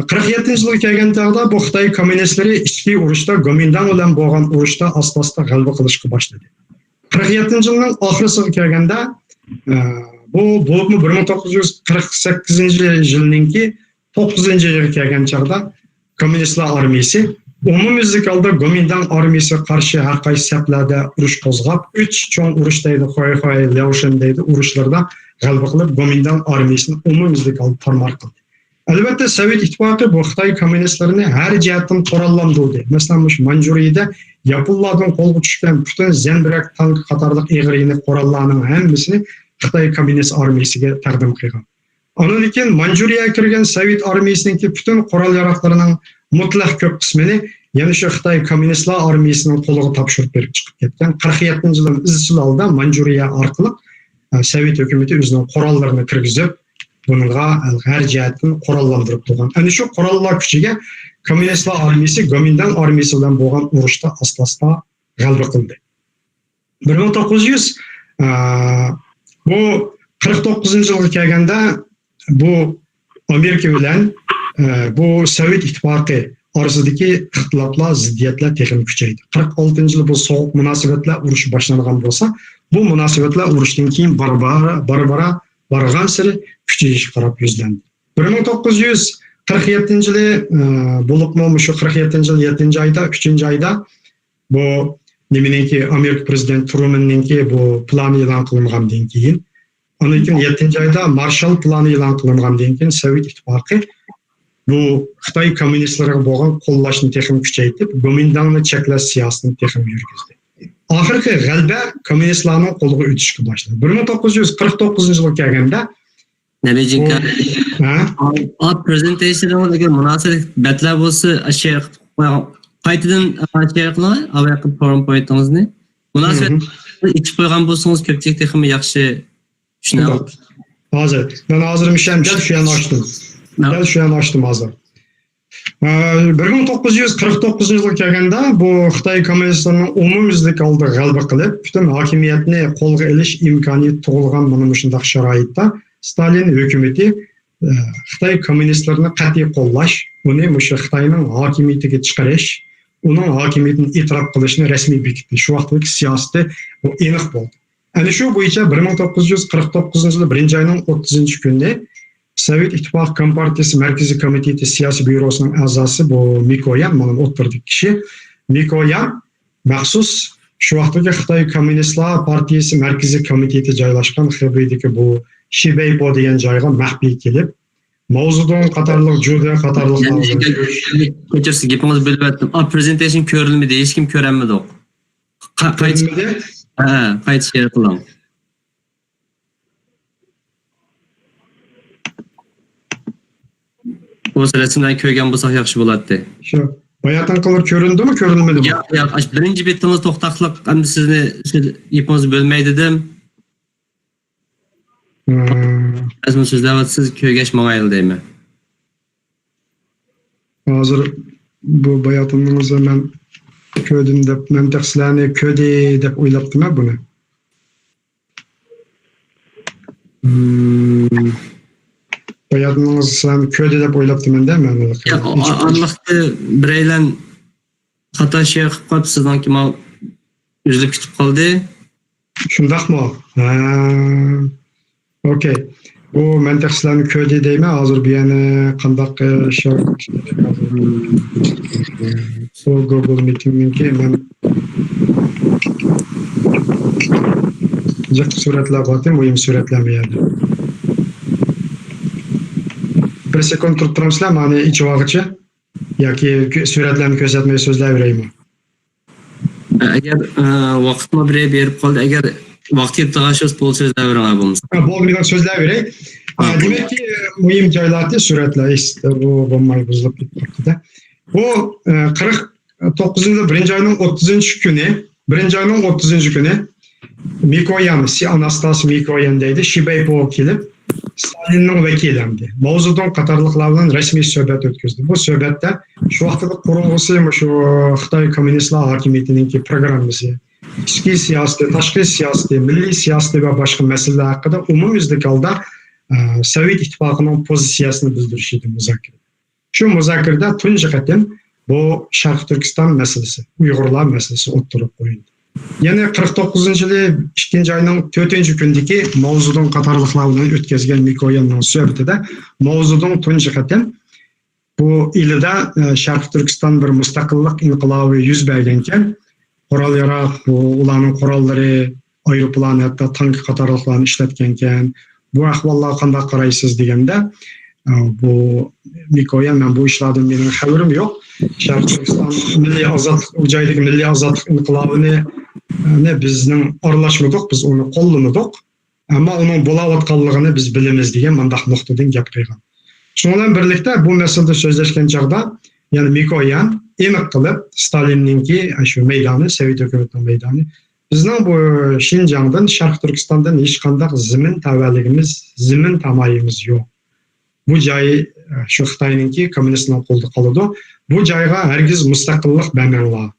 قىرىق يەتتىنچى يىلغا كەلگەن چاغدا بۇ خىتاي كوممۇنىستلىرى ئىچكى ئۇرۇشتا، گومىنداڭ بىلەن بولغان ئۇرۇشتا ئاستا-ئاستا غەلىبە قىلىشقا باشلىدى. قىرىق يەتتىنچى يىلنىڭ ئاخىرسىغا كەلگەندە، ئە، بۇ بولۇپمۇ بىر مىڭ توققۇز يۈز قىرىق سەككىزىنچى يىلنىڭكى توققۇزىنچى ئايغا كەلگەن چاغدا كوممۇنىستلار ئارمىيىسى ئومۇميۈزلۈك ھالدا گومىنداڭ ئارمىيىسىغا قارشى ھەر قايسى سەپلەردە ئۇرۇش قوزغاپ، ئۈچ چوڭ ئۇرۇش دەيدۇ، خۇەيخۇەي، لياۋشىن دەيدۇ، ئۇرۇشلىرىدا غەلىبە قىلىپ، گومىنداڭ ئارمىيىسىنى ئومۇميۈزلۈك ھالدا تارمار قىلدى. ئەلۋەتتە، سوۋېت ئىتتىپاقى بۇ خىتاي كوممۇنىستلىرىنى ھەر جەھەتتىن قوراللاندۇردى. مەسىلەن، مۇشۇ مانجۇرىيىدە ياپونلاردىن قولغا چۈشكەن پۈتۈن زەمبىرەك، تانك قاتارلىق ئېغىر يېنىك قوراللارنىڭ ھەممىسىنى خىتاي كوممۇنىست ئارمىيىسىگە تەقدىم قىلغان. ئاندىن كېيىن مانجۇرىيەگە كىرگەن سوۋېت ئارمىيىسىنىڭكى پۈتۈن قورال-ياراغلىرىنىڭ مۇتلەق كۆپ قىسمىنى يەنە شۇ خىتاي كوممۇنىستلار ئارمىيىسىنىڭ قولىغا تاپشۇرۇپ بېرىپ چىقىپ كەتكەن. قىرىق يەتتىنچى يىلى ئىزچىل ھالدا مانجۇرىيە ئارقىلىق، ئە، سوۋېت ھۆكۈمىتى ئۆزىنىڭ قوراللىرىنى كىرگۈزۈپ، بۇنىڭغا ھەر جەھەتتىن قوراللاندۇرۇپ تۇرغان. ئەنە شۇ قوراللار كۈچىگە كوممۇنىستلار ئارمىيىسى گومىنداڭ ئارمىيىسى بىلەن بولغان ئۇرۇشتا ئاستا-ئاستا غەلىبە قىلدى. بىر مىڭ توققۇز يۈز، ئە، بۇ قىرىق توققۇزىنچى يىلغا كەلگەندە، بۇ ئامېرىكا بىلەن، ئە، بۇ سوۋېت ئىتتىپاقى ئارىسىدىكى ئىختىلاپلار، زىددىيەتلەر تېخىمۇ كۈچەيدى. قىرىق ئالتىنچى يىلى بۇ سوغۇق مۇناسىۋەتلەر ئۇرۇشى باشلانغان بولسا، بۇ مۇناسىۋەتلەر ئۇرۇشتىن كېيىن بارا-بارا، بارا-بارا بارغانسېرى كۈچىيىشكە قاراپ يۈزلەندى. بىر مىڭ توققۇز يۈز قىرىق يەتتىنچى يىلى، ئە، بولۇپمۇ مۇشۇ قىرىق يەتتىنچى يىل يەتتىنچى ئايدا، ئۈچىنچى ئايدا بۇ نېمىنىڭكى، ئامېرىكا پرېزىدېنت ترۇمەننىڭكى بۇ پىلانى ئېلان قىلىنغاندىن كېيىن، ئاندىن كېيىن يەتتىنچى ئايدا مارشال پىلانى ئېلان قىلىنغاندىن كېيىن، سوۋېت ئىتتىپاقى بۇ خىتاي كوممۇنىستلىرىغا بولغان قوللاشنى تېخىمۇ كۈچەيتىپ، گومىنداڭنى چەكلەش سىياسىتىنى تېخىمۇ يۈرگۈزدى. ئاخىرقى غەلىبە كوممۇنىستلارنىڭ قولىغا ئۆتۈشكە باشلىدى. بىر مىڭ توققۇز يۈز قىرىق توققۇزىنچى يىلغا كەلگەندە، نەبىجىنكا. ھە؟ ئا، پرېزېنتېيشنغا ئەگەر مۇناسىۋەتلىك بەتلەر بولسا، شېئر قىلىپ قويۇڭ. قايتىدىن، ئا، شېئر قىلىڭ، ئاۋاققى پاورپوينتىڭىزنى. مۇناسىۋەت ئېچىپ قويغان بولسىڭىز، كۆپچىلىك تېخىمۇ ياخشى چۈشىنەلەيدۇ. شۇنداق. ھازىر، مەن ھازىر مۇشۇ يەرنى دەل شۇ يەرنى ئاچتىم. دەل شۇ يەرنى ئاچتىم ھازىر. ئە، بىر مىڭ توققۇز يۈز قىرىق توققۇزىنچى يىلغا كەلگەندە، بۇ خىتاي كوممۇنىستلىرىنىڭ ئومۇميۈزلۈك ھالدا غەلىبە قىلىپ، پۈتۈن ھاكىمىيەتنى قولغا ئېلىش ئىمكانىيىتى تۇغۇلغان مانا مۇشۇنداق شارائىتتا ستالىن ھۆكۈمىتى، ئە، خىتاي كوممۇنىستلىرىنى قەتئىي قوللاش، ئۇنى مۇشۇ خىتاينىڭ ھاكىمىيىتىگە چىقىرىش، ئۇنىڭ ھاكىمىيىتىنى ئېتىراپ قىلىشنى رەسمىي بېكىتتى. شۇ ۋاقىتتىكى سىياسىتى بۇ ئېنىق بولدى. ئەنە شۇ بويىچە بىر مىڭ توققۇز يۈز قىرىق توققۇزىنچى يىل بىرىنچى ئاينىڭ ئوتتۇزىنچى كۈنى سوۋېت ئىتتىپاقى كومپارتىيىسى مەركىزىي كومىتېتى سىياسىي بيۇروسىنىڭ ئەزاسى بۇ مىكويان، مانا ئوتتۇرىدىكى كىشى مىكويان مەخسۇس شۇ ۋاقىتتىكى خىتاي كوممۇنىستلار پارتىيىسى مەركىزىي كومىتېتى جايلاشقان خېبېيدىكى بۇ شىبەيپو دېگەن جايغا مەخپىي كېلىپ، ماۋزېدۇڭ قاتارلىق، جۇدې قاتارلىقلار بىلەن كەچۈرسىز، گېپىڭىزنى بۆلۈۋەتتىم. ئا، پرېزېنتېيشن كۆرۈلمىدى، ھېچكىم كۆرەلمىدۇق. قا-، قايتىش، كۆرۈلمىدى؟ ھە، قايتا شېئر قىلىڭ. بۇ رەسىملەرنى كۆرگەن بولساق ياخشى بولاتتى. شۇ باياتىنقىلار كۆرۈندىمۇ، كۆرۈنمىدىمۇ؟ ياق، ياق، ئاشۇ بىرىنچى بېتىڭىز توختاقلىق، ئەمدى سىزنى شۇ گېپىڭىزنى بۆلمەي دېدىم. ھىم. ئەزمۇ سۆزلەۋاتىسىز، كۆرگەچ ماڭايلى دەيمەن. ھازىر بۇ باياتىنىڭىزنى مەن كۆردۈم دەپ، مەن تېخى سىلەرنى كۆردى دەپ ئويلاپتىمەن بۇنى. ھىم. باياتىنىڭىز سىلەرنى كۆردى دەپ ئويلاپتىمەن-دە مەن. ياق، ئا-، ئارىلىقتا بىرەيلەن خاتا شېئر قىلىپ قويۇپ، سىزنىڭكى ماۋۇ ئۈزۈلۈپ كېتىپ قالدى. شۇنداقمۇ؟ ھە. ئوكەي. بۇ مەن تېخى سىلەرنى كۆردى دەيمەن. ھازىر بۇ يەنە قانداق، ئە، شېئر، بۇ گۇگل مىتىڭنىڭكى مەن جىق سۈرەتلەر بارتى، مۇھىم سۈرەتلەر بۇ يەردە. بىر سېكۇنت تۇرۇپ تۇرامسىلەر، مانا ئېچىۋالغۇچە. ياكى كۆ-، سۈرەتلەرنى كۆرسەتمەي سۆزلەۋېرەيمۇ؟ ئەگەر، ئە، ۋاقىتمۇ بىرەر بېرىپ قالدى. ئەگەر ۋاقىت كېتىدىغان شۇ بولسا سۆزلەۋېرىڭ بولمىسا. ھە، بولدى، مېنىڭ سۆزلەۋېرەي. ھە، ئە، بولدى. دېمەك، مۇھىم جايلاردا سۈرەتلەر ئىس-، بۇ بولماي بۇزۇلۇپ كېتىپ قاپتۇ-دە. بۇ، ئە، قىرىق توققۇزىنچى يىل بىرىنچى ئاينىڭ ئوتتۇزىنچى كۈنى، بىرىنچى ئاينىڭ ئوتتۇزىنچى كۈنى مىكويان، سى ئاناستاس مىكويان دەيدۇ، شىبەيپوغا كېلىپ، ستالىننىڭ ۋەكىلى ئەمدى، ماۋزېدۇڭ قاتارلىقلار بىلەن رەسمىي سۆھبەت ئۆتكۈزدى. بۇ سۆھبەتتە شۇ ۋاقىتتا قۇرۇلغۇسى مۇشۇ خىتاي كوممۇنىستلار ھاكىمىيىتىنىڭكى پروگراممىسى، ئىچكى سىياسىتى، تاشقى سىياسىتى، مىللىي سىياسىتى ۋە باشقا مەسىلىلەر ھەققىدە ئومۇميۈزلۈك ھالدا، ئە، سوۋېت ئىتتىپاقىنىڭ پوزىتسىيەسىنى بىلدۈرۈش ئىدى مۇزاكىرە. شۇ مۇزاكىرىدە تۇنجى قېتىم بۇ شەرقىي تۈركىستان مەسىلىسى، ئۇيغۇرلار مەسىلىسى ئوتتۇرىغا قويۇلدى. يەنى قىرىق توققۇزىنچى يىلى ئىككىنچى ئاينىڭ تۆتىنچى كۈنىدىكى ماۋزېدۇڭ قاتارلىقلار بىلەن ئۆتكۈزگەن مىكوياننىڭ سۆھبىتىدە ماۋزېدۇڭ تۇنجى قېتىم بۇ ئىلىدا، ئە، شەرقىي تۈركىستان بىر مۇستەقىللىق ئىنقىلابى يۈز بەرگەنكەن، قورال-ياراق، بۇ، ئۇلارنىڭ قوراللىرى، ئايروپىلان، ھەتتا تانكا قاتارلىقلارنى ئىشلەتكەنكەن. بۇ ئەھۋاللارغا قانداق قارايسىز دېگەندە، ئە، بۇ مىكويان، مەن بۇ ئىشلاردىن مېنىڭ خەۋىرىم يوق. شەرقىي تۈركىستان مىللىي ئازادلىق، ئۇ جايدىكى مىللىي ئازادلىق ئىنقىلابىنى، ئە، نى بىزنىڭ ئارىلاشمىدۇق، بىز ئۇنى قوللىمىدۇق. ئەمما ئۇنىڭ بولاۋاتقانلىقىنى بىز بىلىمىز دېگەن مۇنداق نۇقتىدىن گەپ قىلغان. شۇنىڭ بىلەن بىرلىكتە بۇ مەسىلىدە سۆزلەشكەن چاغدا، يەنى مىكويان ئېنىق قىلىپ، ستالىننىڭكى شۇ مەيدانى، سوۋېت ھۆكۈمىتىنىڭ مەيدانى، بىزنىڭ بۇ شىنجاڭدىن، شەرقىي تۈركىستاندىن ھېچقانداق زېمىن تەۋەلىكىمىز، زېمىن تامايىمىز يوق. بۇ جاي، ئە، شۇ خىتاينىڭكى، كوممۇنىستنىڭ قولىدا قالىدۇ. بۇ جايغا ھەرگىز مۇستەقىللىق بەرمەڭلار.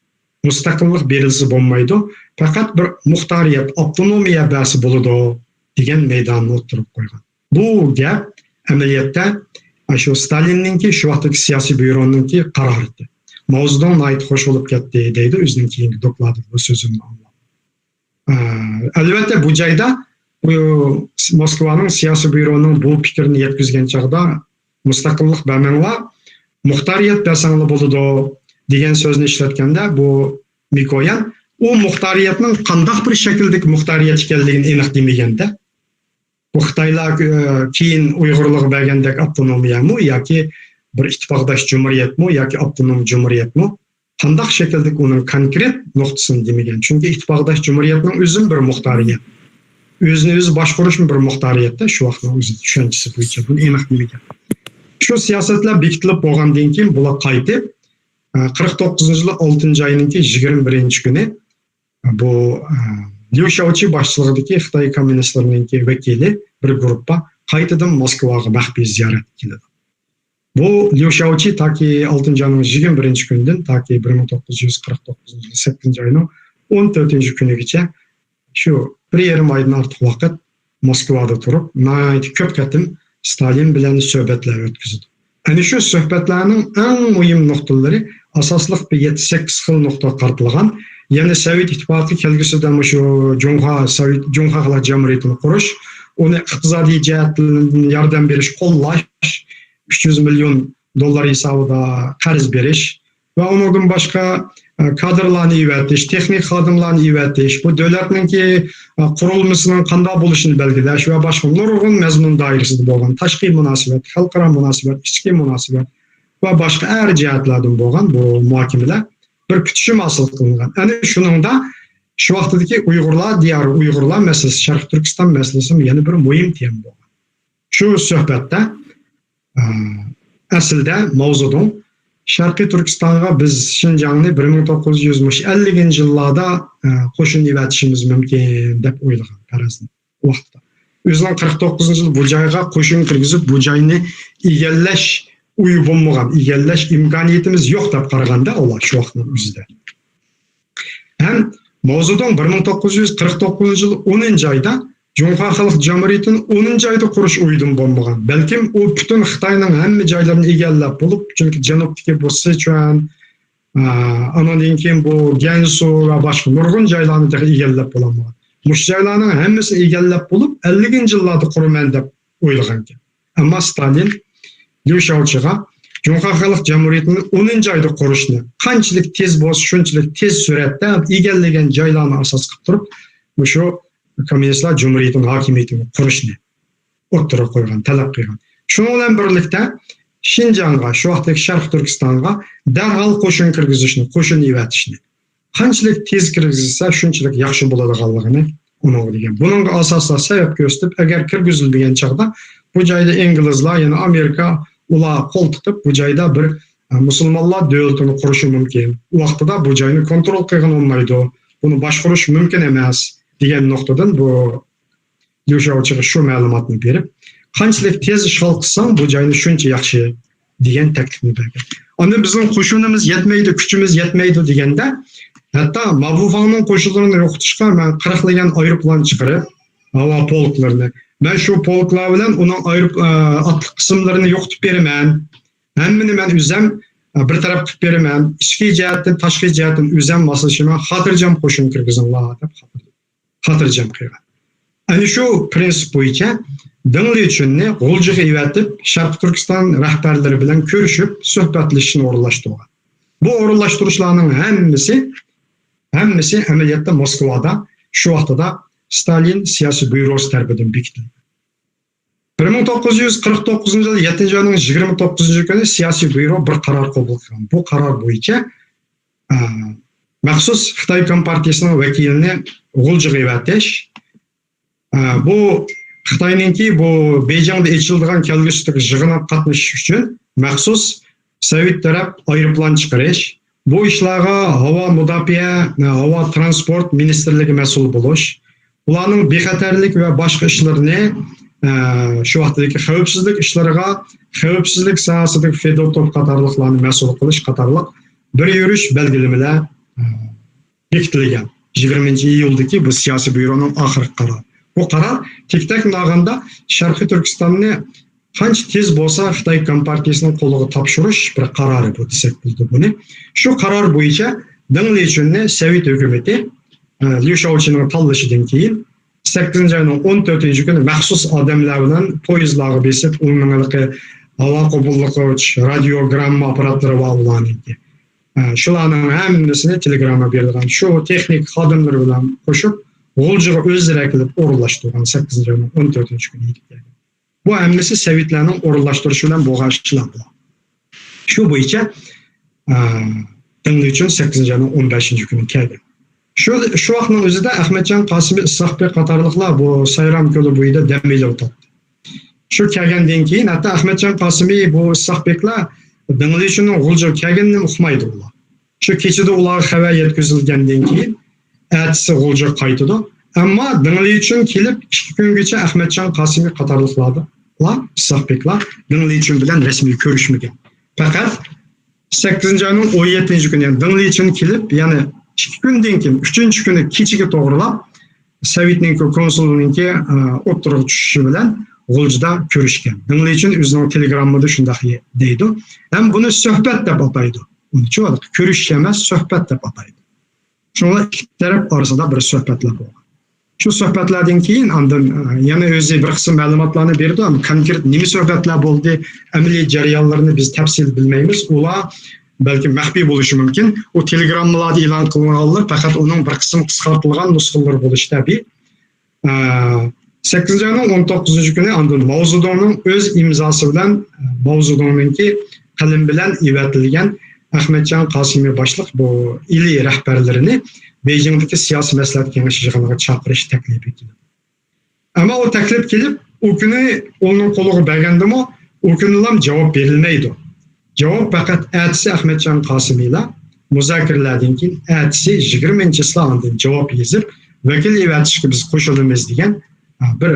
مۇستەقىللىق بېرىلسە بولمايدۇ. پەقەت بىر مۇختارىيەت، ئاپتونومىيە بەرسە بولىدۇ، دېگەن مەيداننى ئوتتۇرىغا قويغان. بۇ گەپ ئەمەلىيەتتە شۇ ستالىننىڭكى، شۇ ۋاقىتتىكى سىياسىي بيۇرونىڭكى قارارى ئىدى. ماۋزېدۇڭ ناھايىتى خوش بولۇپ كەتتى، دەيدۇ ئۆزىنىڭ كېيىنكى دوكلاتىدا بۇ سۆزۈمنى ئاڭلاپ. ئە، ئەلۋەتتە، بۇ جايدا بۇ موسكۋانىڭ سىياسىي بيۇرونىڭ بۇ پىكرىنى يەتكۈزگەن چاغدا، مۇستەقىللىق بەرمەڭلار، مۇختارىيەت بەرسەڭلار بولىدۇ، دېگەن سۆزنى ئىشلەتكەندە، بۇ مىكويان ئۇ مۇختارىيەتنىڭ قانداق بىر شەكىلدىكى مۇختارىيەت ئىكەنلىكىنى ئېنىق دېمىگەندە، بۇ خىتايلار، ئە، كېيىن ئۇيغۇرلارغا بەرگەندەك ئاپتونومىيەمۇ ياكى بىر ئىتتىپاقداش جۇمھۇرىيەتمۇ ياكى ئاپتونوم جۇمھۇرىيەتمۇ، قانداق شەكىلدىكى ئۇنىڭ كونكرېت نۇقتىسىنى دېمىگەن. چۈنكى ئىتتىپاقداش جۇمھۇرىيەتنىڭ ئۆزىمۇ بىر مۇختارىيەت. ئۆزىنى ئۆزى باشقۇرۇشمۇ بىر مۇختارىيەتتە شۇ ۋاقىتنىڭ ئۆزىدە، چۈشەنچىسى بويىچە بۇنى ئېنىق دېمىگەن. شۇ سىياسەتلەر بېكىتىلىپ بولغاندىن كېيىن بۇلار قايتىپ، ئە، قىرىق توققۇزىنچى يىلى ئالتىنچى ئاينىڭكى يىگىرمە بىرىنچى كۈنى بۇ، ئە، ليۇ شياۋچى باشچىلىقىدىكى خىتاي كوممۇنىستلىرىنىڭكى ۋەكىلى بىر گۇرۇپپا قايتىدىن موسكۋاغا مەخپىي زىيارەتكە كېلىدۇ. بۇ ليۇ شياۋچى تاكى ئالتىنچى ئاينىڭ يىگىرمە بىرىنچى كۈنىدىن تاكى بىر مىڭ توققۇز يۈز قىرىق توققۇزىنچى يىل سەككىزىنچى ئاينىڭ ئون تۆتىنچى كۈنىگىچە شۇ بىر يېرىم ئايدىن ئارتۇق ۋاقىت موسكۋادا تۇرۇپ، ناھايىتى كۆپ قېتىم ستالىن بىلەن سۆھبەتلەر ئۆتكۈزىدۇ. ئەنە شۇ سۆھبەتلەرنىڭ ئەڭ مۇھىم نۇقتىلىرى ئاساسلىق بىر يەتتە سەككىز خىل نۇقتىغا قارىتىلغان. يەنى سوۋېت ئىتتىپاقى كەلگۈسىدە مۇشۇ جۇڭخۇا، سوۋېت، جۇڭخۇا خەلق جۇمھۇرىيىتىنى قۇرۇش، ئۇنى ئىقتىسادىي جەھەتتىن ياردەم بېرىش، قوللاش، ئۈچ يۈز مىليون دوللار ھېسابىدا قەرز بېرىش، ۋە ئۇنىڭدىن باشقا، ئە، كادىرلارنى ئېۋەتىش، تېخنىك خادىملارنى ئېۋەتىش، بۇ دۆلەتنىڭكى، ئە، قۇرۇلمىسىنىڭ قانداق بولۇشىنى بەلگىلەش ۋە باشقا نۇرغۇن مەزمۇن دائىرىسىدە بولغان تاشقى مۇناسىۋەت، خەلقئارا مۇناسىۋەت، ئىچكى مۇناسىۋەت ۋە باشقا ھەر جەھەتلەردىن بولغان بۇ مۇھاكىمىلەر بىر پۈتۈشۈم ھاسىل قىلىنغان. ئەنە شۇنىڭدا شۇ ۋاقتىدىكى ئۇيغۇرلار دىيارى، ئۇيغۇرلار مەسىلىسى، شەرقىي تۈركىستان مەسىلىسىمۇ يەنە بىر مۇھىم تېما بولغان. شۇ سۆھبەتتە ئە، ئەسلىدە ماۋزېدۇڭ شەرقىي تۈركىستانغا بىز شىنجاڭنى بىر مىڭ توققۇز يۈز ئەللىكىنچى يىللاردا، ئە، قوشۇن ئېۋەتىشىمىز مۇمكىن دەپ ئويلىغان پەرەزنى ۋاقتىدا. ئۆزىنىڭ قىرىق توققۇزىنچى يىل بۇ جايغا قوشۇن كىرگۈزۈپ، بۇ جاينى ئىگىلەش ئويى بولمىغان، ئىگىلەش ئىمكانىيىتىمىز يوق دەپ قارىغاندا ئۇلار شۇ ۋاقىتنىڭ ئۆزىدە. ھەم ماۋزېدۇڭ بىر مىڭ توققۇز يۈز قىرىق توققۇزىنچى يىل ئونىنچى ئايدا جۇڭخۇا خەلق جۇمھۇرىيىتىنى ئونىنچى ئايدا قۇرۇش ئويىدىمۇ بولمىغان. بەلكىم ئۇ پۈتۈن خىتاينىڭ ھەممە جايلىرىنى ئىگىلەپ بولۇپ، چۈنكى جەنۇبتىكى بۇ سىچۈەن، ئا، ئانىڭدىن كېيىن بۇ گەنسۇ ۋە باشقا نۇرغۇن جايلارنى تېخى ئىگىلەپ بولالمىغان. مۇشۇ جايلارنىڭ ھەممىسىنى ئىگىلەپ بولۇپ، ئەللىكىنچى يىللاردا قۇرىمەن دەپ ئويلىغانىكەن. ئەمما ستالىن ليۇ شياۋچىغا جۇڭخۇا خەلق جۇمھۇرىيىتىنى ئونىنچى ئايدا قۇرۇشنى، قانچىلىك تېز بولسا، شۇنچىلىك تېز سۈرئەتتە ئىگىلىگەن جايلارنى ئاساس قىلىپ تۇرۇپ، مۇشۇ كوممۇنىستلار جۇمھۇرىيىتىنىڭ ھاكىمىيىتىنى قۇرۇشنى ئوتتۇرىغا قويغان، تەلەپ قىلغان. شۇنىڭ بىلەن بىرلىكتە، شىنجاڭغا، شۇ ۋاقىتتىكى شەرقىي تۈركىستانغا دەرھال قوشۇن كىرگۈزۈشنى، قوشۇن ئېۋەتىشنى، قانچىلىك تېز كىرگۈزسە، شۇنچىلىك ياخشى بولىدىغانلىقىنى ئۇنىڭغا دېگەن. بۇنىڭغا ئاساسلار سەۋەب كۆرسىتىپ، ئەگەر كىرگۈزۈلمىگەن چاغدا بۇ جايدا ئىنگلىزلار، يەنى ئامېرىكا، ئۇلار قول تىقىپ، بۇ جايدا بىر، ئە، مۇسۇلمانلار دۆلىتىنى قۇرۇشى مۇمكىن. ئۇ ۋاقتىدا بۇ جاينى كونترول قىلغىلى بولمايدۇ. بۇنى باشقۇرۇش مۇمكىن ئەمەس، دېگەن نۇقتىدىن بۇ ليۇ شياۋچىغا شۇ مەلۇماتنى بېرىپ، قانچىلىك تېز ئىشغال قىلساڭ، بۇ جاينى شۇنچە ياخشى، دېگەن تەكلىپنى بەرگەن. ئاندىن بىزنىڭ قوشۇنىمىز يەتمەيدۇ، كۈچىمىز يەتمەيدۇ دېگەندە، ھەتتا ماۋۇفاڭنىڭ قوشۇنلىرىنى يوقىتىشقا مەن قىرىقلىگەن ئايروپىلان چىقىرىپ، ھاۋا پولكلىرىنى، مەن شۇ پولكلار بىلەن ئۇنىڭ ئايروپ-، ئە، ئاتلىق قىسىملىرىنى يوقىتىپ بېرىمەن، ھەممىنى مەن ئۆزەم، ئە، بىر تەرەپ قىلىپ بېرىمەن، ئىچكى جەھەتتىن، تاشقى جەھەتتىن ئۆزەم ماسلىشىمەن، خاتىرجەم قوشۇن كىرگۈزۈڭلار، دەپ خاتىرجەم. خاتىرجەم قىلغان. ئەنە شۇ پرىنسىپ بويىچە دېڭ لىچۈننى غۇلجىغا ئەۋەتىپ، شەرقىي تۈركىستان رەھبەرلىرى بىلەن كۆرۈشۈپ، سۆھبەتلىشىشنى ئورۇنلاشتۇرغان. بۇ ئورۇنلاشتۇرۇشلارنىڭ ھەممىسى، ھەممىسى ئەمەلىيەتتە موسكۋادا شۇ ۋاقتىدا ستالىن سىياسىي بيۇروسى تەرىپىدىن بېكىتىلگەن. بىر مىڭ توققۇز يۈز قىرىق توققۇزىنچى يىل يەتتىنچى ئاينىڭ يىگىرمە توققۇزىنچى كۈنى سىياسىي بيۇرو بىر قارار قوبۇل قىلغان. بۇ قارار بويىچە، ئە، مەخسۇس خىتاي كومپارتىيىسىنىڭ ۋەكىلىنى غۇلجىغا ئەۋەتىش، ئە، بۇ خىتاينىڭكى بۇ بېيجىڭدا ئېچىلىدىغان كەلگۈسىدىكى يىغىنغا قاتنىشىش ئۈچۈن مەخسۇس سوۋېت تەرەپ ئايروپىلان چىقىرىش، بۇ ئىشلارغا ھاۋا مۇداپىئە، ھاۋا ترانسپورت مىنىستىرلىكى مەسئۇل بولۇش، ئۇلارنىڭ بىخەتەرلىك ۋە باشقا ئىشلىرىنى، ئە، شۇ ۋاقىتتىكى خەۋپسىزلىك ئىشلىرىغا خەۋپسىزلىك ساھەسىدىكى فېدوتوف قاتارلىقلارنى مەسئۇل قىلىش قاتارلىق بىر يۈرۈش بەلگىلىمىلەر، ئە، بېكىتىلگەن. يىگىرمىنچى ئىيۇلدىكى بۇ سىياسىي بيۇرونىڭ ئاخىرقى قارارى. بۇ قارار تېك-تەكنى ئالغاندا شەرقىي تۈركىستاننى قانچە تېز بولسا خىتاي كومپارتىيىسىنىڭ قولىغا تاپشۇرۇش بىر قارارى بۇ دېسەك بولىدۇ بۇنى. شۇ قارار بويىچە دېڭ لىچۈننى سوۋېت ھۆكۈمىتى، ئە، ليۇ شياۋچىنىڭ تاللىشىدىن كېيىن سەككىزىنچى ئاينىڭ ئون تۆتىنچى كۈنى مەخسۇس ئادەملەر بىلەن پويىزلارغا بېسىپ، ئۇنىڭ ھېلىقى ھاۋا قوبۇللىغۇچ، رادىيوگرامما ئاپپاراتلىرى بار ئۇلارنىڭكى. ئە، شۇلارنىڭ ھەممىسىنى تېلېگرامما بېرىدىغان شۇ تېخنىكا خادىملىرى بىلەن قوشۇپ، غۇلجىغا ئۆزلىرى ئەكېلىپ ئورۇنلاشتۇرغان، سەككىزىنچى ئاينىڭ ئون تۆتىنچى كۈنى يېتىپ كەلگەن. بۇ ھەممىسى سوۋېتلارنىڭ ئورۇنلاشتۇرۇشى بىلەن بولغان ئىشلار بۇلار. شۇ بويىچە، ئە، دېڭ لىچۈن سەككىزىنچى ئاينىڭ ئون بەشىنچى كۈنى كەلگەن. شۇ، شۇ ۋاقىتنىڭ ئۆزىدە ئەخمەتجان قاسىمى، ئىسھاق بېك قاتارلىقلار بۇ سايرام كۆلى بويىدا دەم ئېلىۋاتاتتى. شۇ كەلگەندىن كېيىن، ھەتتا ئەخمەتجان قاسىمى بۇ ئىسھاق بېكلەر دېڭ لىچۈننىڭ غۇلجىغا كەلگىنىنى ئۇقمايدۇ ئۇلار. شۇ كېچىدە ئۇلارغا خەۋەر يەتكۈزۈلگەندىن كېيىن، ئەتىسى غۇلجىغا قايتىدۇ. ئەمما دېڭ لىچۈن كېلىپ ئىككى كۈنگىچە ئەخمەتجان قاسىمى قاتارلىقلاردا ئىسساق بېكلار دېڭ لىچۈن بىلەن رەسمىي كۆرۈشمىگەن. پەقەت سەككىزىنچى ئاينىڭ ئون يەتتىنچى كۈنى، يەنى دېڭ لىچۈن كېلىپ، يەنە ئىككى كۈندىن كېيىن، ئۈچىنچى كۈنى كېچىگە توغرىلاپ، سوۋېتنىڭكى كونسۇلىنىڭكى، ئە، ئوتتۇرىغا چۈشۈشى بىلەن غۇلجىدا كۆرۈشكەن. دېڭ لىچۈن ئۆزىنىڭ تېلېگراممىدا شۇنداق دەيدۇ. ھەم بۇنى سۆھبەت دەپ ئاتايدۇ. ئۇنى چۈشىنىۋالدۇق. كۆرۈشۈش ئەمەس، سۆھبەت دەپ ئاتايدۇ. شۇڭا ئىككى تەرەپ ئارىسىدا بىر سۆھبەتلەر بولغان. شۇ سۆھبەتلەردىن كېيىن ئاندىن، ئە، يەنە ئۆزى بىر قىسىم مەلۇماتلارنى بېرىدۇ. ئەمما كونكرېت نېمە سۆھبەتلەر بولدى، ئەمەلىي جەريانلىرىنى بىز تەپسىلىي بىلمەيمىز. ئۇلار بەلكىم مەخپىي بولۇشى مۇمكىن. ئۇ تېلېگراممىلاردا ئېلان قىلىنغانلار پەقەت ئۇنىڭ بىر قىسىم قىسقارتىلغان نۇسخىلىرى بولۇشى تەبىئىي. ئە، سەككىزىنچى ئاينىڭ ئون توققۇزىنچى كۈنى ئاندىن ماۋزېدۇڭنىڭ ئۆز ئىمزاسى بىلەن، ماۋزېدۇڭنىڭكى قەلىمى بىلەن ئېۋەتىلگەن ئەخمەتجان قاسىمى باشلىق بۇ ئىلى رەھبەرلىرىنى بېيجىڭدىكى سىياسىي مەسلىھەت كېڭىشى يىغىنىغا چاقىرىش تەكلىپى كېلىدۇ. ئەمما ئۇ تەكلىپ كېلىپ، ئۇ كۈنى ئۇنىڭ قولىغا بەرگەندىمۇ، ئۇ كۈنىلا جاۋاب بېرىلمەيدۇ. جاۋاب پەقەت ئەتىسى ئەخمەتجان قاسىمىلا مۇزاكىرىلەردىن كېيىن، ئەتىسى يىگىرمىنچى چىسلا ئاندىن جاۋاب يېزىپ، ۋەكىل ئېۋەتىشكە بىز قوشۇلىمىز دېگەن، ئا، بىر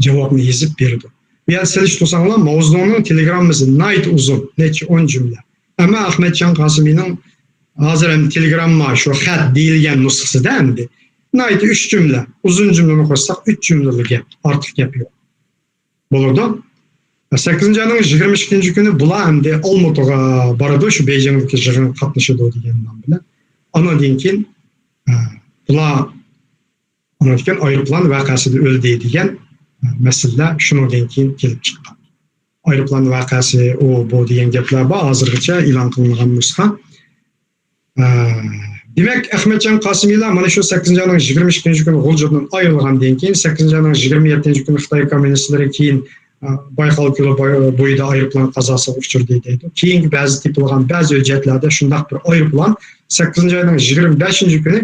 جاۋابنى يېزىپ بېرىدۇ. بۇ يەردە سېلىشتۇرساڭلار، ماۋزېدۇڭنىڭ تېلېگراممىسى ناھايىتى ئۇزۇن، نەچچە ئون جۈملە. ئەمما ئەخمەتجان قاسىمىنىڭ ھازىر ئەمدى تېلېگرامما شۇ خەت دېيىلگەن نۇسخىسىدا ئەمدى ناھايىتى ئۈچ جۈملە، ئۇزۇن جۈملىنى قوشساق ئۈچ جۈملىلا گەپ، ئارتۇق گەپ يوق. بولىدۇ. سەككىزىنچى ئاينىڭ يىگىرمە ئىككىنچى كۈنى بۇلار ئەمدى ئالمۇتىغا بارىدۇ، شۇ بېيجىڭدىكى يىغىنغا قاتنىشىدۇ دېگەن نام بىلەن. ئانىڭدىن كېيىن، ئە، بۇلار ئانىڭدىن كېيىن ئايروپىلان ۋەقەسىدە ئۆلدى دېگەن، ئە، مەسىلىلەر شۇنىڭدىن كېيىن كېلىپ چىققان. ئايروپىلان ۋەقەسى، ئۇ، بۇ دېگەن گەپلەر بار، ھازىرغىچە ئېلان قىلىنغان نۇسخا. ئە، دېمەك، ئەخمەتجان قاسىمىلا مانا شۇ سەككىزىنچى ئاينىڭ يىگىرمە ئىككىنچى كۈنى غۇلجىدىن ئايرىلغاندىن كېيىن، سەككىزىنچى ئاينىڭ يىگىرمە يەتتىنچى كۈنى خىتاي كوممۇنىستلىرى كېيىن، ئە، بايقال كۆلى بوي-، بويىدا ئايروپىلان قازاسىغا ئۇچرىدى دەيدۇ. كېيىنكى بەزى تېپىلغان بەزى ھۆججەتلەردە شۇنداق بىر ئايروپىلان سەككىزىنچى ئاينىڭ يىگىرمە بەشىنچى كۈنى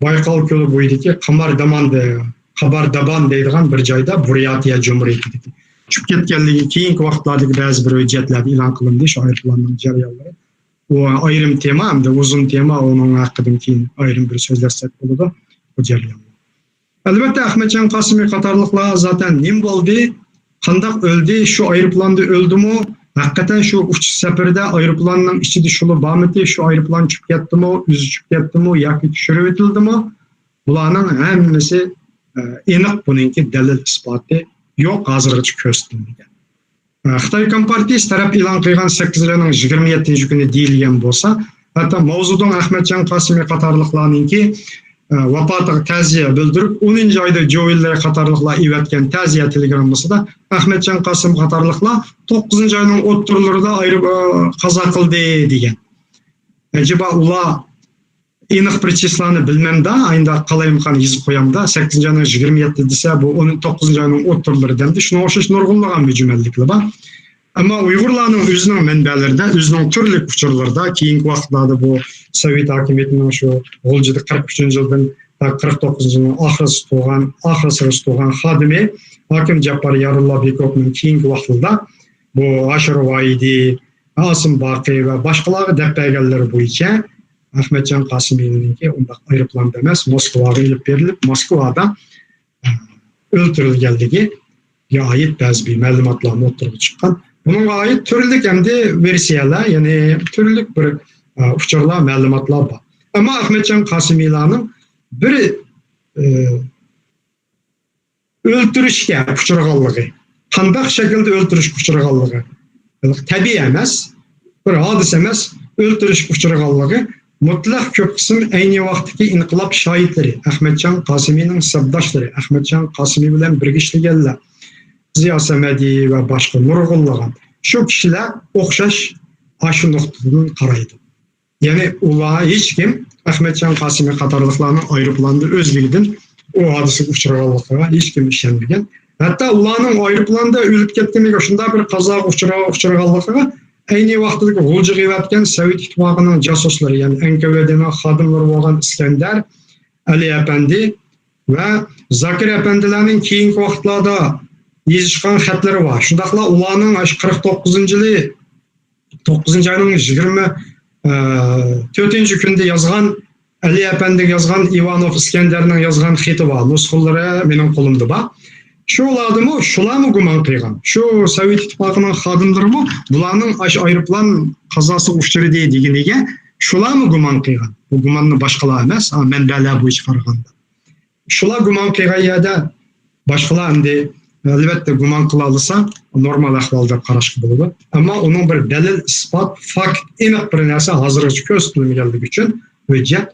بايقال كۆلى بويىدىكى قاماردامان دە-، قاباردابان دەيدىغان بىر جايدا، بۇرياتىيە جۇمھۇرىيىتىدىكى، چۈشۈپ كەتكەنلىكى كېيىنكى ۋاقىتلاردىكى بەزى بىر ھۆججەتلەردە ئېلان قىلىندى، شۇ ئايروپىلاننىڭ جەريانلىرى. ئۇ ئايرىم تېما، ئەمدى ئۇزۇن تېما، ئۇنىڭ ھەققىدىن كېيىن ئايرىم بىر سۆزلەشسەك بولىدۇ، بۇ جەريانلار. ئەلۋەتتە، ئەخمەتجان قاسىمى قاتارلىقلار زاتەن نېمە بولدى، قانداق ئۆلدى، شۇ ئايروپىلاندا ئۆلدىمۇ، ھەقىقەتەن شۇ ئۇچۇش سەپىرىدە ئايروپىلاننىڭ ئىچىدە شۇلا بارمىدى، شۇ ئايروپىلان چۈشۈپ كەتتىمۇ، ئۆزى چۈشۈپ كەتتىمۇ ياكى چۈشۈرۈۋېتىلدىمۇ، بۇلارنىڭ ھەممىسى، ئە، ئېنىق، بۇنىڭكى دەلىل ئىسپاتى يوق، ھازىرغىچە كۆرسىتىلمىگەن. ئە، خىتاي كومپارتىيىسى تەرەپ ئېلان قىلغان سەككىزىنچى ئاينىڭ يىگىرمە يەتتىنچى كۈنى دېيىلگەن بولسا، ھەتتا ماۋزېدۇڭ، ئەخمەتجان قاسىمى قاتارلىقلارنىڭكى، ئە، ۋاپاتىغا تەزىيە بىلدۈرۈپ، ئونىنچى ئايدا جوۋېنلىرى قاتارلىقلار ئېۋەتكەن تەزىيە تېلېگراممىسىدا ئەخمەتجان قاسىم قاتارلىقلار توققۇزىنچى ئاينىڭ ئوتتۇرىلىرىدا ئايرىپ، ئە، قازا قىلدى دېگەن. ئەجەبا ئۇلار ئېنىق بىر چىسلانى بىلمەمدا، ئاينداق قالايمىقان يېزىپ قويامدا، سەككىزىنچى ئاينىڭ يىگىرمە يەتتىسى بۇ، ئون توققۇزىنچى ئاينىڭ ئوتتۇرىلىرى دەمدى، شۇنىڭغا ئوخشاش نۇرغۇنلىغان مۈجمەللىكلەر بار. ئەمما ئۇيغۇرلارنىڭ ئۆزىنىڭ مەنبەلىرىدە، ئۆزىنىڭ تۈرلۈك ئۇچۇرلىرىدا، كېيىنكى ۋاقىتلاردا بۇ سوۋېت ھاكىمىيىتىنىڭ شۇ غۇلجىدا قىرىق ئۈچىنچى يىلدىن قىرىق توققۇزىنچى يىلنىڭ ئاخىرىسى تۇرغان، ئاخىرسىغىچە تۇرغان خادىمى ھاكىم جاپپار يارۇللا بېكوفنىڭ كېيىنكى ۋاقىتلىرىدا بۇ ھاشىر ۋاھىدى، ئاسىم باقى ۋە باشقىلارغا دەپ بەرگەنلىرى بويىچە، ئەخمەتجان قاسىمىنىڭكى ئۇنداق ئايروپىلاندا ئەمەس، موسكۋاغا ئېلىپ بېرىلىپ، موسكۋادا ئۆلتۈرۈلگەنلىكىگە ئائىت بەزى بىر مەلۇماتلارمۇ ئوتتۇرىغا چىققان. بۇنىڭغا ئائىت تۈرلۈك ئەمدى ۋېرسىيەلەر، يەنى تۈرلۈك بىر، ئە، ئۇچۇرلار، مەلۇماتلار بار. ئەمما ئەخمەتجان قاسىمىلارنىڭ بىر، ئە، ئۆلتۈرۈشكە ئۇچرىغانلىقى، قانداق شەكىلدە ئۆلتۈرۈشكە ئۇچرىغانلىقى، تەبىئىي ئەمەس، بىر ھادىسە ئەمەس، ئۆلتۈرۈشكە ئۇچرىغانلىقى مۇتلەق كۆپ قىسىم ئەينى ۋاقىتتىكى ئىنقىلاب شاھىتلىرى، ئەخمەتجان قاسىمىنىڭ سىرداشلىرى، ئەخمەتجان قاسىمى بىلەن بىرگە ئىشلىگەنلەر، زىيا سەمەدى ۋە باشقا نۇرغۇنلىغان شۇ كىشىلەر ئوخشاش ئاشۇ نۇقتىدىن قارايدۇ. يەنى ئۇلار ھېچكىم ئەخمەتجان قاسىمى قاتارلىقلارنىڭ ئايروپىلاندا ئۆزلۈكىدىن ئۇ ھادىسىگە ئۇچرىغانلىقىغا ھېچكىم ئىشەنمىگەن. ھەتتا ئۇلارنىڭ ئايروپىلاندا ئۆلۈپ كەتكىنىگە، شۇنداق بىر قازاغا ئۇچرا-، ئۇچرىغانلىقىغا ئەينى ۋاقىتتىكى غۇلجىغا ئېۋەتكەن سوۋېت ئىتتىپاقىنىڭ جاسۇسلىرى، يەنى ئەن كە ۋە دېنىڭ خادىملىرى بولغان ئىسكەندەر، ئەلى ئەپەندى ۋە زاكىر ئەپەندىلەرنىڭ كېيىنكى ۋاقىتلاردا يېزىشقان خەتلىرى بار. شۇنداقلا ئۇلارنىڭ ئاشۇ قىرىق توققۇزىنچى يىلى توققۇزىنچى ئاينىڭ يىگىرمە تۆتىنچى كۈنىدە يازغان، ئەلى ئەپەندىگە يازغان، ئىۋانوف ئىسكەندەرنىڭ يازغان خېتى بار، نۇسخىلىرى مېنىڭ قولۇمدا بار. شۇلاردىمۇ، شۇلارمۇ گۇمان قىلغان. شۇ سوۋېت ئىتتىپاقىنىڭ خادىملىرىمۇ بۇلارنىڭ ئاشۇ ئايروپىلان قازاسىغا ئۇچرىدى دېگىنىگە شۇلارمۇ گۇمان قىلغان. بۇ گۇماننى باشقىلار ئەمەس، ئا، مەنبەلەر بويىچە قارىغاندا. شۇلار گۇمان قىلغان يەردە باشقىلار ئەمدى، ئەلۋەتتە، گۇمان قىلالىسا نورمال ئەھۋال دەپ قاراشقا بولىدۇ. ئەمما ئۇنىڭ بىر دەلىل، ئىسپات، فاكت، ئېنىق بىر نەرسە ھازىرغىچە كۆرسىتىلمىگەنلىكى ئۈچۈن ھۆججەت،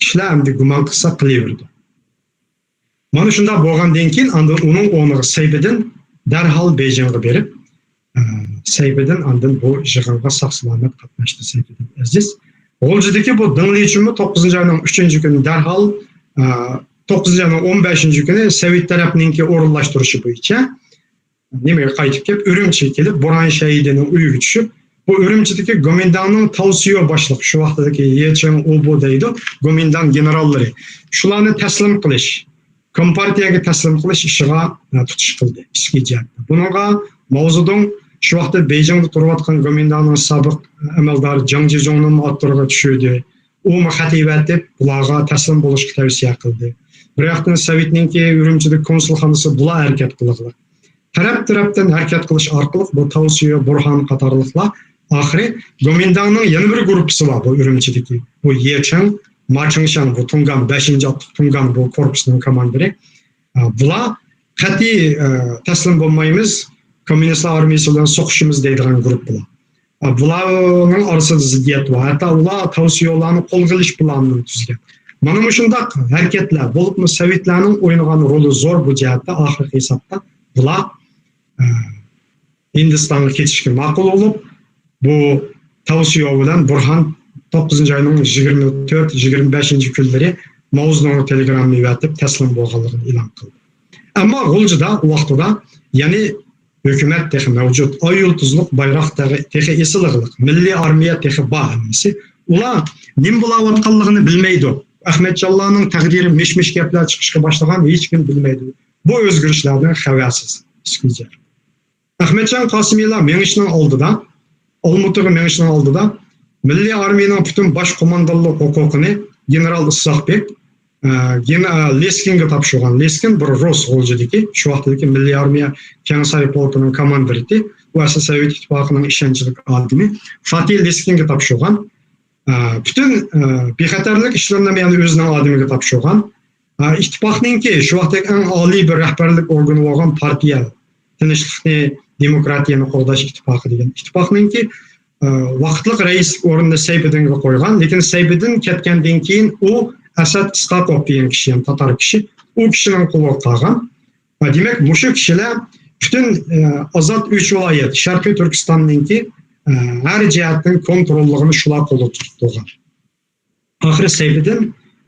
كىشىلەر ئەمدى گۇمان قىلسا قىلىۋېرىدۇ. مانا شۇنداق بولغاندىن كېيىن، ئاندىن ئۇنىڭ ئورنىغا سەيپىدىن دەرھال بېيجىڭغا بېرىپ، ئە، سەيپىدىن ئاندىن بۇ يىغىنغا ساق-سالامەت قاتناشتى، سەيپىدىن ئەزىز. غۇلجىدىكى بۇ دېڭ لىچۈنمۇ توققۇزىنچى ئاينىڭ ئۈچىنچى كۈنى دەرھال، ئە، توققۇزىنچى ئاينىڭ ئون بەشىنچى كۈنى سوۋېت تەرەپنىڭكى ئورۇنلاشتۇرۇشى بويىچە نېمىگە قايتىپ كېلىپ، ئۈرۈمچىگە كېلىپ، بۇرھان شەھىدىنىڭ ئۆيىگە چۈشۈپ، بۇ ئۈرۈمچىدىكى گومىنداڭنىڭ تاۋسىيو باشلىق، شۇ ۋاقىتتىكى يېچىڭ ئۇبۇ دەيدۇ، گومىنداڭ گېنېراللىرى، شۇلارنى تەسلىم قىلىش، كومپارتىيەگە تەسلىم قىلىش ئىشىغا، ئە، تۇتۇش قىلدى، ئىچكى جەھەتتە. بۇنىڭغا ماۋزېدۇڭ شۇ ۋاقىتتا بېيجىڭدا تۇرۇۋاتقان گومىنداڭنىڭ سابىق ئەمەلدارى جاڭ جىجۇڭنىمۇ ئوتتۇرىغا چۈشۈردى. ئۇمۇ خەت ئەۋەتىپ، بۇلارغا تەسلىم بولۇشقا تەۋسىيە قىلدى. بىر ياقتىن، سوۋېتنىڭكى ئۈرۈمچىدىكى كونسۇلخانىسى بۇلار ھەرىكەت قىلغىلىق. تەرەپ-تەرەپتىن ھەرىكەت قىلىش ئارقىلىق بۇ تاۋسىيو، بۇرھان قاتارلىقلار ئاخىرى گومىنداڭنىڭ يەنە بىر گۇرۇپپىسى بار بۇ ئۈرۈمچىدىكى. بۇ يېچىڭ، ماچىڭشياڭ، بۇ تۇڭگان، بەشىنچى ئاتلىق تۇڭگان بۇ كورپۇسنىڭ كوماندىرى. ئا، بۇلار قەتئىي، ئە، تەسلىم بولمايمىز، كوممۇنىستلار ئارمىيىسى بىلەن سوقۇشىمىز دەيدىغان گۇرۇپپىلار. ئە، بۇلارنىڭ ئارىسىدا زىددىيەت بار. ھەتتا ئۇلار تاۋسىيولارنى قولغا ئېلىش پىلانىنى تۈزگەن. مانا مۇشۇنداق ھەرىكەتلەر، بولۇپمۇ سوۋېتلارنىڭ ئوينىغان رولى زور بۇ جەھەتتە. ئاخىرقى ھېسابتا بۇلار، ئە، ھىندىستانغا كېتىشكە ماقۇل بولۇپ، بۇ تاۋسىيو بىلەن بۇرھان توققۇزىنچى ئاينىڭ يىگىرمە تۆت، يىگىرمە بەشىنچى كۈنلىرى ماۋزېدۇڭغا تېلېگرامما يېۋەتىپ تەسلىم بولغانلىقىنى ئېلان قىلدى. ئەمما غۇلجىدا ئۇ ۋاقتىدا يەنى ھۆكۈمەت تېخى مەۋجۇت، ئاي يۇلتۇزلۇق بايراق تېخى، تېخى ئېسىلىغلىق، مىللىي ئارمىيە تېخى بار ھەممىسى. ئۇلار نېمە بولاۋاتقانلىقىنى بىلمەيدۇ. ئەخمەتجانلارنىڭ تەقدىرى مىش-مىش گەپلەر چىقىشقا باشلىغان، ھېچكىم بىلمەيدۇ. بۇ ئۆزگىرىشلەردىن خەۋەرسىز. ئەخمەتجان قاسىمىلار مېڭىشنىڭ ئالدىدا، ئالمۇتىغا مېڭىشنىڭ ئالدىدا مىللىي ئارمىيىنىڭ پۈتۈن باش قوماندانلىق ھوقۇقىنى گېنېرال ئىسساقبېك، ئە، گېن-، ئە، لېسكىنگە تاپشۇرغان. لېسكىن بىر رۇس غۇلجىدىكى، شۇ ۋاقىتتىكى مىللىي ئارمىيە كەڭساي پولكىنىڭ كوماندىرى. ئۇ ئەسلى سوۋېت ئىتتىپاقىنىڭ ئىشەنچلىك ئادىمى. فاتىھ لېسكىنگە تاپشۇرغان. ئە، پۈتۈن، ئە، بىخەتەرلىك ئىشلىرىنى يەنە ئۆزىنىڭ ئادىمىگە تاپشۇرغان. ئە، ئىتتىپاقنىڭكى شۇ ۋاقىتتىكى ئەڭ ئالىي بىر رەھبەرلىك ئورگىنى بولغان پارتىيە، تىنچلىقنى، دېموكراتىيەنى قوغداش ئىتتىپاقى دېگەن ئىتتىپاقنىڭكى، ئە، ۋاقىتلىق رەئىسلىك ئورنىنى سەيپىدىنگە قويغان. لېكىن سەيپىدىن كەتكەندىن كېيىن ئۇ ئەسەت ئىسقاقوف دېگەن كىشى، يەنى تاتار كىشى، ئۇ كىشىنىڭ قولىغا قالغان. دېمەك، مۇشۇ كىشىلەر پۈتۈن، ئە، ئازاد ئۈچ ۋىلايەت، شەرقىي تۈركىستاننىڭكى، ئە، ھەر جەھەتتىن كونتروللۇقىنى شۇلار قولىدا تۇتۇپ تۇرغان. ئاخىرى سەيپىدىن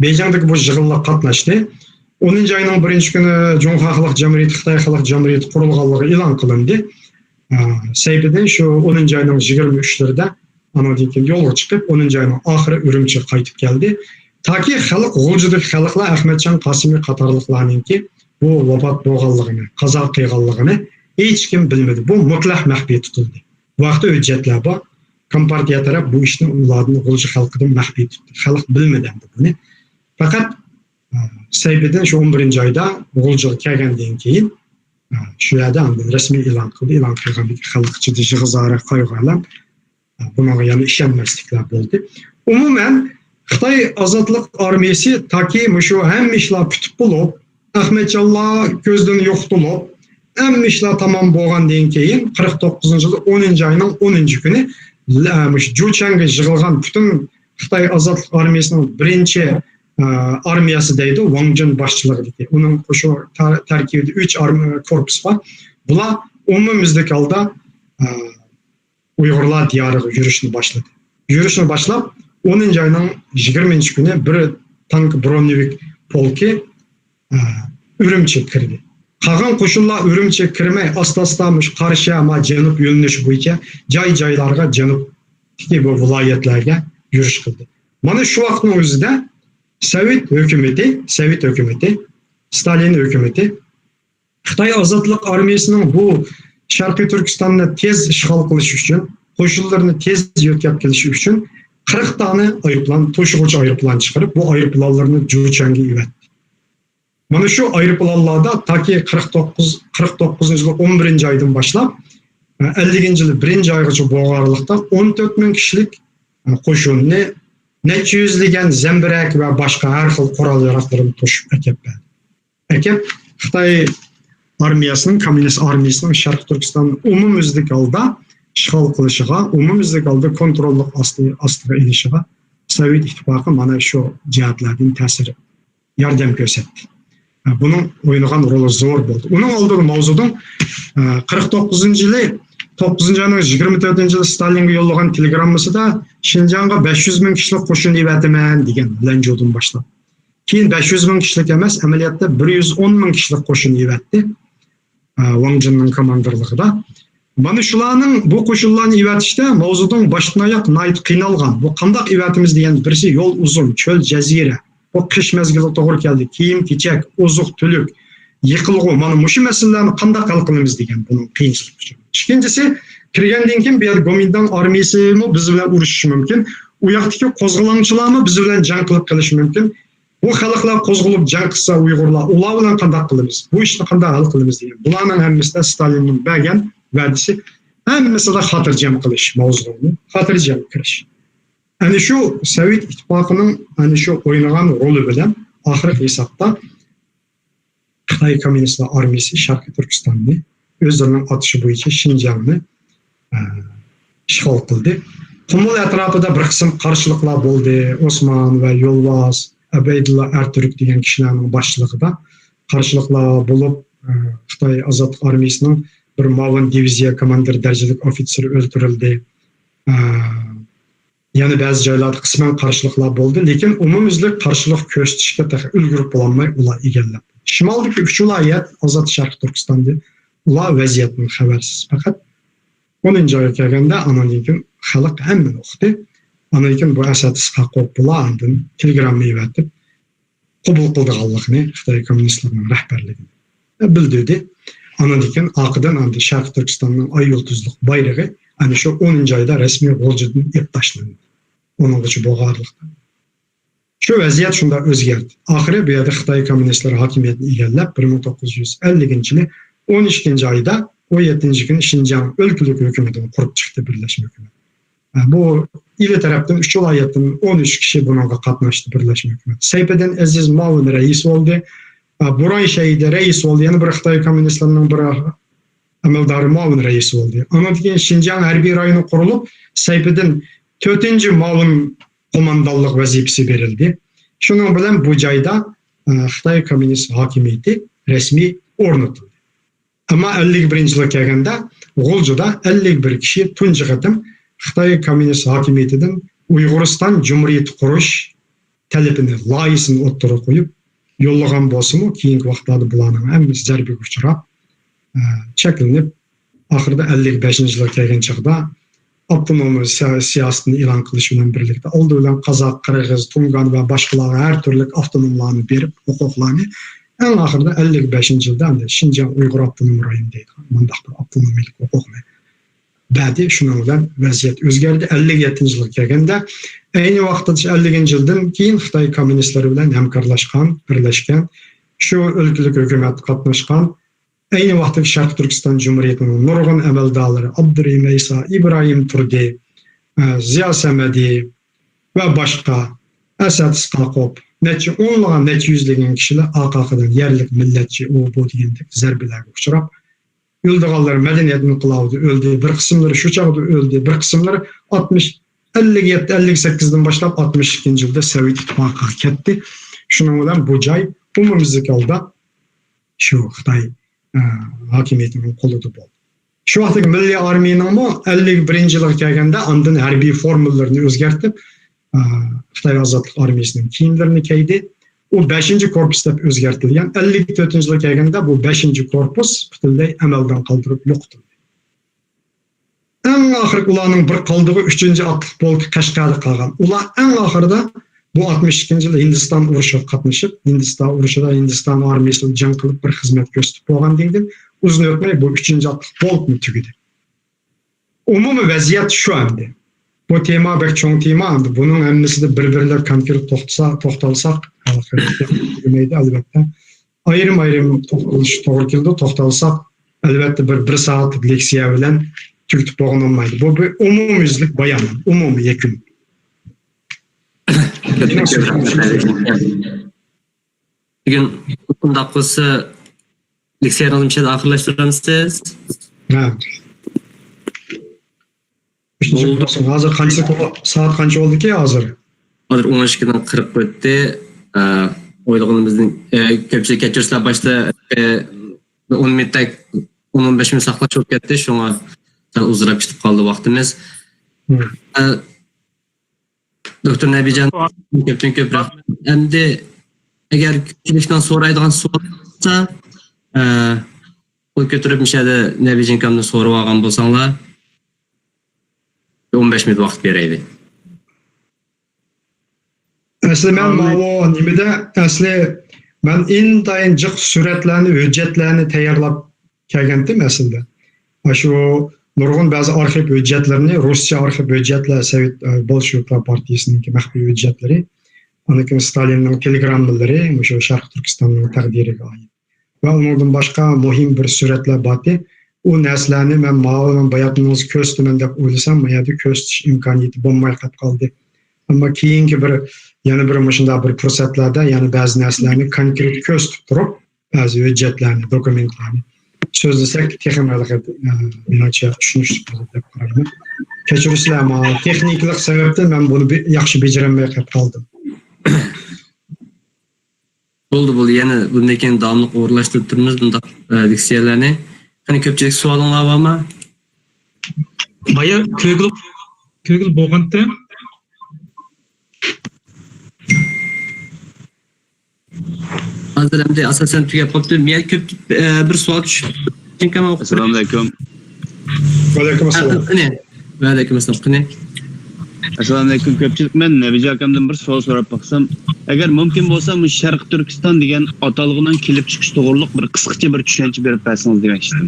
بېيجىڭدىكى بۇ يىغىنلارغا قاتناشتى. ئونىنچى ئاينىڭ بىرىنچى كۈنى جۇڭخۇا خەلق جەمھۇرىيىتى، خىتاي خەلق جەمھۇرىيىتى قۇرۇلغانلىقى ئېلان قىلىندى. ئە، سەيپىدىن شۇ ئونىنچى ئاينىڭ يىگىرمە ئۈچلىرىدە ئانىڭدىن كېيىن يولغا چىقىپ، ئونىنچى ئاينىڭ ئاخىرى ئۈرۈمچىگە قايتىپ كەلدى. تاكى خەلق، غۇلجىدىكى خەلقلەر ئەخمەتجان قاسىمى قاتارلىقلارنىڭكى بۇ ۋاپات بولغانلىقىنى، قازا قىلغانلىقىنى ھېچكىم بىلمىدى. بۇ مۇتلەق مەخپىي تۇتۇلدى. بۇ ھەقتە ھۆججەتلەر بار. كومپارتىيە تەرەپ بۇ ئىشنى ئۇلاردىن، غۇلجا خەلقىدىن مەخپىي تۇتتى. خەلق بىلمىدى ئەمدى بۇنى. پەقەت، ئە، سەيپىدىن شۇ ئون بىرىنچى ئايدا غۇلجىغا كەلگەندىن كېيىن، ئە، شۇ يەردە ئاندىن رەسمىي ئېلان قىلدى. ئېلان قىلغاندىن كېيىن خەلق ئىچىدە يىغا-زارا، قايغۇ-ئالەم. بۇنىڭغا يەنە ئىشەنمەسلىكلەر بولدى. ئومۇمەن، خىتاي ئازادلىق ئارمىيىسى تاكى مۇشۇ ھەممە ئىشلار پۈتۈپ بولۇپ، ئەخمەتجانلار كۆزدىن يوقىتىلىپ، ھەممە ئىشلار تامام بولغاندىن كېيىن، قىرىق توققۇزىنچى يىلى ئونىنچى ئاينىڭ ئونىنچى كۈنى، لە-، مۇشۇ جۇچەنگە يىغىلغان پۈتۈن خىتاي ئازادلىق ئارمىيىسىنىڭ بىرىنچى، ئە، ئارمىيەسى دەيدۇ، ۋاڭ جۈن باشچىلىقىدىكى. ئۇنىڭ قوشۇن تەر-، تەركىبىدە ئۈچ ئارمىيە، كورپۇس بار. بۇلار ئومۇميۈزلۈك ھالدا، ئە، ئۇيغۇرلار دىيارىغا يۈرۈشنى باشلىدى. يۈرۈشنى باشلاپ، ئونىنچى ئاينىڭ يىگىرمىنچى كۈنى بىر تانك برونېۋىك پولكى، ئە، ئۈرۈمچىگە كىردى. قالغان قوشۇنلار ئۈرۈمچىگە كىرمەي، ئاستا-ئاستا مۇشۇ قارشى، ما جەنۇب يۆنىلىشى بويىچە جاي-جايلارغا، جەنۇبتىكى بۇ ۋىلايەتلەرگە يۈرۈش قىلدى. مانا شۇ ۋاقىتنىڭ ئۆزىدە سوۋېت ھۆكۈمىتى، سوۋېت ھۆكۈمىتى، ستالىن ھۆكۈمىتى خىتاي ئازادلىق ئارمىيىسىنىڭ بۇ شەرقىي تۈركىستاننى تېز ئىشغال قىلىش ئۈچۈن، قوشۇنلىرىنى تېز يۆتكەپ كېلىش ئۈچۈن قىرىق دانە ئايروپىلان، توشۇغۇچى ئايروپىلان چىقىرىپ، بۇ ئايروپىلانلىرىنى جۇچەنگە ئەۋەتتى. مانا شۇ ئايروپىلانلاردا تاكى قىرىق توققۇز، قىرىق توققۇزىنچى يىل ئون بىرىنچى ئايدىن باشلاپ، ئەللىكىنچى يىل بىرىنچى ئايغىچە بولغانلىقتا، ئون تۆت مىڭ كىشىلىك قوشۇننى، نەچچە يۈزلىگەن زەمبىرەك ۋە باشقا ھەر خىل قورال-ياراغلىرىنى توشۇپ ئەكەپ بەردى. ئەكەپ، خىتاي ئارمىيەسىنىڭ، كوممۇنىست ئارمىيەسىنىڭ شەرقىي تۈركىستاننى ئومۇميۈزلۈك ھالدا ئىشغال قىلىشىغا، ئومۇميۈزلۈك ھالدا كونتروللۇق ئاستى-، ئاستىغا ئېلىشىغا سوۋېت ئىتتىپاقى مانا شۇ جەھەتلەردىن تەسىر، ياردەم كۆرسەتتى. بۇنىڭ ئوينىغان رولى زور بولدى. ئۇنىڭ ئالدىدا ماۋزېدۇڭ، ئە، قىرىق توققۇزىنچى يىلى، توققۇزىنچى ئاينىڭ يىگىرمە تۆتىنچى يىلى ستالىنغا يوللىغان تېلېگراممىسىدا شىنجاڭغا بەش يۈز مىڭ كىشىلىك قوشۇن ئېۋەتىمەن دېگەن، لەنجۇدىن باشلاپ. كېيىن بەش يۈز مىڭ كىشىلىك ئەمەس، ئەمەلىيەتتە بىر يۈز ئون مىڭ كىشىلىك قوشۇن ئېۋەتتى. ئە، ۋاڭ جىننىڭ كوماندىرلىقىدا. مانا شۇلارنىڭ، بۇ قوشۇنلارنى ئېۋەتىشتە ماۋزېدۇڭ باشتىن ئاياق ناھايىتى قىينالغان. بۇ قانداق ئېۋەتىمىز دېگەن، بىرسى يول ئۇزۇن، چۆل، جەزىرە. بۇ قىش مەزگىلى توغرا كەلدى. كىيىم-كېچەك، ئوزۇق-تۈلۈك، يېقىلغۇ، مانا مۇشۇ مەسىلىلەرنى قانداق ھەل قىلىمىز دېگەن بۇنىڭ قىيىنچىلىقى ئۈچۈن. ئىككىنچىسى، كىرگەندىن كېيىن بۇ يەردە گومىنداڭ ئارمىيىسىمۇ بىز بىلەن ئۇرۇشۇشى مۇمكىن. ئۇ ياقتىكى قوزغىلاڭچىلارمۇ بىز بىلەن جەڭ قىلىپ قېلىشى مۇمكىن. بۇ خەلقلەر قوزغىلىپ جەڭ قىلسا ئۇيغۇرلار، ئۇلار بىلەن قانداق قىلىمىز؟ بۇ ئىشنى قانداق ھەل قىلىمىز دېگەن. بۇلارنىڭ ھەممىسىدە ستالىننىڭ بەرگەن ۋەدىسى، ھەممىسىدە خاتىرجەم قىلىش ماۋزۇنى، خاتىرجەم كىرىش. ئەنە شۇ سوۋېت ئىتتىپاقىنىڭ ئەنە شۇ ئوينىغان رولى بىلەن ئاخىرقى ھېسابتا خىتاي كوممۇنىستلار ئارمىيىسى شەرقىي تۈركىستاننى، ئۆزلىرىنىڭ ئاتىشى بويىچە شىنجاڭنى، ئە، ئىشغال قىلدى. قۇمۇل ئەتراپىدا بىر قىسىم قارشىلىقلار بولدى. ئوسمان ۋە يولۋاس، ئەبەيدۇللا ئەرتۈرك دېگەن كىشىلەرنىڭ باشچىلىقىدا قارشىلىقلار بولۇپ، ئە، خىتاي ئازادلىق ئارمىيىسىنىڭ بىر مۇئاۋىن دىۋىزىيە كوماندىرى دەرىجىلىك ئوفىتسېرى ئۆلتۈرۈلدى. ئە، يەنە بەزى جايلاردا قىسمەن قارشىلىقلار بولدى، لېكىن ئومۇميۈزلۈك قارشىلىق كۆرسىتىشكە تېخى ئۈلگۈرۈپ بولالماي ئۇلار ئىگىلەپ. شىمالدىكى ئۈچ ۋىلايەت، ئازاد شەرقىي تۈركىستاندىن، ئۇلار ۋەزىيەتتىن خەۋەرسىز. پەقەت ئونىنچى ئايغا كەلگەندە ئانىڭدىن كېيىن خەلق ھەممىنى ئۇقتى. ئاندىن كېيىن بۇ ئەسەت ئىسقاقوف بۇلار ئاندىن تېلېگرامما ئېۋەتىپ، قوبۇل قىلىدىغانلىقىنى خىتاي كوممۇنىستلىرىنىڭ رەھبەرلىكىنى بىلدۈردى. ئاندىن كېيىن ئارقىدىن ئاندىن شەرقىي تۈركىستاننىڭ ئاي يۇلتۇزلۇق بايرىقى ئەنە شۇ ئونىنچى ئايدا رەسمىي غۇلجىدىن ئېلىپ تاشلاندى. ئۇنىڭغىچە بولغانلىقتا. شۇ ۋەزىيەت شۇنداق ئۆزگەردى. ئاخىرى بۇ يەردە خىتاي كوممۇنىستلىرى ھاكىمىيەتنى ئىگىلەپ، بىر مىڭ توققۇز يۈز ئەللىكىنچى يىلى ئون ئىككىنچى ئايدا، ئون يەتتىنچى كۈنى شىنجاڭ ئۆلكىلىك ھۆكۈمىتىنى قۇرۇپ چىقتى بىرلەشمە ھۆكۈمەت. بۇ ئىلى تەرەپتىن ئۈچ ۋىلايەتتىن ئون ئۈچ كىشى بۇنىڭغا قاتناشتى، بىرلەشمە ھۆكۈمەت. سەيپىدىن ئەزىز مۇئاۋىن رەئىس بولدى. بۇران شەھىدى رەئىس بولدى. يەنە بىر خىتاي كوممۇنىستلىرىنىڭ بىر ئەمەلدارى مۇئاۋىن رەئىس بولدى. ئاندىن كېيىن شىنجاڭ ھەربىي رايونى قۇرۇلۇپ، سەيپىدىن تۆتىنچى مۇئاۋىن قوماندانلىق ۋەزىپىسى بېرىلدى. شۇنىڭ بىلەن بۇ جايدا، ئە، خىتاي كوممۇنىست ھاكىمىيىتى رەسمىي ئورنىتىلدى. ئەمما ئەللىك بىرىنچى يىلغا كەلگەندە غۇلجىدا ئەللىك بىر كىشى تۇنجى قېتىم خىتاي كوممۇنىست ھاكىمىيىتىدىن ئۇيغۇرىستان جۇمھۇرىيىتى قۇرۇش تەلىپىنى، لايىھىسىنى ئوتتۇرىغا قويۇپ يوللىغان بولسىمۇ، كېيىنكى ۋاقىتلاردا بۇلارنىڭ ھەممىسى زەربىگە ئۇچراپ، ئە، چەكلىنىپ، ئاخىرىدا ئەللىك بەشىنچى يىلغا كەلگەن چاغدا ئاپتونوم سىيا-، سىياسىتىنى ئېلان قىلىش بىلەن بىرلىكتە، ئالدى بىلەن قازاق، قىرغىز، تۇڭگان ۋە باشقىلارغا ھەر تۈرلۈك ئاپتونوملارنى بېرىپ، ھوقۇقلارنى، ئەڭ ئاخىرىدا ئەللىك بەشىنچى يىلدا ئەمدى شىنجاڭ ئۇيغۇر ئاپتونوم رايونى دەيدىغان مۇنداق بىر ئاپتونومىيەلىك ھوقۇقنى بەردى. شۇنىڭ بىلەن ۋەزىيەت ئۆزگەردى. ئەللىك يەتتىنچى يىلغا كەلگەندە، ئەينى ۋاقىتتا ئەللىكىنچى يىلدىن كېيىن خىتاي كوممۇنىستلىرى بىلەن ھەمكارلاشقان، بىرلەشكەن، شۇ ئۆلكىلىك ھۆكۈمەتتە قاتناشقان، ئەينى ۋاقىتتىكى شەرقىي تۈركىستان جۇمھۇرىيىتىنىڭ نۇرغۇن ئەمەلدارلىرى ئابدۇرېھىم ئەيسا، ئىبراھىم تۇردى، ئە، زىيا سەمەدى ۋە باشقا، ئەسەت ئىسقاقوف، نەچچە ئونلىغان، نەچچە يۈزلىگەن كىشىلەر ئارقا-ئارقىدىن يەرلىك مىللەتچى، ئۇ بۇ دېگەندەك زەربىلەرگە ئۇچراپ، ئۆلىدىغانلىرى مەدەنىيەت ئىنقىلابىدا ئۆلدى، بىر قىسىملىرى شۇ چاغدا ئۆلدى، بىر قىسىملىرى ئاتمىش، ئەللىك يەتتە، ئەللىك سەككىزدىن باشلاپ ئاتمىش ئىككىنچى يىلدا سوۋېت ئىتتىپاقىغا كەتتى. شۇنىڭ بىلەن بۇ جاي ئومۇميۈزلۈك ھالدا شۇ خىتاي، ئە، ھاكىمىيىتىنىڭ قولىدا بولدى. شۇ ۋاقىتتىكى مىللىي ئارمىيىنىڭمۇ ئەللىك بىرىنچى يىلىغا كەلگەندە ئاندىن ھەربىي فورمىلىرىنى ئۆزگەرتىپ، ئە، خىتاي ئازادلىق ئارمىيىسىنىڭ كىيىملىرىنى كىيدى. ئۇ بەشىنچى كورپۇس دەپ ئۆزگەرتىلگەن. ئەللىك تۆتىنچى يىلغا كەلگەندە بۇ بەشىنچى كورپۇس پۈتۈنلەي ئەمەلدىن قالدۇرۇپ يوقىتىلدى. ئەڭ ئاخىرقى ئۇلارنىڭ بىر قالدۇقى ئۈچىنچى ئاتلىق پولكى قەشقەردە قالغان. ئۇلار ئەڭ ئاخىرىدا بۇ ئاتمىش ئىككىنچى يىلى ھىندىستان ئۇرۇشىغا قاتنىشىپ، ھىندىستان ئۇرۇشىدا ھىندىستان ئارمىيىسىدا جەڭ قىلىپ بىر خىزمەت كۆرسىتىپ بولغاندىن كېيىن ئۇزۇن ئۆتمەي بۇ ئۈچىنچى ئاتلىق پولكمۇ تۈگىدى. ئومۇمىي ۋەزىيەت شۇ ئەمدى. بۇ تېما بەك چوڭ تېما ئەمدى. بۇنىڭ ھەممىسىدە بىر-بىرلەپ كونكرېت توختىسا-، توختالساق، تۈگىمەيدۇ، ئەلۋەتتە. ئايرىم-ئايرىم توختىلىش توغرا كېلىدۇ. توختالساق، ئەلۋەتتە، بىر، بىر سائەتلىك لېكسىيە بىلەن تۈگىتىپ بولغىلى بولمايدۇ. بۇ بىر ئومۇميۈزلۈك بايان، ئومۇمىي يەكۈن. بۈگۈن ئۇنداق بولسا، لېكسىيەنى مۇشۇ يەردە ئاخىرلاشتۇرامسىز؟ ھە. ئۈچىنچى بولدى. بولسۇن. ھازىر قانچە، سائەت قانچە بولدىكى ھازىر؟ ھازىر ئون ئىككىدىن قىرىق ئۆتتى. ئە، ئويلىغىنىمىزدىن، ئە، كۆپچىلىك كەچۈرسىلەر، باشتا، ئە، بىر ئون مىنۇتتەك، ئون، ئون بەش مىنۇت ساقلاش بولۇپ كەتتى. شۇڭا سەل ئۇزراپ كېتىپ قالدى ۋاقتىمىز. مم. ئە، دوكتور نەبىجان، كۆپتىن كۆپ رەھمەت. ئەمدى ئەگەر كۆپچىلىكنىڭ سورايدىغان سوئالى بولسا، ئە، قول كۆتۈرۈپ مۇشۇ يەردە نەبىجان ئاكامدىن سوراپ ئالغان بولساڭلار، بىر ئون بەش مىنۇت ۋاقىت بېرەيلى. ئەسلى مەن ماۋۇ نېمىدە، ئەسلى مەن ئىنتايىن جىق سۈرەتلەرنى، ھۆججەتلەرنى تەييارلاپ كەلگەنتىم ئەسلىدە. ئاشۇ نۇرغۇن بەزى ئارخىپ ھۆججەتلىرىنى، رۇسچە ئارخىپ ھۆججەتلەر، سوۋېت، ئە، بولشېۋىكلار پارتىيىسىنىڭكى مەخپىي ھۆججەتلىرى، ئاندىن كېيىن ستالىننىڭ تېلېگراممىلىرى، مۇشۇ شەرقىي تۈركىستاننىڭ تەقدىرىگە ئائىت. ۋە ئۇنىڭدىن باشقا مۇھىم بىر سۈرەتلەر بارتى. ئۇ نەرسىلەرنى مەن ماۋۇ مەن باياتىنىڭىزغا كۆرسىتىمەن دەپ ئويلىسام، ما يەردە كۆرسىتىش ئىمكانىيىتى بولماي قېلىپ قالدى. ئەمما كېيىنكى بىر، يەنە بىر مۇشۇنداق بىر پۇرسەتلەردە يەنە بەزى نەرسىلەرنى كونكرېت كۆرسىتىپ تۇرۇپ، بەزى ھۆججەتلەرنى، دوكۇمېنتلارنى سۆزلىسەك، تېخىمۇ ھېلىقى، ئە، مېنىڭچە چۈشىنىشلىك بولىدۇ دەپ قارايمەن. كەچۈرىسىلەر، مانا تېخنىكىلىق سەۋەبتىن مەن بۇنى بى-، ياخشى بېجىرەلمەي قېلىپ قالدىم. بولدى، بولدى. يەنە بۇندىن كېيىن داۋاملىق ئورۇنلاشتۇرۇپ تۇرىمىز بۇنداق، ئە، لېكسىيەلەرنى. قېنى، كۆپچىلىك سوئالىڭلار بارمۇ؟ بايا كۆرگىلى، كۆرگىلى بولغانتى. ھازىر ئەمدى ئاساسەن تۈگەپ قاپتۇ. مەن كۆپ، ئە، بىر سوئال چۈشۈپ، ئەسسالامۇئەلەيكۇم. ۋەئەلەيكۇم ئەسسالام. قېنى. ۋەئەلەيكۇم ئەسسالام. قېنى. ئەسسالامۇئەلەيكۇم. كۆپچىلىك، مەن نەبىجان ئاكامدىن بىر سوئال سوراپ باقسام، ئەگەر مۇمكىن بولسا، مۇشۇ شەرقىي تۈركىستان دېگەن ئاتالغۇنىڭ كېلىپ چىقىشى توغرىلىق بىر قىسقىچە بىر چۈشەنچە بېرىپ بەرسىڭىز دېمەكچىدىم.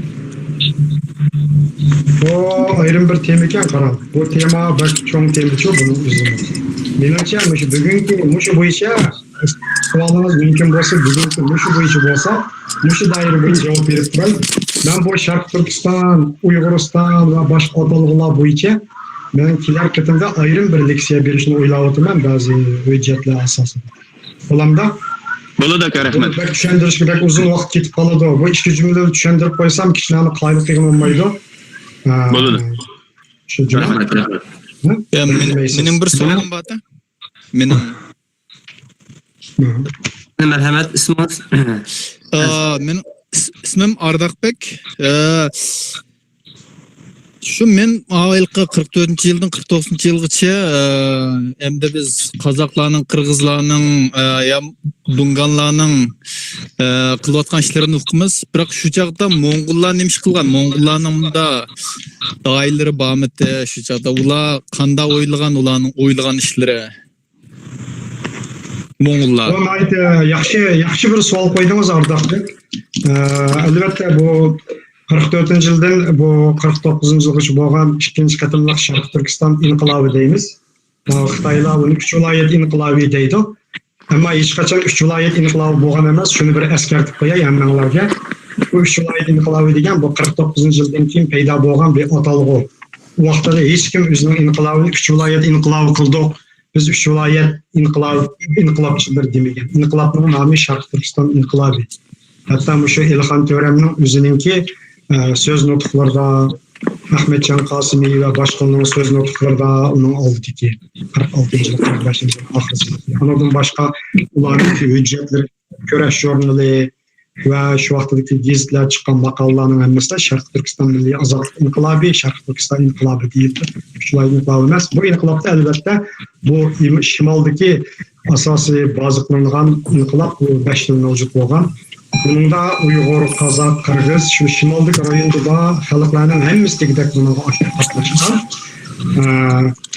بۇ ئايرىم بىر تېما ئىكەن، قاراڭ. بۇ تېما بەك چوڭ تېمىچۇ بۇنىڭ ئۆزىمۇ. مېنىڭچە، مۇشۇ بۈگۈنكى، مۇشۇ بويىچە سوئالىڭىز مۇمكىن بولسا، بۈگۈنكى مۇشۇ بويىچە بولسا، مۇشۇ دائىرە بويىچە جاۋاب بېرىپ تۇراي. مەن بۇ شەرقىي تۈركىستان، ئۇيغۇرىستان ۋە باشقا ئاتالغۇلار بويىچە مەن كېلەر قېتىمدا ئايرىم بىر لېكسىيە بېرىشنى ئويلاۋاتىمەن، بەزى ھۆججەتلەر ئاساسىدا. بولامدا؟ بولىدۇ، ئاكا، رەھمەت. بەك چۈشەندۈرۈشكە بەك ئۇزۇن ۋاقىت كېتىپ قالىدۇ. بۇ ئىككى جۈملىنى چۈشەندۈرۈپ قويسام، كىشىلەرنىڭ قايىل قىلغىنى بولمايدۇ. ھە. بولىدۇ. شۇ جۈملە. رەھمەت، رەھمەت. ھە؟ يا، مېنىڭ بىر سوئالىم بار-دە. مېنىڭ. مەرھەمەت، ئىسمىڭىز؟ ئا، مېنىڭ ئىس-، ئىسمىم ئارداقبەك. ئا، شۇ مەن ھېلىقى قىرىق تۆتىنچى يىلدىن قىرىق توققۇزىنچى يىلغىچە، ئا، ئەمدى بىز قازاقلارنىڭ، قىرغىزلارنىڭ، ئا، يا دۇڭگانلارنىڭ، ئا، قىلىۋاتقان ئىشلىرىنى ئۇقىمىز. بىراق شۇ چاغدا موڭغۇللار نېمە ئىش قىلغان؟ موڭغۇللارنىڭ مۇنداق دائىرىلىرى بارمىدى؟ شۇ چاغدا ئۇلار قانداق ئويلىغان، ئۇلارنىڭ ئويلىغان ئىشلىرى؟ موڭغۇللار. بۇ ناھايىتى ياخشى، ياخشى بىر سوئال قويدىڭىز، ئارداقبەك. ئە، ئەلۋەتتە، بۇ قىرىق تۆتىنچى يىلدىن بۇ قىرىق توققۇزىنچى يىلغىچە بولغان ئىككىنچى قېتىملىق شەرقىي تۈركىستان ئىنقىلابى دەيمىز. ئە، خىتايلار بۇنى ئۈچ ۋىلايەت ئىنقىلابى دەيدۇ. ئەمما ھېچقاچان ئۈچ ۋىلايەت ئىنقىلابى بولغان ئەمەس، شۇنى بىر ئەسكەرتىپ قوياي ھەممىڭلارگە. بۇ ئۈچ ۋىلايەت ئىنقىلابى دېگەن بۇ قىرىق توققۇزىنچى يىلدىن كېيىن پەيدا بولغان بىر ئاتالغۇ. ئۇ ۋاقىتتا ھېچكىم ئۆزىنىڭ ئىنقىلابىنى ئۈچ ۋىلايەت ئىنقىلابى قىلدۇق، بىز ئۈچ ۋىلايەت ئىنقىلاب-، ئىنقىلابچىلىرى دېمىگەن. ئىنقىلابنىڭ نامى شەرقىي تۈركىستان ئىنقىلابى. ھەتتا مۇشۇ ئېلىخان تۆرەمنىڭ ئۆزىنىڭكى، ئە، سۆز نۇتۇقلىرىدا، ئەخمەتجان قاسىمى ۋە باشقىلارنىڭ سۆز نۇتۇقلىرىدا ئۇنىڭ ئالدىدىكى قىرىق ئالتىنچى يىل، قىرىق بەشىنچى يىل ئاخىرسىدا. ئۇنىڭدىن باشقا ئۇلارنىڭكى ھۆججەتلىرى، كۈرەش ژۇرنىلى، ۋە شۇ ۋاقىتتىكى گېزىتلەر چىققان ماقالىلەرنىڭ ھەممىسىدە شەرقىي تۈركىستان مىللىي ئازادلىق ئىنقىلابى، شەرقىي تۈركىستان ئىنقىلابى دېيىلىپ، ئۈچ ۋىلايەت ئىنقىلابى ئەمەس. بۇ ئىنقىلابتا، ئەلۋەتتە، بۇ ئىم-، شىمالدىكى ئاساسىي بازا قىلىنغان ئىنقىلاب، بۇ بەش يىل مەۋجۇت بولغان. بۇنىڭدا ئۇيغۇر، قازاق، قىرغىز، شۇ شىمالدىكى رايوندا بار خەلقلەرنىڭ ھەممىسى دېگۈدەك بۇنىڭغا ئاكتىپ قاتناشقان. ئە،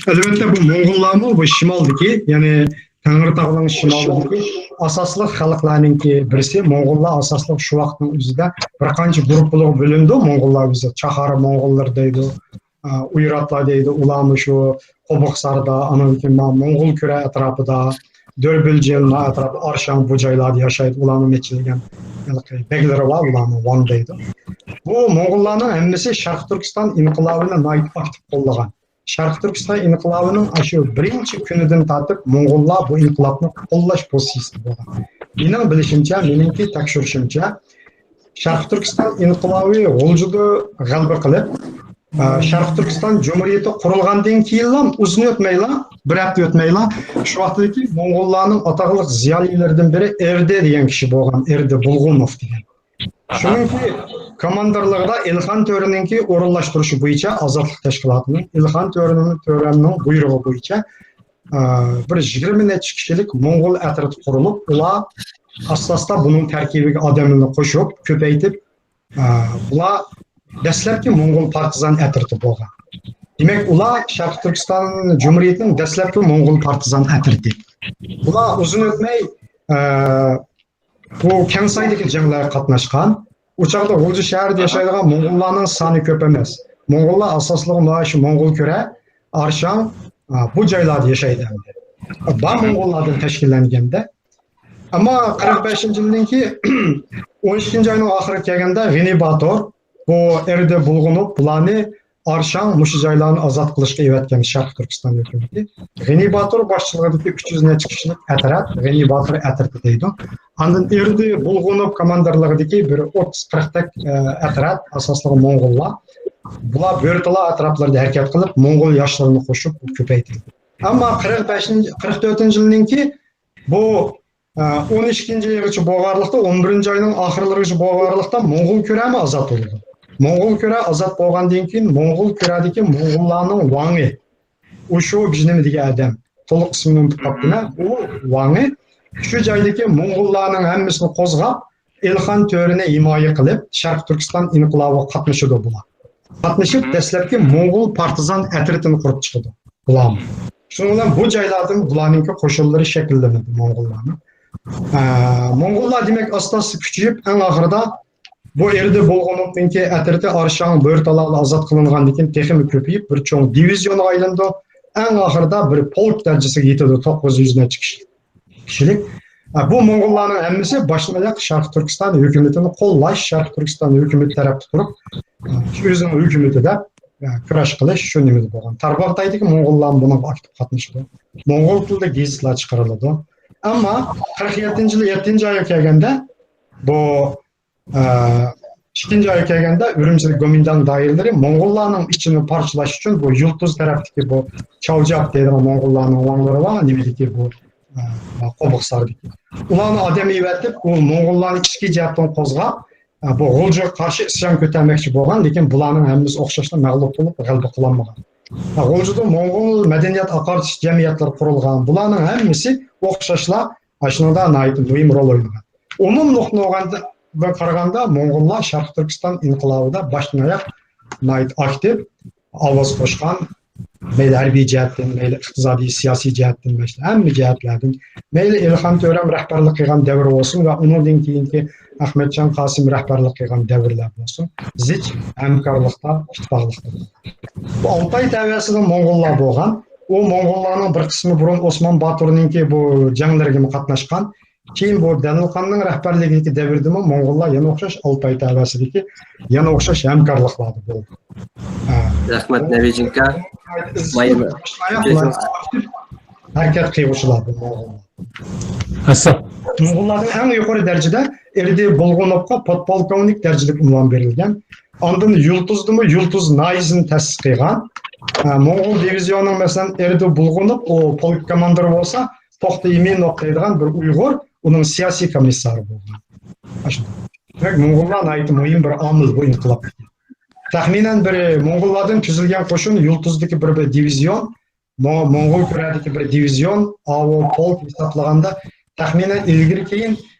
ئەلۋەتتە، بۇ موڭغۇللارمۇ بۇ شىمالدىكى، يەنى تەڭرىتاغنىڭ شىمالىدىكى ئاساسلىق خەلقلەرنىڭكى بىرسى. موڭغۇللار ئاساسلىق شۇ ۋاقىتنىڭ ئۆزىدە بىر قانچە گۇرۇپپىلارغا بۆلۈنىدۇ. موڭغۇللار ئۆزى چاھارا موڭغۇللىرى دەيدۇ، ئا، ئۇيراتلار دەيدۇ. ئۇلارمۇ شۇ قوبۇقساردا، ئانان كېيىن ما-، موڭغۇل كۈرە ئەتراپىدا، دۆربىلجىن، ئەتراپى ئارشاڭ، بۇ جايلاردا ياشايدۇ. ئۇلارنىڭ نەچچە دېگەن ھېلىقى بەگلىرى بار، ئۇلارنىڭ ۋاڭ دەيدۇ. بۇ موڭغۇللارنىڭ ھەممىسى شەرقىي تۈركىستان ئىنقىلابىنى ناھايىتى ئاكتىپ قوللىغان. شەرقىي تۈركىستان ئىنقىلابىنىڭ ئاشۇ بىرىنچى كۈنىدىن تارتىپ موڭغۇللار بۇ ئىنقىلابنى قوللاش پوزىتسىيىسىدە بولغان. مېنىڭ بىلىشىمچە، مېنىڭكى تەكشۈرۈشۈمچە، شەرقىي تۈركىستان ئىنقىلابى غۇلجىدا غەلىبە قىلىپ، ئە، شەرقىي تۈركىستان جۇمھۇرىيىتى قۇرۇلغاندىن كېيىنلا ئۇزۇن ئۆتمەيلا، بىر ھەپتە ئۆتمەيلا، شۇ ۋاقىتتىكى موڭغۇللارنىڭ ئاتاقلىق زىيالىيلىرىدىن بىرى ئېردى دېگەن كىشى بولغان، ئېردى بۇلغۇنوف دېگەن. شۇنىڭكى كوماندىرلىقىدا ئېلخان تۆرىنىڭكى ئورۇنلاشتۇرۇشى بويىچە ئازادلىق تەشكىلاتىنىڭ، ئېلخان تۆرىنىڭ، تۆرەمنىڭ بۇيرۇقى بويىچە، ئە، بىر يىگىرمە نەچچە كىشىلىك موڭغۇل ئەترىتى قۇرۇلۇپ، ئۇلار ئاستا-ئاستا بۇنىڭ تەركىبىگە ئادەملەرنى قوشۇپ، كۆپەيتىپ، ئە، بۇلار دەسلەپكى موڭغۇل پارتىزان ئەترىتى بولغان. دېمەك، ئۇلار شەرقىي تۈركىستان جۇمھۇرىيىتىنىڭ دەسلەپكى موڭغۇل پارتىزان ئەترىتى. بۇلار ئۇزۇن ئۆتمەي، ئە، بۇ كەڭسايدىكى جەڭلەرگە قاتناشقان. ئۇ چاغدا غۇلجا شەھىرىدە ياشايدىغان موڭغۇللارنىڭ سانى كۆپ ئەمەس. موڭغۇللار ئاساسلىقى مانا شۇ موڭغۇل كۈرە، ئارشاڭ، ئا، بۇ جايلاردا ياشايدۇ ئەمدى. بار موڭغۇللاردىن تەشكىللەنگەندە. ئەمما قىرىق بەشىنچى يىلدىن كېيىن، ئون ئىككىنچى ئاينىڭ ئاخىرىغا كەلگەندە غېنى باتۇر، بۇ ئېردى بۇلغۇنوف، بۇلارنى ئارشاڭ، مۇشۇ جايلارنى ئازاد قىلىشقا ئەۋەتكەن شەرقىي تۈركىستان ھۆكۈمىتى. غېنى باتۇر باشچىلىقىدىكى ئۈچ يۈز نەچچە كىشىلىك ئەترەت، غېنى باتۇر ئەترىتى دەيدۇ. ئاندىن ئېردى بۇلغۇنوف كوماندىرلىقىدىكى بىر ئوتتۇز قىرىق تەك، ئە، ئەترەت، ئاساسلىقى موڭغۇللار. بۇلار بۆرتالا ئەتراپلىرىدا ھەرىكەت قىلىپ، موڭغۇل ياشلىرىنى قوشۇپ كۆپەيتىلدى. ئەمما قىرىق بەشىنچى، قىرىق تۆتىنچى يىلدىن كېيىن بۇ، ئە، ئون ئىككىنچى يىلغىچە بولغانلىقتا، ئون بىرىنچى ئاينىڭ ئاخىرلىرىغىچە بولغانلىقتا موڭغۇل كۈرەمۇ ئازاد بولىدۇ. موڭغۇل كۈرە ئازاد بولغاندىن كېيىن موڭغۇل كۈرەدىكى موڭغۇللارنىڭ ۋاڭى، ئۇشۇ بىژنىم دېگەن ئادەم، تولۇق ئىسمىنى ئۇنتۇپ قاپتىمەن، ئۇ ۋاڭى شۇ جايدىكى موڭغۇللارنىڭ ھەممىسىنى قوزغاپ، ئېلخان تۆرىنى ھىمايە قىلىپ، شەرقىي تۈركىستان ئىنقىلابىغا قاتنىشىدۇ بۇلار. قاتنىشىپ، دەسلەپكى موڭغۇل پارتىزان ئەترىتىنى قۇرۇپ چىقىدۇ بۇلارمۇ. شۇنىڭ بىلەن بۇ جايلاردىن بۇلارنىڭكى قوشۇنلىرى شەكىللىنىدۇ موڭغۇللارنىڭ. ئە، موڭغۇللار، دېمەك، ئاستا-ئاستا كۈچىيىپ، ئەڭ ئاخىرىدا بۇ ئېردى بولغۇنۇفنىڭكى ئەترىتى ئارشاڭ، بۆرتالا ئازاد قىلىنغاندىن كېيىن تېخىمۇ كۆپىيىپ، بىر چوڭ دىۋىزىيونغا ئايلىنىدۇ. ئەڭ ئاخىرىدا بىر پولك دەرىجىسىگە يېتىدۇ، توققۇز يۈز نەچچە كىشىلىك. ئە، بۇ موڭغۇللارنىڭ ھەممىسى باشتىن ئاياق شەرقىي تۈركىستان ھۆكۈمىتىنى قوللاش، شەرقىي تۈركىستان ھۆكۈمىتى تەرەپتە تۇرۇپ، ئە، ئۆزىنىڭ ھۆكۈمىتى دەپ، ئە، كۈرەش قىلىش شۇ نېمىدە بولغان. تارباغاتايدىكى موڭغۇللارمۇ بۇنىڭغا ئاكتىپ قاتنىشىدۇ. موڭغۇل تىلىدا گېزىتلەر چىقىرىلىدۇ. ئەمما قىرىق يەتتىنچى يىلى يەتتىنچى ئايغا كەلگەندە بۇ، ئە، ئىككىنچى ئايغا كەلگەندە ئۈرۈمچىدىكى گومىنداڭ دائىرىلىرى موڭغۇللارنىڭ ئىچىنى پارچىلاش ئۈچۈن بۇ يۇلتۇز تەرەپتىكى بۇ چاۋجاپ دەيدىغان موڭغۇللارنىڭ ۋاڭلىرى بار، نېمىدىكى بۇ، ئە، قوبۇقساردىكى. ئۇلارنى ئادەم ئېۋەتىپ، ئۇ موڭغۇللارنى ئىچكى جەھەتتىن قوزغاپ، ئە، بۇ غۇلجىغا قارشى ئىسيان كۆتەرمەكچى بولغان، لېكىن بۇلارنىڭ ھەممىسى ئوخشاشلا مەغلۇپ بولۇپ، غەلىبە قىلالمىغان. ئە، غۇلجىدا موڭغۇل مەدەنىيەت ئاقارتىش جەمئىيەتلىرى قۇرۇلغان. بۇلارنىڭ ھەممىسى ئوخشاشلا ئاشۇنىڭدا ناھايىتى مۇھىم رول ئوينىغان. ئومۇملۇقنى ئالغاندا، قارىغاندا، موڭغۇللار شەرقىي تۈركىستان ئىنقىلابىدا باشتىن ئاياق ناھايىتى ئاكتىپ ئاۋاز قوشقان، مەيلى ھەربىي جەھەتتىن، مەيلى ئىقتىسادىي، سىياسىي جەھەتتىن، مەيلى ھەممە جەھەتلەردىن، مەيلى ئېلىخان تۆرەم رەھبەرلىك قىلغان دەۋر بولسۇن ۋە ئۇنىڭدىن كېيىنكى ئەخمەتجان قاسىم رەھبەرلىك قىلغان دەۋرلەر بولسۇن، زىچ ھەمكارلىقتا، ئىتتىپاقلىقتا بولغان. بۇ ئالتاي تەۋەسىدە موڭغۇللار بولغان. ئۇ موڭغۇللارنىڭ بىر قىسمى بۇرۇن ئوسمان باتۇرنىڭكى بۇ جەڭلىرىگىمۇ قاتناشقان. كېيىن بۇ دەلىلخاننىڭ رەھبەرلىكىدىكى دەۋردىمۇ موڭغۇللار يەنە ئوخشاش ئالتاي تەۋەسىدىكى يەنە ئوخشاش ھەمكارلىقلاردا بولدى. ھە. رەھمەت، نەۋىجىنكا. مايىل. ھەرىكەت قىلغۇچىلار بۇ موڭغۇللار. ھەسسە. موڭغۇللاردىن ئەڭ يۇقىرى دەرىجىدە ئېردى بولغۇنوفقا پودپولكوۋنىك دەرىجىلىك ئۇنۋان بېرىلگەن. ئاندىن يۇلتۇزدىمۇ يۇلتۇز ناھىيىسىنى تەسىس قىلغان. ھە، موڭغۇل دىۋىزىيونىنىڭ، مەسىلەن، ئېردى بولغۇنوف، ئۇ پولك كوماندىرى بولسا، توختى ئىمىنوف دەيدىغان بىر ئۇيغۇر ئۇنىڭ سىياسىي كومىسسارى بولغان. ئاشۇ. دېمەك، موڭغۇللار ناھايىتى مۇھىم بىر ئامىل بۇ ئىنقىلابتىكى. تەخمىنەن بىر موڭغۇللاردىن تۈزۈلگەن قوشۇن يۇلتۇزدىكى بىر، بىر دىۋىزىيون، مو-، موڭغۇل كۈرەدىكى بىر دىۋىزىيون، ئاۋۇ پولك ھېسابلىغاندا تەخمىنەن ئىلگىرى كېيىن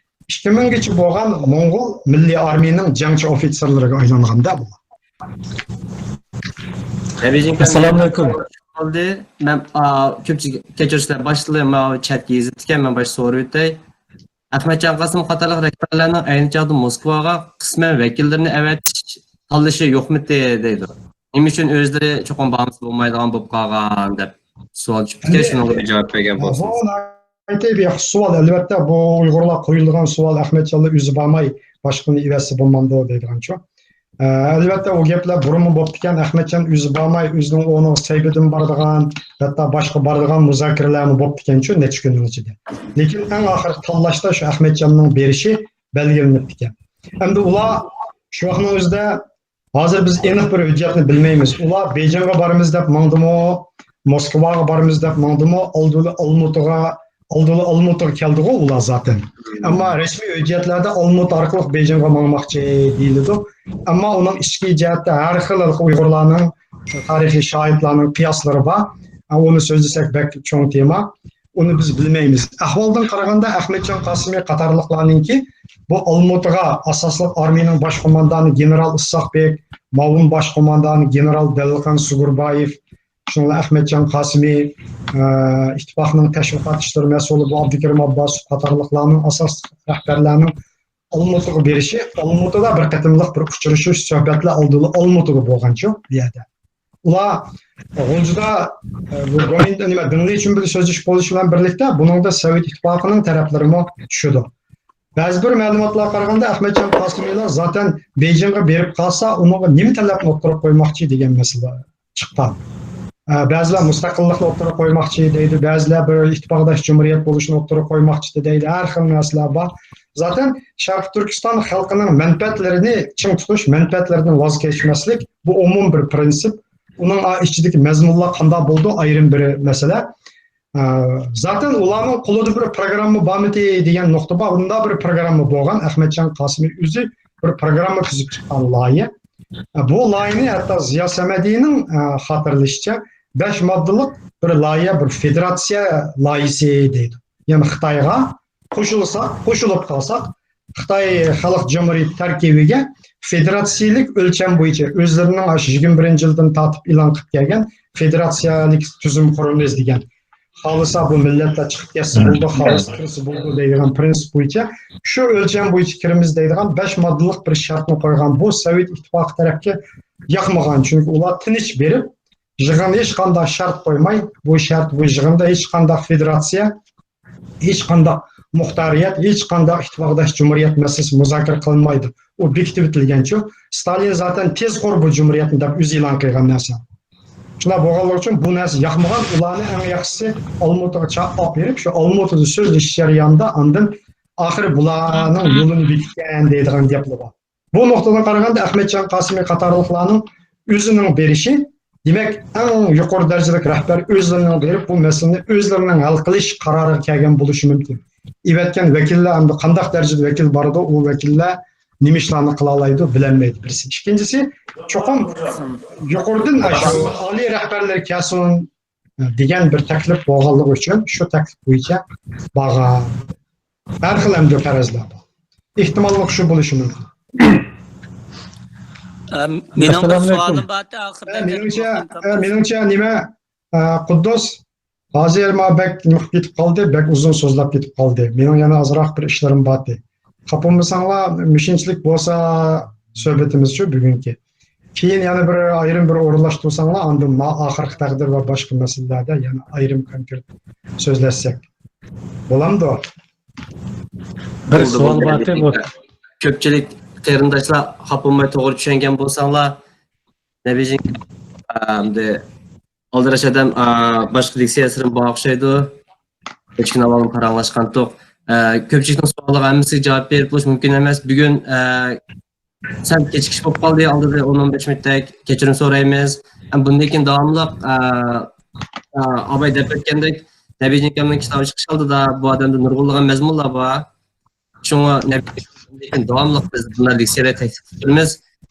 ئىككى مىڭگىچە بولغان موڭغۇل مىللىي ئارمىيىنىڭ جەڭچى ئوفىتسېرلىرىغا ئايلانغاندا بۇلار. ئەسسالامۇئەلەيكۇم. بولدى. مەن، ئا، كۆپچىلىك كەچۈرسىلەر، باشلىقى ماۋۇ چەتكە يېزىپتىكەن، مەن باشتا سورىۋېتەي. ئەخمەتجان قاسىم قاتارلىق رەھبەرلەرنىڭ ئەينى چاغدا موسكۋاغا قىسمەن ۋەكىللىرىنى ئەۋەتىش تاللىشى يوقمىتى دەيدۇ. نېمە ئۈچۈن ئۆزلىرى چوقۇم بارمىسا بولمايدىغان بولۇپ قالغان دەپ سوئال چۈشۈپتىكەن، شۇنىڭغا بىر جاۋاب بەرگەن بولسىڭىز. ئەمدى بۇ ياخشى سوئال. ئەلۋەتتە، بۇ ئۇيغۇرلار قويۇلىدىغان سوئال، ئەخمەتجانلار ئۆزى بارماي باشقىنى ئەۋەتسە بولمامدۇ دەيدىغانچۇ. ئە، ئەلۋەتتە، ئۇ گەپلەر بۇرۇنمۇ بوپتىكەن. ئەخمەتجان ئۆزى بارماي، ئۆزىنىڭ ئورنىغا سەيپىدىن بارىدىغان، ھەتتا باشقا بارىدىغان مۇزاكىرىلەرمۇ بوپتىكەنچۇ نەچچە كۈننىڭ ئىچىدە. لېكىن ئەڭ ئاخىرقى تاللاشتا شۇ ئەخمەتجاننىڭ بېرىشى بەلگىلىنىپتىكەن. ئەمدى ئۇلار شۇ ۋاقىتنىڭ ئۆزىدە، ھازىر بىز ئېنىق بىر ھۆججەتنى بىلمەيمىز. ئۇلار بېيجىڭغا بارىمىز دەپ ماڭدىمۇ، موسكۋاغا بارىمىز دەپ ماڭدىمۇ، ئالدىلى ئالمۇتىغا، ئالدىلى ئالمۇتىغا كەلدىغۇ ئۇلار زاتەن. ئەمما رەسمىي ھۆججەتلەردە ئالمۇتى ئارقىلىق بېيجىڭغا ماڭماقچى دېيىلىدۇ. ئەمما ئۇنىڭ ئىچكى جەھەتتە ھەر خىل ئۇيغۇرلارنىڭ تارىخىي شاھىتلارنىڭ قىياسلىرى بار. ئۇنى سۆزلىسەك بەك چوڭ تېما. ئۇنى بىز بىلمەيمىز. ئەھۋالدىن قارىغاندا، ئەخمەتجان قاسىمى قاتارلىقلارنىڭكى بۇ ئالمۇتىغا ئاساسلىق ئارمىيىنىڭ باش قوماندانى گېنېرال ئىسساق بېك، مۇئاۋىن باش قوماندانى گېنېرال دەلىلخان سۇگۇربايېف، شۇنىڭ بىلەن ئەخمەتجان قاسىمى، ئە، ئىتتىپاقنىڭ تەشۋىقات ئىشلىرى مەسئۇلى بۇ ئابدۇكېرىم ئابباسوف قاتارلىقلارنىڭ ئاساسلىق رەھبەرلەرنىڭ ئالمۇتىغا بېرىشى، ئالمۇتىدا بىر قېتىملىق بىر ئۇچرىشىش، سۆھبەتلەر ئالدىلا ئالمۇتىدا بولغانچۇ بۇ يەردە. ئۇلار غۇلجىدا، ئە، بۇ گومىن-، نېمە، دىڭلى چۈن بىلەن سۆزلىشىپ بولۇشى بىلەن بىرلىكتە، بۇنىڭدا سوۋېت ئىتتىپاقىنىڭ تەرەپلىرىمۇ چۈشىدۇ. بەزى بىر مەلۇماتلارغا قارىغاندا، ئەخمەتجان قاسىمىلار زاتەن بېيجىڭغا بېرىپ قالسا، ئۇنىڭغا نېمە تەلەپنى ئوتتۇرىغا قويماقچى دېگەن مەسىلە چىققان. ئە، بەزىلەر مۇستەقىللىقنى ئوتتۇرىغا قويماقچى دەيدۇ، بەزىلەر بىر ئىتتىپاقداش جۇمھۇرىيەت بولۇشنى ئوتتۇرىغا قويماقچى دەيدۇ، ھەر خىل نەرسىلەر بار. زاتەن شەرقىي تۈركىستان خەلقىنىڭ مەنپەئەتلىرىنى چىڭ تۇتۇش، مەنپەئەتلىرىدىن ۋاز كەچمەسلىك، بۇ ئومۇمىي بىر پرىنسىپ. ئۇنىڭ ئا، ئىچىدىكى مەزمۇنلار قانداق بولىدۇ، ئايرىم بىر مەسىلە. ئە، زاتەن ئۇلارنىڭ قولىدا بىر پروگرامما بارمىدى دېگەن نۇقتا بار. ئۇنداق بىر پروگرامما بولغان، ئەخمەتجان قاسىمى ئۆزى بىر پروگرامما تۈزۈپ چىققان لايىھە. ئە، بۇ لايىھەنى ھەتتا زىيا سەمەدىنىڭ، ئە، خاتىرىلىشىچە، بەش ماددىلىق بىر لايىھە، بىر فېدېراتسىيە لايىھىسى دەيدۇ. يەنى خىتايغا قوشۇلساق، قوشۇلۇپ قالساق، خىتاي خەلق جۇمھۇرىيىتى تەركىبىگە فېدېراتسىيىلىك ئۆلچەم بويىچە ئۆزلىرىنىڭ ئاشۇ يىگىرمە بىرىنچى يىلدىن تارتىپ ئېلان قىلىپ كەلگەن فېدېراتسىيەلىك تۈزۈم قۇرىمىز دېگەن، خالىسا بۇ مىللەتلەر چىقىپ كەتسە بولىدۇ، خالىسا كىرسە بولىدۇ دەيدىغان پرىنسىپ بويىچە، شۇ ئۆلچەم بويىچە كىرىمىز دەيدىغان بەش ماددىلىق بىر شەرتنى قويغان. بۇ سوۋېت ئىتتىپاقى تەرەپكە ياقمىغان، چۈنكى ئۇلار تىنچ بېرىپ، يىغىن ھېچقانداق شەرت قويماي، بۇ شەرت، بۇ يىغىندا ھېچقانداق فېدېراتسىيە، ھېچقانداق مۇختارىيەت، ھېچقانداق ئىتتىپاقداش جۇمھۇرىيەت مەسىلىسى مۇزاكىرە قىلىنمايدۇ. ئۇ بېكىتىۋېتىلگەنچۇ. ستالىن زاتەن تېز قۇر بۇ جۇمھۇرىيەتنى دەپ ئۆزى ئېلان قىلغان نەرسە. شۇنداق بولغانلىقى ئۈچۈن بۇ نەرسە ياقمىغان، ئۇلارنى ئەڭ ياخشىسى ئالمۇتىغا چا-، ئاپىرىپ، شۇ ئالمۇتىدا سۆزلىشىش جەريانىدا ئاندىن ئاخىرى بۇلارنىڭ يولىنى بېكىتكەن دەيدىغان گەپلەر بار. بۇ نۇقتىدىن قارىغاندا، ئەخمەتجان قاسىمى قاتارلىقلارنىڭ ئۆزىنىڭ بېرىشى، دېمەك، ئەڭ يۇقىرى دەرىجىلىك رەھبەر ئۆزلىرىنىڭ بېرىپ، بۇ مەسىلىنى ئۆزلىرىنىڭ ھەل قىلىش قارارىغا كەلگەن بولۇشى مۇمكىن. ئەۋەتكەن ۋەكىللەر ئەمدى قانداق دەرىجىدە ۋەكىل بارىدۇ، ئۇ ۋەكىللەر نېمە ئىشلارنى قىلالايدۇ، بىلەلمەيدۇ بىرسى. ئىككىنچىسى، چوقۇم يۇقىرىدىن، ئاشۇ ئالىي رەھبەرلەر كەلسۇن دېگەن بىر تەكلىپ بولغانلىقى ئۈچۈن، شۇ تەكلىپ بويىچە بارغان. ھەر خىل ئەمدى پەرەزلەر بار. ئېھتىماللىق شۇ بولۇشى مۇمكىن. ئە، مېنىڭ بىر سوئالىم بار ئەتە ئاخىردا. ئە، مېنىڭچە، ئە، مېنىڭچە نېمە، ئە، قۇددۇس، ھازىر ما بەك نۇق كېتىپ قالدى، بەك ئۇزۇن سۆزلەپ كېتىپ قالدى. مېنىڭ يەنە ئازراق بىر ئىشلىرىم بارتى. خاپا بولمىساڭلار، مۇشۇنچىلىك بولسا سۆھبىتىمىزچۇ بۈگۈنكى. كېيىن يەنە بىر ئايرىم بىر ئورۇنلاشتۇرساڭلار، ئاندىن ما ئاخىرقى تەقدىر ۋە باشقا مەسىلىلەردە يەنە ئايرىم كونكرېت سۆزلەشسەك. بولامدۇ؟ بىر سوئال بارتى بۇ. كۆپچىلىك قېرىنداشلار خاپا بولماي توغرا چۈشەنگەن بولساڭلار، نەبىجىن ئەمدى ئالدىراش ئادەم باشقا لېكسىيە ياسىرىم بار ئوخشايدۇ. كەچكىنە ئاۋۋال پاراڭلاشقانتۇق. كۆپچىلىكنىڭ سوئالىغا ھەممىسىگە جاۋاب بېرىپ بولۇش مۇمكىن ئەمەس. بۈگۈن سەل كېچىكىش بولۇپ قالدى، ئالدىدا ئون ئون بەش مىنۇتتەك كەچۈرۈم سورايمىز. ھەم بۇندىن كېيىن داۋاملىق ئاباي دەپ ئۆتكەندەك نەبىجىن ئاكامنىڭ كىتابى چىقىش ئالدىدا بۇ ئادەمدە نۇرغۇنلىغان مەزمۇنلار بار. شۇڭا نەبىجىن داۋاملىق بىز بۇنداق لېكسىيەلەر تەكلىپ قىلىپ تۇرىمىز.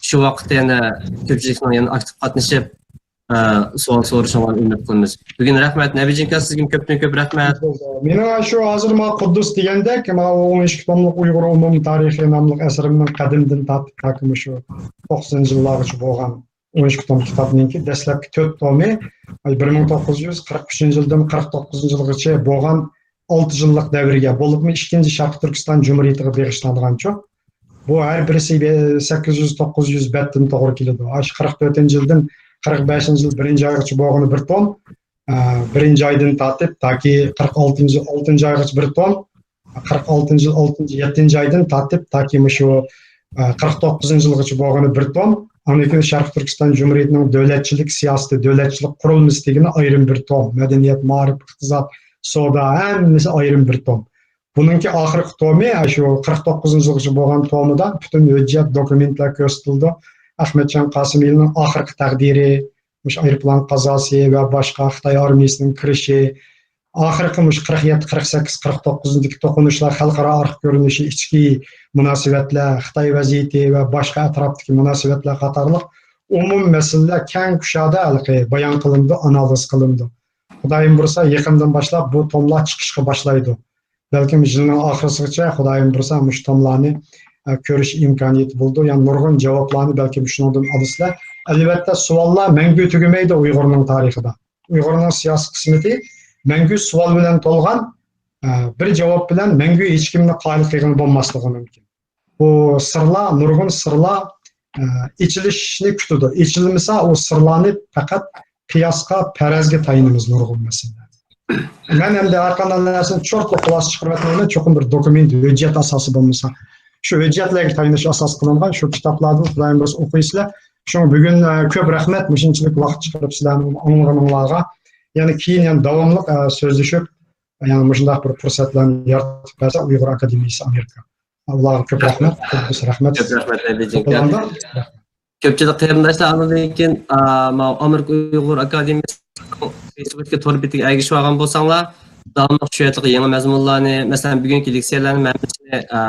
شۇ ۋاقىتتا يەنە كۆپچىلىكنىڭ يەنە ئاكتىپ قاتنىشىپ سوئال سورىشىڭلارنى ئۈمىد قىلىمىز. بۈگۈن رەھمەت نەبىجىن ئاكا، سىزگىمۇ كۆپتىن كۆپ رەھمەت. مېنىڭ شۇ ھازىر ما قۇددۇس دېگەندەك، ما ئون ئىككى توملۇق ئۇيغۇر ئومۇمىي تارىخى ناملىق ئەسىرىمنىڭ قەدىمدىن تارتىپ تاكى مۇشۇ توقسىنىنچى يىللارغىچە بولغان ئون ئىككى توم كىتابنىڭكى دەسلەپكى تۆت تومى بىر مىڭ توققۇز يۈز قىرىق ئۈچىنچى يىلدىن قىرىق توققۇزىنچى يىلغىچە بولغان ئالتە يىللىق دەۋرگە، بولۇپمۇ ئىككىنچى شەرقىي تۈركىستان جۇمھۇرىيىتىغا بېغىشلانغانچۇ. بۇ ھەر بىرسى سەككىز يۈز، توققۇز يۈز بەتتىن توغرا كېلىدۇ. ئاشۇ قىرىق تۆتىنچى يىلدىن قىرىق بەشىنچى يىل بىرىنچى ئايغىچە بولغىنى بىر توم. بىرىنچى ئايدىن تارتىپ تاكى قىرىق ئالتىنچى، ئالتىنچى ئايغىچە بىر توم، قىرىق ئالتىنچى يىل ئالتىنچى، يەتتىنچى ئايدىن تارتىپ تاكى مۇشۇ، ئە، قىرىق توققۇزىنچى يىلغىچە بولغىنى بىر توم. ئاندىن كېيىن شەرقىي تۈركىستان جۇمھۇرىيىتىنىڭ دۆلەتچىلىك سىياسىتى، دۆلەتچىلىك قۇرۇلمىسى دېگىنى ئايرىم بىر توم. مەدەنىيەت، مائارىپ، ئىقتىساد، سودا، ھەممىسى ئايرىم بىر توم. بۇنىڭكى ئاخىرقى تومى، ئە، شۇ قىرىق توققۇزىنچى يىلغىچە بولغان تومىدا پۈتۈن ھۆججەت، دوكۇمېنتلار كۆرسىتىلىدۇ. ئەخمەتجان قاسىملىنىڭ ئاخىرقى تەقدىرى، مۇشۇ ئايروپىلان قازاسى ۋە باشقا خىتاي ئارمىيىسىنىڭ كىرىشى، ئاخىرقى مۇشۇ قىرىق يەتتە، قىرىق سەككىز، قىرىق توققۇزىنچى يىلدىكى توقۇنۇشلار، خەلقئارا ئارقا كۆرۈنۈشى، ئىچكى مۇناسىۋەتلەر، خىتاي ۋەزىيىتى ۋە باشقا ئەتراپتىكى مۇناسىۋەتلەر قاتارلىق ئومۇمىي مەسىلىلەر كەڭ كۇشادە ھېلىقى بايان قىلىنىدۇ، ئانالىز قىلىنىدۇ. خۇدايىم بۇيرۇسا، يېقىندىن باشلاپ بۇ توملار چىقىشقا باشلايدۇ. بەلكىم يىلنىڭ ئاخىرىسىغىچە خۇدايىم بۇيرۇسا مۇشۇ توملارنى، ئە، كۆرۈش ئىمكانىيىتى بولىدۇ. يەنى نۇرغۇن جاۋابلارنى بەلكىم شۇنىڭدىن ئالىسىلەر. ئەلۋەتتە، سوئاللار مەڭگۈ تۈگىمەيدۇ ئۇيغۇرنىڭ تارىخىدا. ئۇيغۇرنىڭ سىياسىي قىسمىتى مەڭگۈ سوئال بىلەن تولغان، ئە، بىر جاۋاب بىلەن مەڭگۈ ھېچكىمنى قايىل قىلغىلى بولماسلىقى مۇمكىن. بۇ سىرلار، نۇرغۇن سىرلار، ئە، ئېچىلىشنى كۈتىدۇ. ئېچىلمىسا، ئۇ سىرلارنى پەقەت قىياسقا، پەرەزگە تايىنىمىز نۇرغۇن مەسىلىلەردە. مەن ئەمدى ھەر قانداق نەرسىنى چورتلا خۇلاسە چىقىرىۋەتمەيمەن، چوقۇم بىر دوكۇمېنت، ھۆججەت ئاساسى بولمىسا. شۇ ھۆججەتلەرگە تايىنىش ئاساس قىلىنغان شۇ كىتابلاردىن خۇدايىم بۇيرۇسا ئوقۇيسىلەر. شۇڭا بۈگۈن، ئە، كۆپ رەھمەت، مۇشۇنچىلىك ۋاقىت چىقىرىپ سىلەرنىڭ ئاڭلىغىنىڭلارغا. يەنە كېيىن يەنە داۋاملىق، ئە، سۆزلىشىپ، يەنە مۇشۇنداق بىر پۇرسەتلەرنى يارىتىپ بەرسە ئۇيغۇر ئاكادېمىيىسى ئامېرىكا. ئۇلارغا كۆپ رەھمەت، كۆپ رەھمەت. كۆپ رەھمەت، نەبىجىن ئاكا. كۆپچىلىك قېرىنداشلار، ئاندىن كېيىن، ئا، ماۋۇ ئامېرىكا ئۇيغۇر ئاكادېمىيەسىنىڭ فېيسبۇكتىكى تور بېتىگە ئەگىشىۋالغان بولساڭلار، داۋاملىق شۇ يەردىكى يېڭى مەزمۇنلارنى، مەسىلەن، بۈگۈنكى لېكسىيەلەرنىڭ ھەممىسىنى، ئا،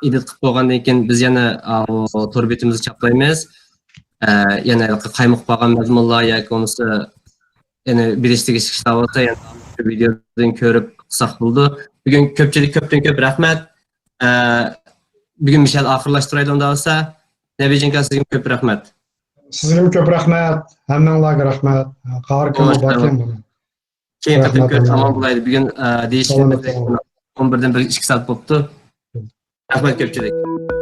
ئېدىت قىلىپ بولغاندىن كېيىن، بىز يەنە، ئا، تور بېتىمىزگە چاپلايمىز. ئا، يەنە قايمۇقۇپ قالغان مەزمۇنلار ياكى بولمىسا، يەنە بىلىشلىك ئىش بولسا، يەنە شۇ ۋىدېودىن كۆرۈپ قىلساق بولىدۇ. بۈگۈن كۆپچىلىك كۆپتىن كۆپ رەھمەت. ئە، بۈگۈن مۇشۇ يەردە ئاخىرلاشتۇرايلى ئۇنداق بولسا. نەبىجىن ئاكا، سىزگىمۇ كۆپ رەھمەت. سىزگىمۇ كۆپ رەھمەت. ھەممىڭلارغا رەھمەت. قارىكىم باركەن بۇنى. كېيىن قېتىم كۆرۈشسەك ئامان بولايلى. بۈگۈن، ئە، دېيىشكىنىمىز ئون بىردىن بىر ئىككى سائەت بوپتۇ. رەھمەت كۆپچىلىك.